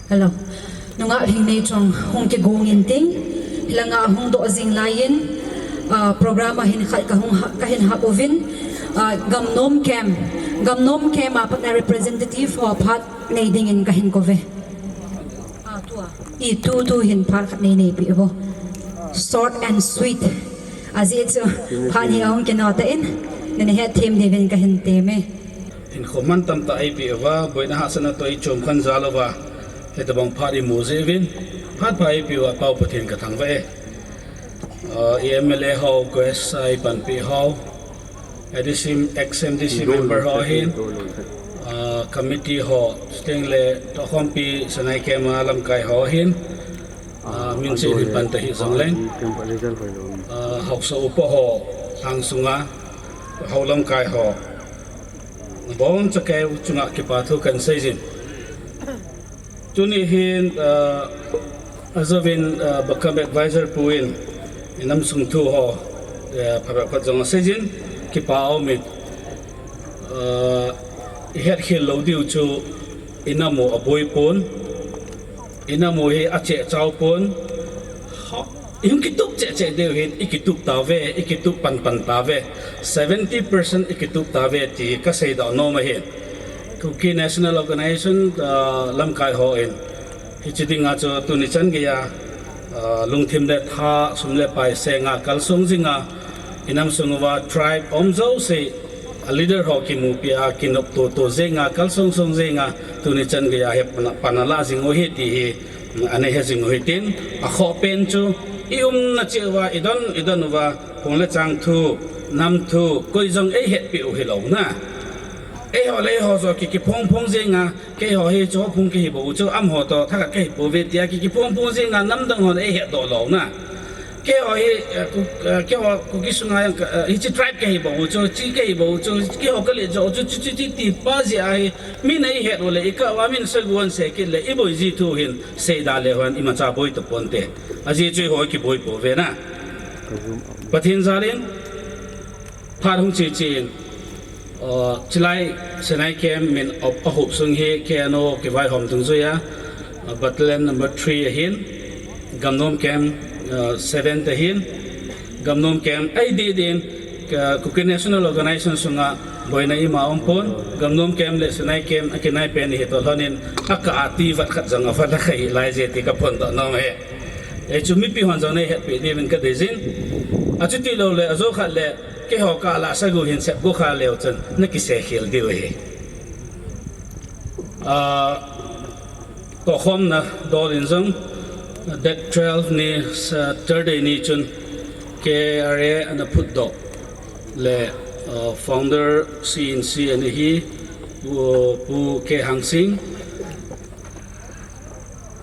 Hello. Nungah Lhingneichong hung kigong in tin, hilanga hung doh jing laiyin, ah, program a hin khat kahung ha-, kahin hap uvin, ah, Gamnom Camp. Gamnom Camp a patna representative ho phat nei dingin kahin kouve. Ah, tua. I tu, tu hin phat khat nei neipeh uvo. Short and sweet. Ajeh chu phat hi ahung kino tan, nana hetthem diuvin kahin temme. Hinkho mantam tah eipeh uva, boina hahsatna toh ichom khen jal uva, Hitabang phat imu jeh uvin, phat pha eipeh uva Pathen kathangvah e. Ah, i M L A ho, K S I panpi ho, A D C, ex M D C member ho hin, ah, committee ho, chuteng le tohkhompi Senai Camp a lamkai ho hin, ah, min chih hin pan ta hih jongleng, ah, haosa upa ho, lhang sunga, hou lamkai ho, bonchauva kei chunga kipa thu kahin seijin. Tuni hin, ah, ajouvin, ah, Bakam Advisor pu in, inam sung thu ho, eh, phabep khat jong aseijin, kipa aumin, ah, ihet khel lou diu chu, inam u aboi pon, inam u hi acheh chau pon, ha, ihung kitup cheh cheh diu hin, ikitup tauve, ikitup pan pan tauve, seventy percent ikitup tauve ti kasei doh nom ahin. Kuki National Organization, ah, lamkai hon, hiche dinga chu tuni chan geiya, ah, lungthim le tha, sum le pai senga kalsong jinga, inam sung uva tribe um jouse, a leader ho kimupi a, kinopto to jinga, kalsong song jinga, tuni chan geiya hi pan a, pan ala jing u ahi ti hi, ana he jing u hitin, akhoh pen chu, i umna cheh uva, idon, idon uva, phung le chang thu, nam thu, koi jong eihetpeh u hilou na. Eiho le eiho joh ki, kiphong phong jinga, keiho hi chu phung kahi bou chu, amaho toh thakhat kahi pouve tia ki, kiphong phong jinga, namdang hon eihetdoh lou na. Keiho hi, eh, Ku-, eh, keiho Kuki sunga jong ka, eh, hiche tribe kahi bou chu, chi kahi bou chu, keiho kale joh chu, chu, chu, ti, ti pa jeh a hi, min eihet u le, ikah uva min sagu an sei kit le, iboi ji thu hin, seida le hon, imacha boi taponte. Ajeh chu eiho kiboi pouve na. Pathen jalin, phat hung che chen, ah, chulai Senai Camp min a, ahop sung hi K N O kivaihom dungjuiya, ah, Battalion number three ahin, Gamnom Camp, ah, seven ahin, Gamnom Camp ahi deh din, ka, Kuki National Organization sunga boina ima umpon, Gamnom Camp le Senai Camp akinai pen hi toh lhonin, akah a ti vat khat jong avat a kahi lai je ti kaphondoh nom e. Hichu mipi hon jong neihetpeh diuvin kadeijin. Achuti lou le, ajo khat le, keiho kah la sagu hin sep go kha leu chun, nakise khel diu ahi. Ah, tohkhomna dol in jong, date twelve ni, Saturday ni chun, K R A ana phutdoh le, ah, founder C N C ana hi, Pu, Pu K Hangsing,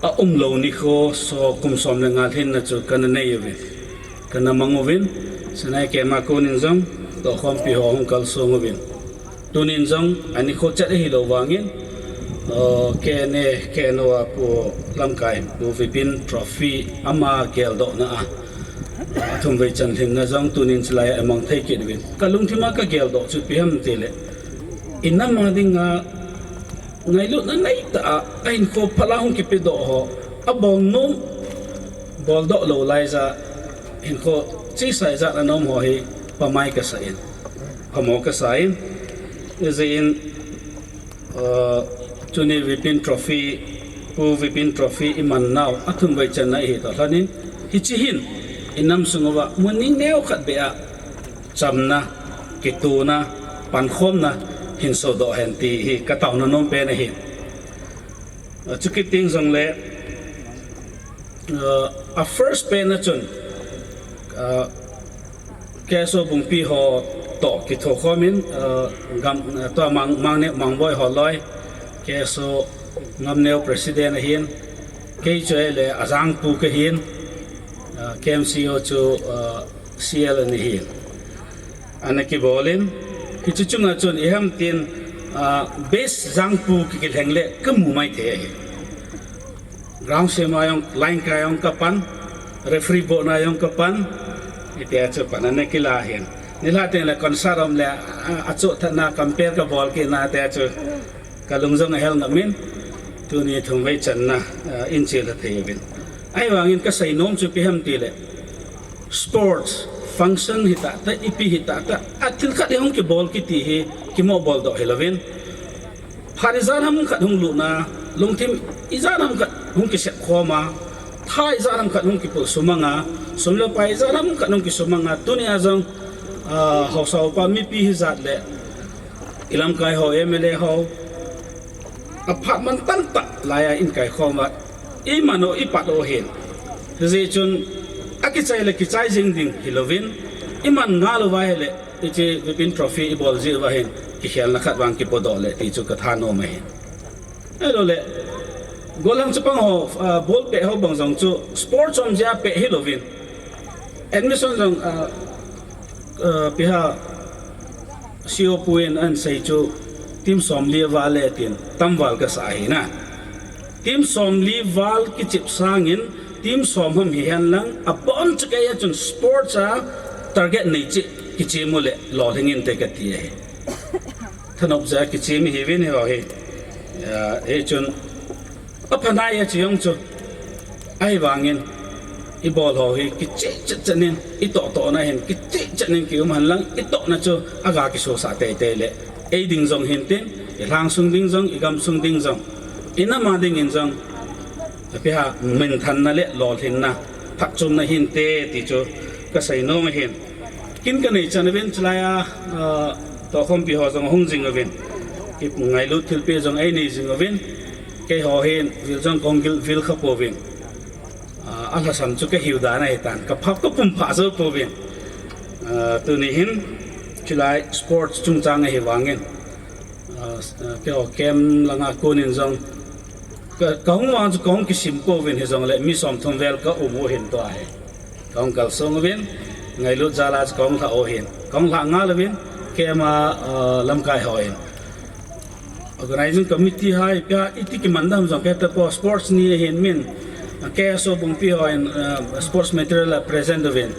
aumlou nikho so kum som le nga lhinna chu kana nei uvin, kana mang uvin, Senai Camp a konin jong, tohkhompi ho hung kalsong uvin. Tunin jong, anikho chet ahilou vangin, ah, K N A, K N O a Pu lamkai, Pu Vipin Trophy ama geldohna a, athumvei chan lhinna jong tunin chulai a amang thei kit uvin. Kalungthim a kageldoh chu ipi ham itile, inam a dinga ngailutna neitah a, ahinkho phat a hung kipedoh ho, abol nom, boldoh lou laija, hinkho chesa ijat ana um ho hi, pamai kasa in, phamo kasa in, hijeh in, ah, tuni Vipin Trophy, Pu Vipin Trophy iman nau, athumvei channa ihi toh lhonin, hiche hin, inam sung uva, mun ning neokhat beh a, chamna, kitona, pankhomna, hin sodoh hen ti hi kataona nom pen ahi. Ah, chukit teng jongle, ah, a first pen a chun, ah, K S O bungpi ho toh kithokhomin, ah, gam, ah, tua Mang, Mangneo, Mangboi Holoi, K S O Ngamneo President ahin, kei chu ahile ajangpu kahin, ah, K M C O chu, ah, C L ana hin. Ana kibolin, hiche chunga chun iham tin, ah, best jangpu kikilheng le kamu maithei ahi. Ground sem a jong, line kai a jong kapan, referee bohna jong kapan, hitia chu pan ana kila hin. Nilhah teng le concert um le, ah, achoh thatna compare kabol kitna tia chu kalung jong ahel ngamin, tuni thumvei channa, ah, in chelha thei uvin. Ahivangin kasei nom chu ipi ham itile, sports, function hitahtah, ipi hitahtah, athil khat ihung kibol kiti hi, kimoh boldoh hilouvin. Phat ijat ham khat hung lutna, lungthim ijat ham khat hung kisep khoma, tha ijat ham khat hung kipoh sumanga, sum le pai ijat ham khat hung kisumanga, tunia jong, ah, haosa upa mipi hijat le, ilamkai ho, M L A ho, Aphat man tamtah laiya in kaikhom uva, iman u ipat u ahin. Hijeh chun akichai le kichai jing ding hilouvin, iman ngal uva ahile, hiche Vipin Trophy ibol jeh uva hin, kikhelna khat vang kipodoh le ti chu kathanom ahin. Ahilou le, gollhang chapang ho, ah, ball pet ho bang jong chu sports um jeh a pet hilouvin. Admission jong, ah, ah, ipi ham, C O pu in ahin sei chu team somli aval e tin, tamval kasah ahi na. Team somli val kichep sangin, team som ham hihen lang, abon chu kei a chun sports a target nei cheh kichem u le lolhing inte kati ahi. Thanop jeh a kichem ihiuvin hiho hi. Ah, hichun apha nai a chu jong chu. Ahivangin, ibol ho hi kicheh chet chet in, itoh tohna hin kicheh chet in kium hen lang, itohna chu aga kisosah teitei le, ei ding jong hintin, ilhang sung ding jong, igam sung ding jong, inam a dingin jong, ipi ham, minthanna le lolhinna, phatchomna hinte ti chu kaseinom ahin. Kin kanei chan uvin, chulaiya, ah, tohkhompi ho jong ahung jing uvin, kingailut thilpeh jong einei jing uvin, keiho hin vil jong kahung vil, vil kha pouvin. Ah, alhasam chu kahiu dan ahitan, kaphap kapum phah jou pouvin. Ah, tuni hin, chulai sports chungchang ahivangin, ah, keiho camp langa konin jong, ka, kahung vang chu kahung kisim pouvin hijongle mi somthum vel kaum u ahin tua hi. Kahung kalsong uvin, ngailut jal a chu kahung lhah u ahin. Kahung lhah ngal uvin, camp a, ah, lamkai hon, organizing committee hai, ipi ham, iti kiman dam jong kahe tapoi, sports ni ahin min, ah, K S O Bungpi hon, ah, sports material apresent uvin.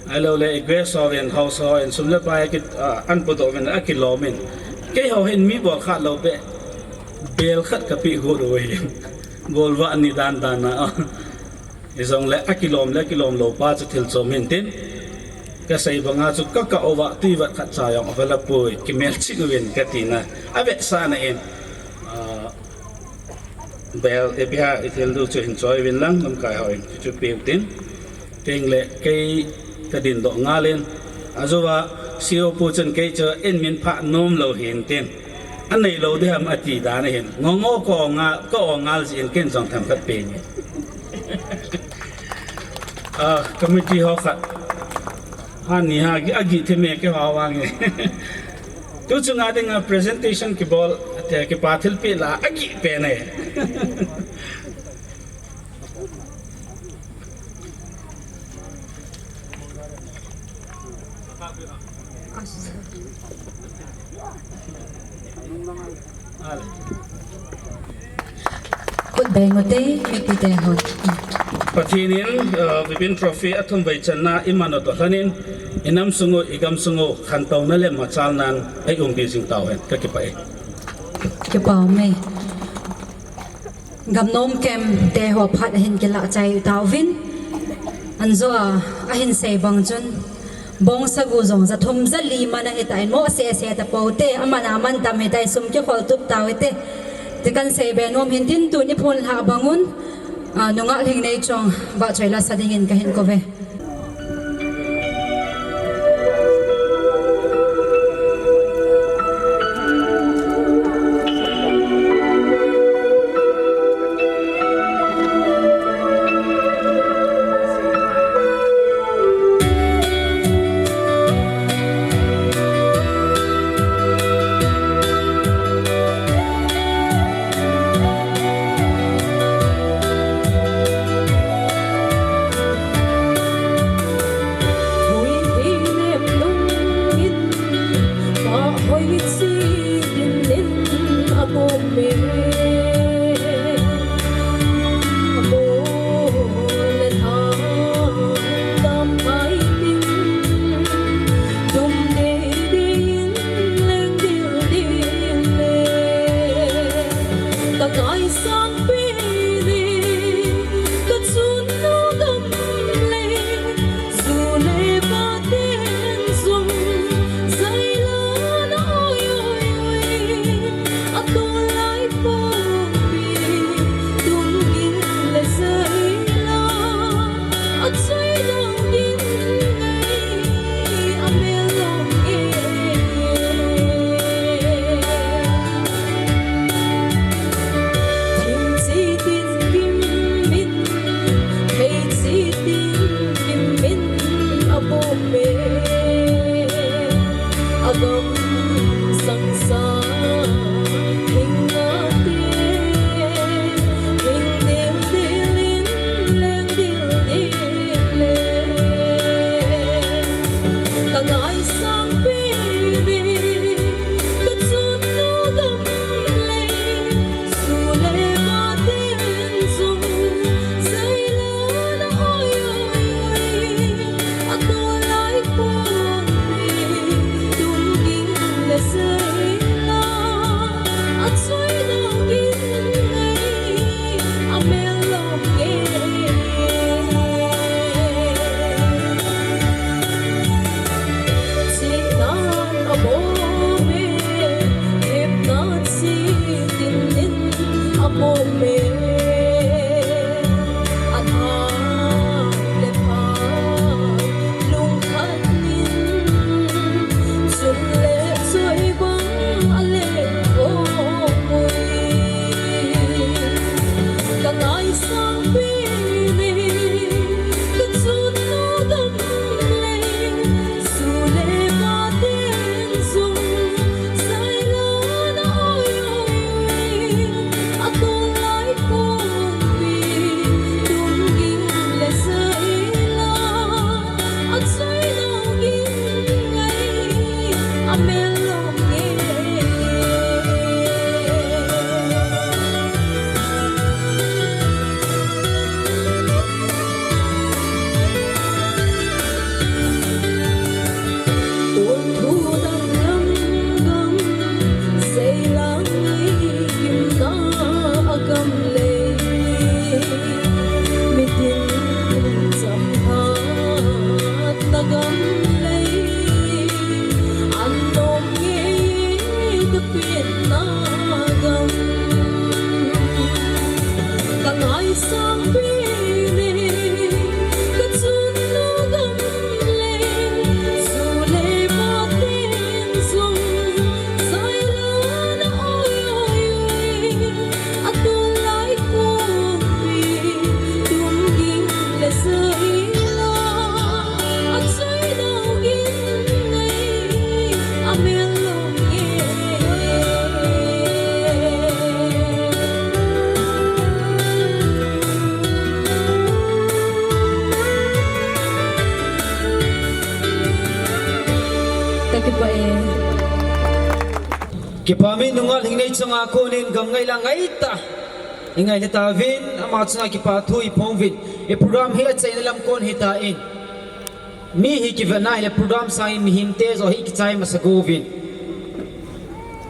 Ahilou le, guest hon, house hon, sum le pai aki, ah, ahin podoh uvin, akilomin. Keiho hin mi bol khat lou beh, bel khat kapeh got u ahin. Golvah ni dan dan a. Hijongle akilom le akilom lou pa chu thil chom hintin. Kasei banga chu kakah uva tui vat khatcha jong avala poi, kimelchih uvin katina. Avetsahna in, ah, bel, ipi ham, ithil du chu hin choi uvin lang, lamkai hon, chu chu peutin. Tengle kei kadindoh ngal in, ajouva C O pu chun kei chu eimin phah nom lou hintin. Anei lou ding ham ati dan ahin. Ngo ngo ka-o ngal, ka-o ngal jeh in ken jong themkhat pe nge. Ah, committee ho khat. Hani ha, agi, agih thim e keiho vang e. Tu chunga dinga presentation kibol, ate kipa thilpeh lah a agih pen e. Khut beng ute, mipite ho. Pathen in, uh, Vipin Trophy athum vei channa iman u toh lhonin, inam sung u, igam sung u, khantouna le machalnan eiumpi jing tauhen, kakipah e. Kipah ume. Gamnom camp te ho phat ahin kilah chai tauvin. Anjoa, ahin sei bang chun. Bongsa gu jong ja thum ja li man ahitan mo sese tapou te, aman aman tam hitan sum kikhol tup tau hite. Ti kahin seibe nom hintin tuni phun lhah bang un, ah, nungah Lhingneichong vahchoi lasa dingin kahin kouve. Kipa min nunga hingnei chunga konin gam ngailai ngaitah i ngailha tauvin, ama chunga kipa thu i phong uvin, i program hi achaina lam kon hita in. Mi hi kivetna hile program sangin mihemte joh hi kichai masa uvin.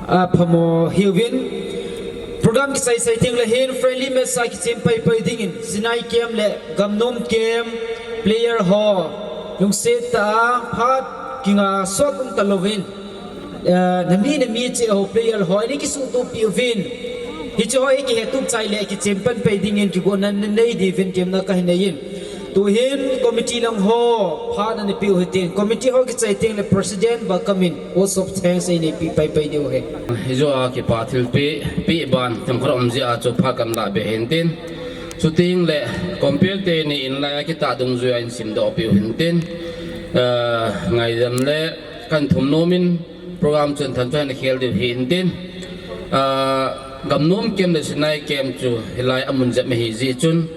A phamo hiuvin. Program kichai sai teng le hin friendly match a kichem pai pai dingin Sinai Camp le Gamnom Camp player ho lungset tah a phat kinga sot um talouvin. Eh, nami nami cheh ho player ho, ani kisuhtoh peh uvin. Hiche ho hi kihettup chai le kichem pan pai dingin kigotna nei diuvin temna kahin nei in. Tuhin committee lang ho, phat nanei peh u hitin. Committee ho kichai teng le president Bakam in vote of thanks anei peh pai pai diu ahi. Hijo a kipa thilpeh, peh ban, themkhat um jeh a chu phat kahin lah be hintin. Chuteng le, compere teni in lai a kitah dungjuia in simdoh peh u hintin. Eh, ngaidam le, kahin thum nom in, program chun thanchoi na khel diu hintin. Ah, Gamnom Camp le Sinai Camp chu hilai a mun jep ahi jeh chun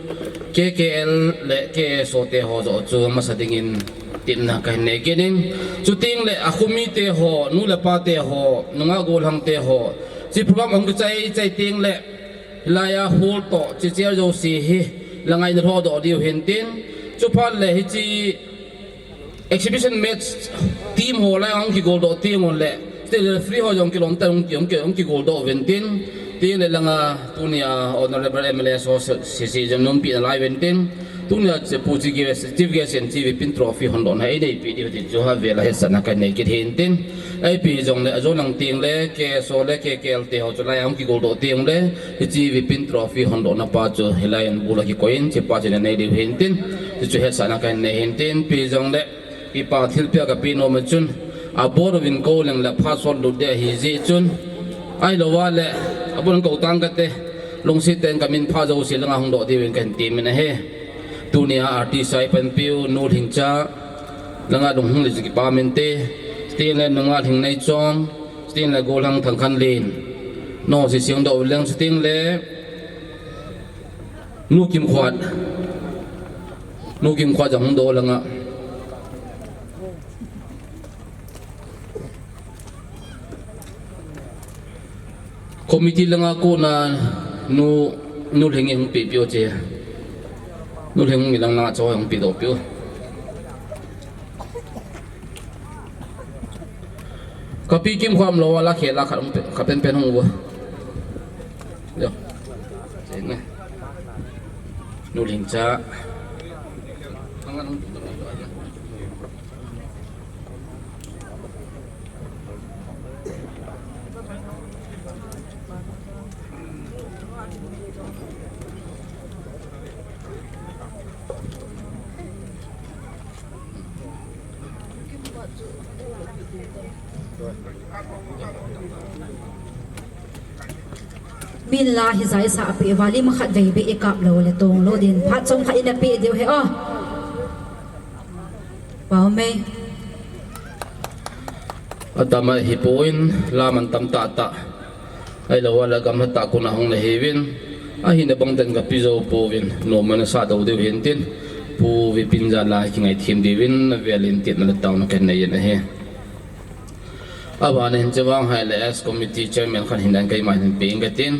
K K L le K S O te ho joh chu masa dingin temna kahin nei kit in. Chuteng le a khomite ho, nu le pate ho, nungah gollhangte ho, hiche program ahung kichai chai teng le hilai a hall toh, hiche chair jouse hi la ngaina lhodoh diu hintin. Chuphat le hiche exhibition match team ho lai ahung kigoldoh teng uleh, stage referee ho jong kilom tah in ahung ki, ahung ki, ahung kigoldoh uvin tin, tin le langa tunia Honorable M L A ho se, se, se jong nom peh nalai uvin tin, tunia che pu chi guest, chief guest in hiche Vipin Trophy hondohna einei peh diu ti chu avel a hetsahna kahin nei kit hintin, ipi jongle ajo lang teng le K S O le K K L te ho chu lai ahung kigoldoh teng le, hiche Vipin Trophy hondohna pa chu hilai in bul a kikoi in, hiche pa chu nei diu hintin, hichu hetsahna kahin nei hintin, ipi jongle, Kipa thilpeh a kapeh nom a chun, abon uvin kou leng le phat sot lut ding ahi jeh chun, ahilou a le, abon kou tang kate, lungset tah in kamin pha jouse langa hung doh diuvin kahin temin ahi. Tunia artist a eipanpiu, Nu Lhingcha, langa lunghang le chu kipa min te, chuteng le nungah Lhingneijong, chuteng le gollhang Thangkhanlen, nangho sesang doh uleng chuteng le, Nu Kimkhuat. Nu Kimkhuat jong hung doh langa. Committee langa kona Nu, Nu Lhing in hung peh peh u che. Nu Lhing in lang langa cho hung peh doh peh u. Kapi Kimkhuat lou a la khel a khat um pe, khat penpen hung uva. Yo. Cheng e. Nu Lhingcha. Min la hi jaisa a pe vali ma khat vei be e kap lou le tong lou din phat chom khat in a pe diu he o. Pau mei. Atama hi po in la man tam tah tah. Ahilou a la gamla tah kona hung le hiuvin, ahina bang ten kapi jou pouvin, nom ana sa dou diu hintin, Pu Vipin jal a kingaithem diuvin, avel in tepna le taona kahin nei in ahi. Aban in chuvang hile as committee chairman khat hin dan keima hin pe inge katin,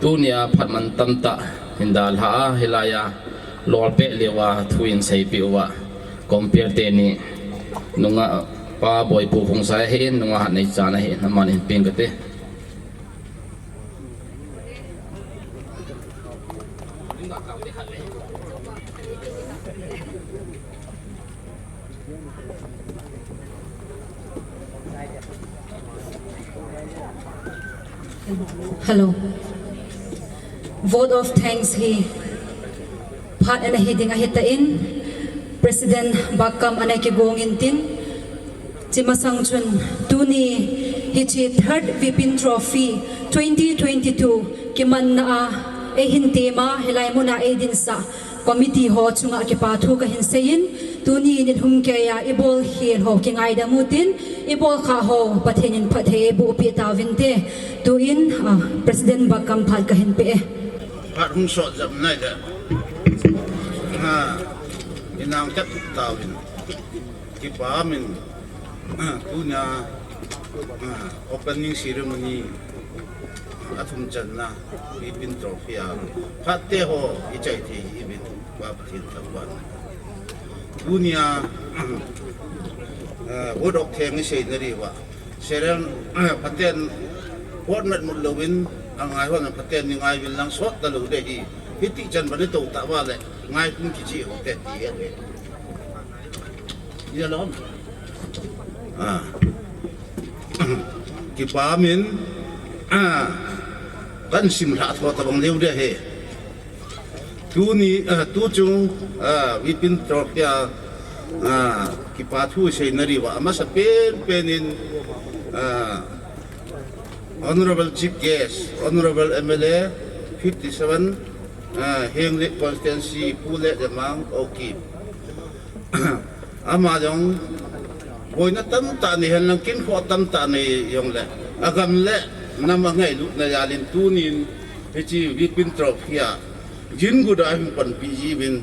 tunia phat man tam tah hin dalha a, hilai a lolpeh leuva thu in seipeh uva, compere teni nungah pa Boipu Khongsai ahin, nungah Hatneichan ahin, aman hin pe inge kati. Hello. Vote of thanks hi phat ana hi ding ahi tan, President Bakam ana kigong intin, chi masang chun tuni hiche third Vipin Trophy twenty twenty-two kimanna a eihin tema, hilai muna eidinsah committee ho chunga kipa thu kahin seiyin, tuni nilhum keiya ibol khel ho kingaidam utin, ibol khah ho Pathen in phatthei eiboh peh tauvinte. Tuin, ah, President Bakam phat kahin pe e. Phat hung sot jep nai le. Ha, inang tet tauvin. Kipa min, ah, tunia Ah, opening ceremony athum channa, V Pin Trophy a phatte ho ichai thei hi uvin, Pa Pathen thangvahna. Tunia, ah, vote of thanks isei nadiuva, Cheryl, ah, phaten pot mat mut louvin, angai hon phaten nei ngai uvin lang sot talou ding ahi. Hiti chan bani tou tauva le, ngai kum kichi ho te ti ahi. Ija lom. Ah. Kipa min, ah, kahin simlha tho tabang leu ding ahi. Tuni, ah, tuchung, ah, V Pin Trophy a, ah, kipa thu isei nadiuva, amasapen pen in, ah, Honorable Chief Guest, Honorable M L A fifty seven, ah, Henglep Constituency, Pu Letlemang Haokip. Ama jong boina tamtah nei henlang, kinkhoh tamtah nei jongle, agam le nam angailutna jal in tunin hiche V Pin Trophy a jin guda hung panpi jiuvin,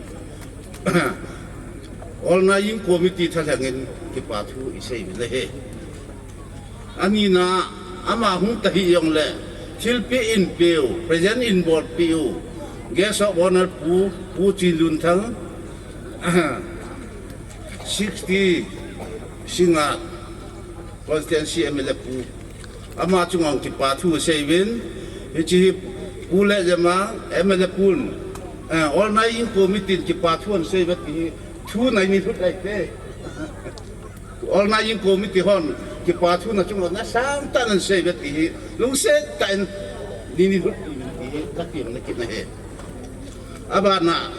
All Nine Committee thalheng in kipa thu isei uvin ahi. Anina, ama hung ta hih jongle, thilpeh in peh u, present in bolpeh u, Guest of Honour Pu, Pu Chinlunthang, sixty Singngat Constituency M L A Pu, ama chunga kipa thu isei uvin, hiche hi Pu Letlemang, M L A Pun, eh, All Nine Committee in kipa thu ahin sei uve ti hi, thu nei ni lhut lai te. All Nine Committee hon kipa thu nachunga nasangtah in ahin sei uve ti hi, lungset tah in nei ni lhut ti hi, katim na kit na ahi. Abana,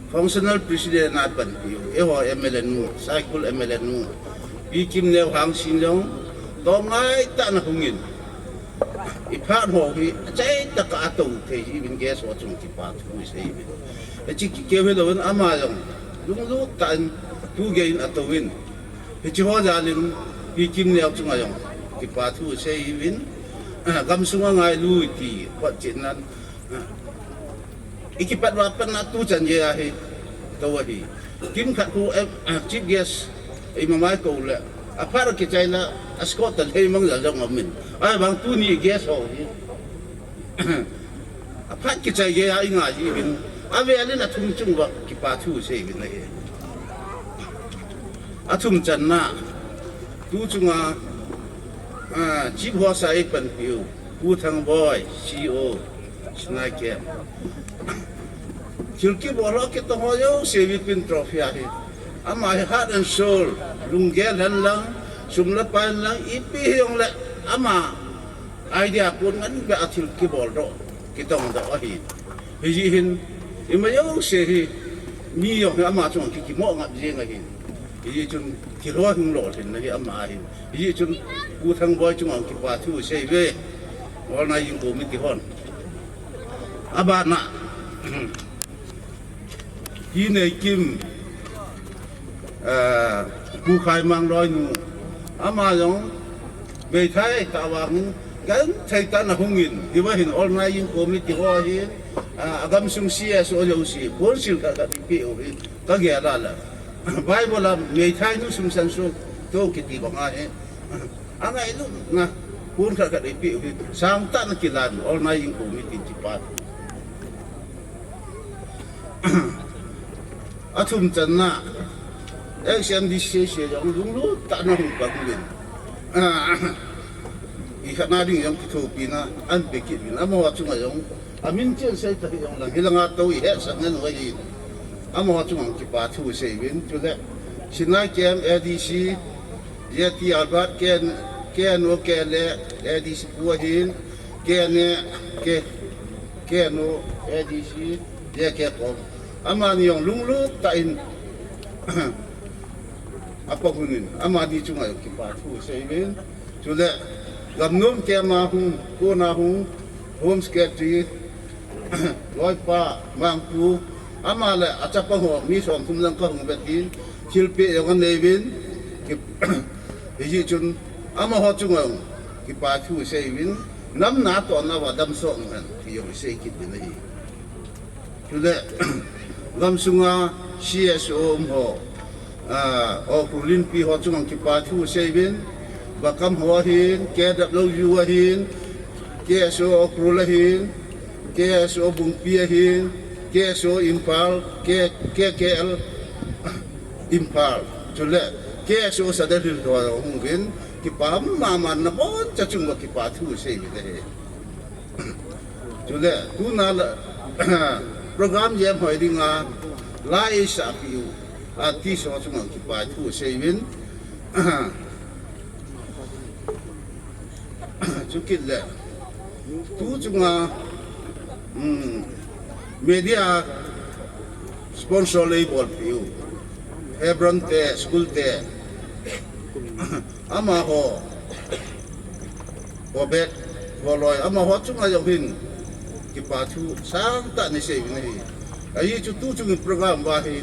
Functional President a panpiu, eiho M L A nu, Saikul M L A nu, Pi Kimneo Hangsing jong, tong ngai tah in ahungin, iphat ho hi achaitah a atou thei jiuvin guest ho chung kipa thu isei uvin. Hiche kikeu hilouvin ama jong lunglut tah in tu gei in atouvin. Hiche ho jal in Pi Kimneo chunga jong kipa thu isei uvin. Gamsunga ngailui ti photchetnan, ikipat uva pat na tuchan gei ahi, tou ahi. Kimkhat khu, eh, eh, chief guest, eima mai kou le, aphat kichai le, escort ta lhei mang jal jong aumin. Ahivang tuni guest ho hi, aphat kichai gei a ingai jiuvin, avel in athum chung uva kipa thu isei uvin ahi. Athum channa, tuchunga, ah, chief host a eipanpiu, Pu Thangboi, C E O, Sinai Camp. Thil kibol ho kitong ho jouse V Pin Trophy ahi. Ama hi heart and soul, lunggel hen lang, sum le pai hen lang, ipi hijongle ama idea kon ngen beh a thil kibol doh, kitong doh ahi. Hijeh hin, ima jouse hi, mi jong hi ama chunga ki, kimo ngap jeng ahi. Hijeh chun thil ho hung lolhinna hi ama ahi. Hijeh chun Pu Thangboi chunga kipa thu isei uve, All Nine Committee hon. Abana, Pi Neikim, ah, Pu Khaimang loinu, ama jong meithai tah vangin, genthei tah in ahungin, hiva hin All Nine Committee ho hin, ah, agamsung C S O jouse, council khat khat ipeh u hi, kagel a le, Bible a meithai nu sum sansuh tou kiti banga hi, angailutna pon khat khat eipeh u hi, sangtah in akilan, All Nine Committee in kipa. Athum channa, X M D C C jong lunglut tah in ahung pang uvin. Ikhatna ding jong kithopina ahin pe kit uvin. Amaho chunga jong, amin chen sei ta hijong lang, hilanga tou ihetsah ngen u ahi. Amaho chunga kipa thu isei uvin. Chule, Sinai Camp A D C, J T Albert, K N O, K L A, A D C pu ahin, K N A, K, K N O, A D C, J K Kom. Amani jong lunglut tah in apang un in, amani chunga jong kipa thu isei uvin. Chule, Gamnom Camp a hung, kona hung, Home Secretary, Loipa Mangpu, ama le achapang ho, mi somthum lang kahung uve tin, thilpeh jong anei uvin, ki, hijeh chun, amaho chunga jong kipa thu isei uvin, nam natohna uva damsot uhen, ti jong isei kit uvin ahi. Chule, gamsunga C S O um ho, Ah, Ukhrul Inpi ho chunga kipa thu seiyuvin, Vakam ho ahin, K W U ahin, K S O Ukhrul ahin, K S O Bungpi ahin, K S O Imphal, K-, K K L Imphal, chule K S O Sadar Hills ho hung uvin, kipa mama naboncha chunga kipa thu seiyuvin ahi. Chule, tuna la, program jem hoi dinga, lai eisahpiu, artist ho chunga kipa thu seiyuvin. Chukit le, tu chunga, um, media sponsor eibolpiu, Hebron te, school te, amaho, Obed, Boloi, amaho chunga jong hin kipa thu sangtah in seiyuvin ahi. Ahi chu tu chunga program va hi,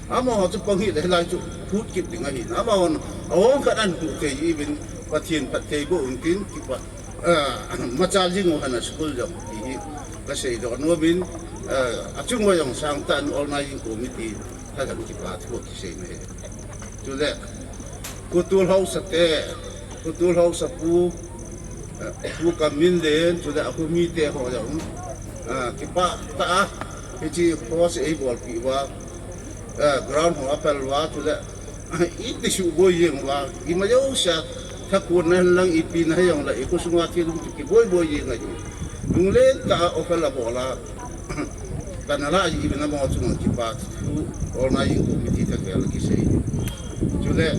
amaho chu pang hile hilai chu phut kit ding ahi. Amahon ahung khat ahin hu kei uvin, Pathen phattheiboh untin kipa, ah, machal jing u hana school jong ti hi kaseidoh nom in, ah, achunga jong sangtah in All Nine Committee thajan kipa thu kisei ahi. Chule, Khotul haosa te, Khotul haosa pu, eh, Pu Kamminlen, chule akhomite ho jong, ah, kipah tah a, hiche host eibolpi uva, eh, ground ho aphal uva, chule, iti suboi jeng uva, ima jousea, thakon na hen lang ipi na hijongle, ikhosunga thil um chu kiboi boi jeng ahi. Lunglen tah a offer abol a, kana lah jeh uvin amaho chunga kipa thu, All Nine Committee thakhel kisei. Chule,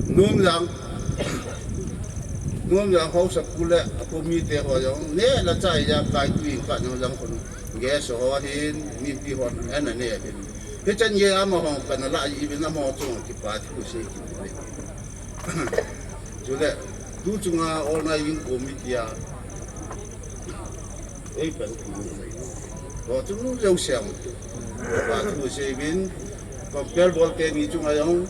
Numjang, Numjang haosa pu le akhomite ho jong, neh le chah a ijat kai tuin ka nung lang khun, guest ho ahin, mipi hon ana neh ahin. Hichan geiya amaho kana lah jeh uvin amaho chunga kipa thu sei kit in ahi. Chule, tu chunga All Nine Committee a, ei pan, ho chu jouse a kipa thu seiyuvin, compel bol teni chunga jong,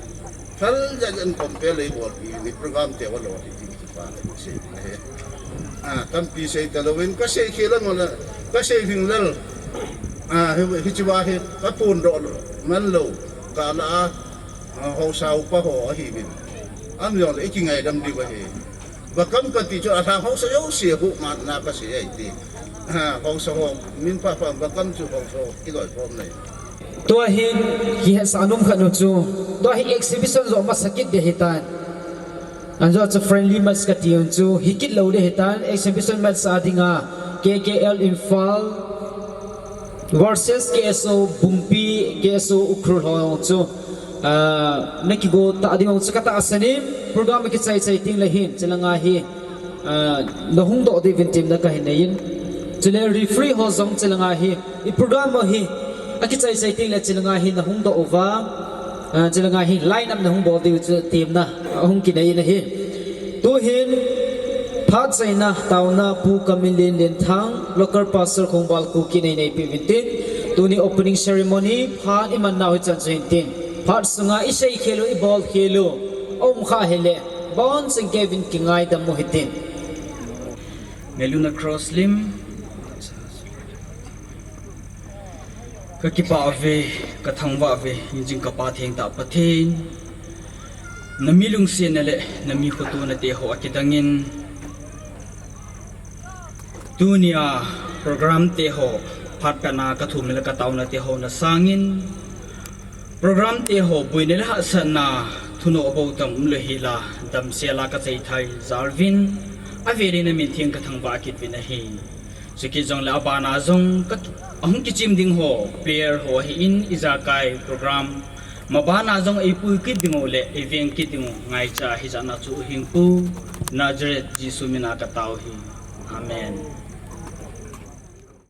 thal jat in compel eibolpi uvin, program te va lolhin tin kipa thu seiyuvin ahi. Ah, tampi sei talouvin, kasei khel a ngol a, kasei lhinglel, ah, hi, hiche va hi kaphondoh man lou, kalah a, ah, haosa upa ho ahiuvin. Amaho jongle ikingaidam diu ahi. Vakam kati chu alhang haosa jouse huhmatna kasei ahi ti. Ah, haosa ho, min pha pha, Vakam chu haosa ho, kiloi khom nei. Tua hin, kihetsah nom khat nu chu, tua hi exhibition joh masa kit ding ahitan. Anjoh chu friendly match kati un chu, hikit lou ding ahitan, exhibition match a dinga, K K L Imphal versus K S O Bungpi, K S O Ukhrul ho chu, ah, nakigo tah ding chu katahsan in, program kichai chai tengle hin, chulanga hi, ah, nahung doh diuvin temna kahin nei in. Chule referee ho jong chulanga hi, i program ho hi, akichai chai tengle chulanga hi nahung doh uva, ah, chulanga hi line up nahung bol diu chu temna ahung kinei in ahi. Tuhin, phat chaina, taona, Pu Kamminlen Lenthang, local pastor Khongval Kuki nei neipi uvin tin, tuni opening ceremony, phat iman nau hichan chu hin tin, phat sunga isei khel u, ibol khel u aum kha hile, abonchan kei uvin kingaidam u hitin. Ngailutna cross lim. Kakipah uve, kathangvah uve, hingjing kapa thengtah Pathen. Nami lungsetna le nami khotona teho akidangin, tunia program teho, phat pena kathum le kataona teho nasangin, program teho boina le hahsatna, thunoh bou tam umlou hela, damsela kachaithai jalvin, avelin amin theng kathangvah kit uvin ahi. Chukit jongle abana jong ka, ahung kichim ding ho, player ho ahin, ijakai program mabana jong eipui kit dingu le eiveng kit dingu ngaicha hijatna chu Hengpu Nazareth Jesu mina katao hi. Amen.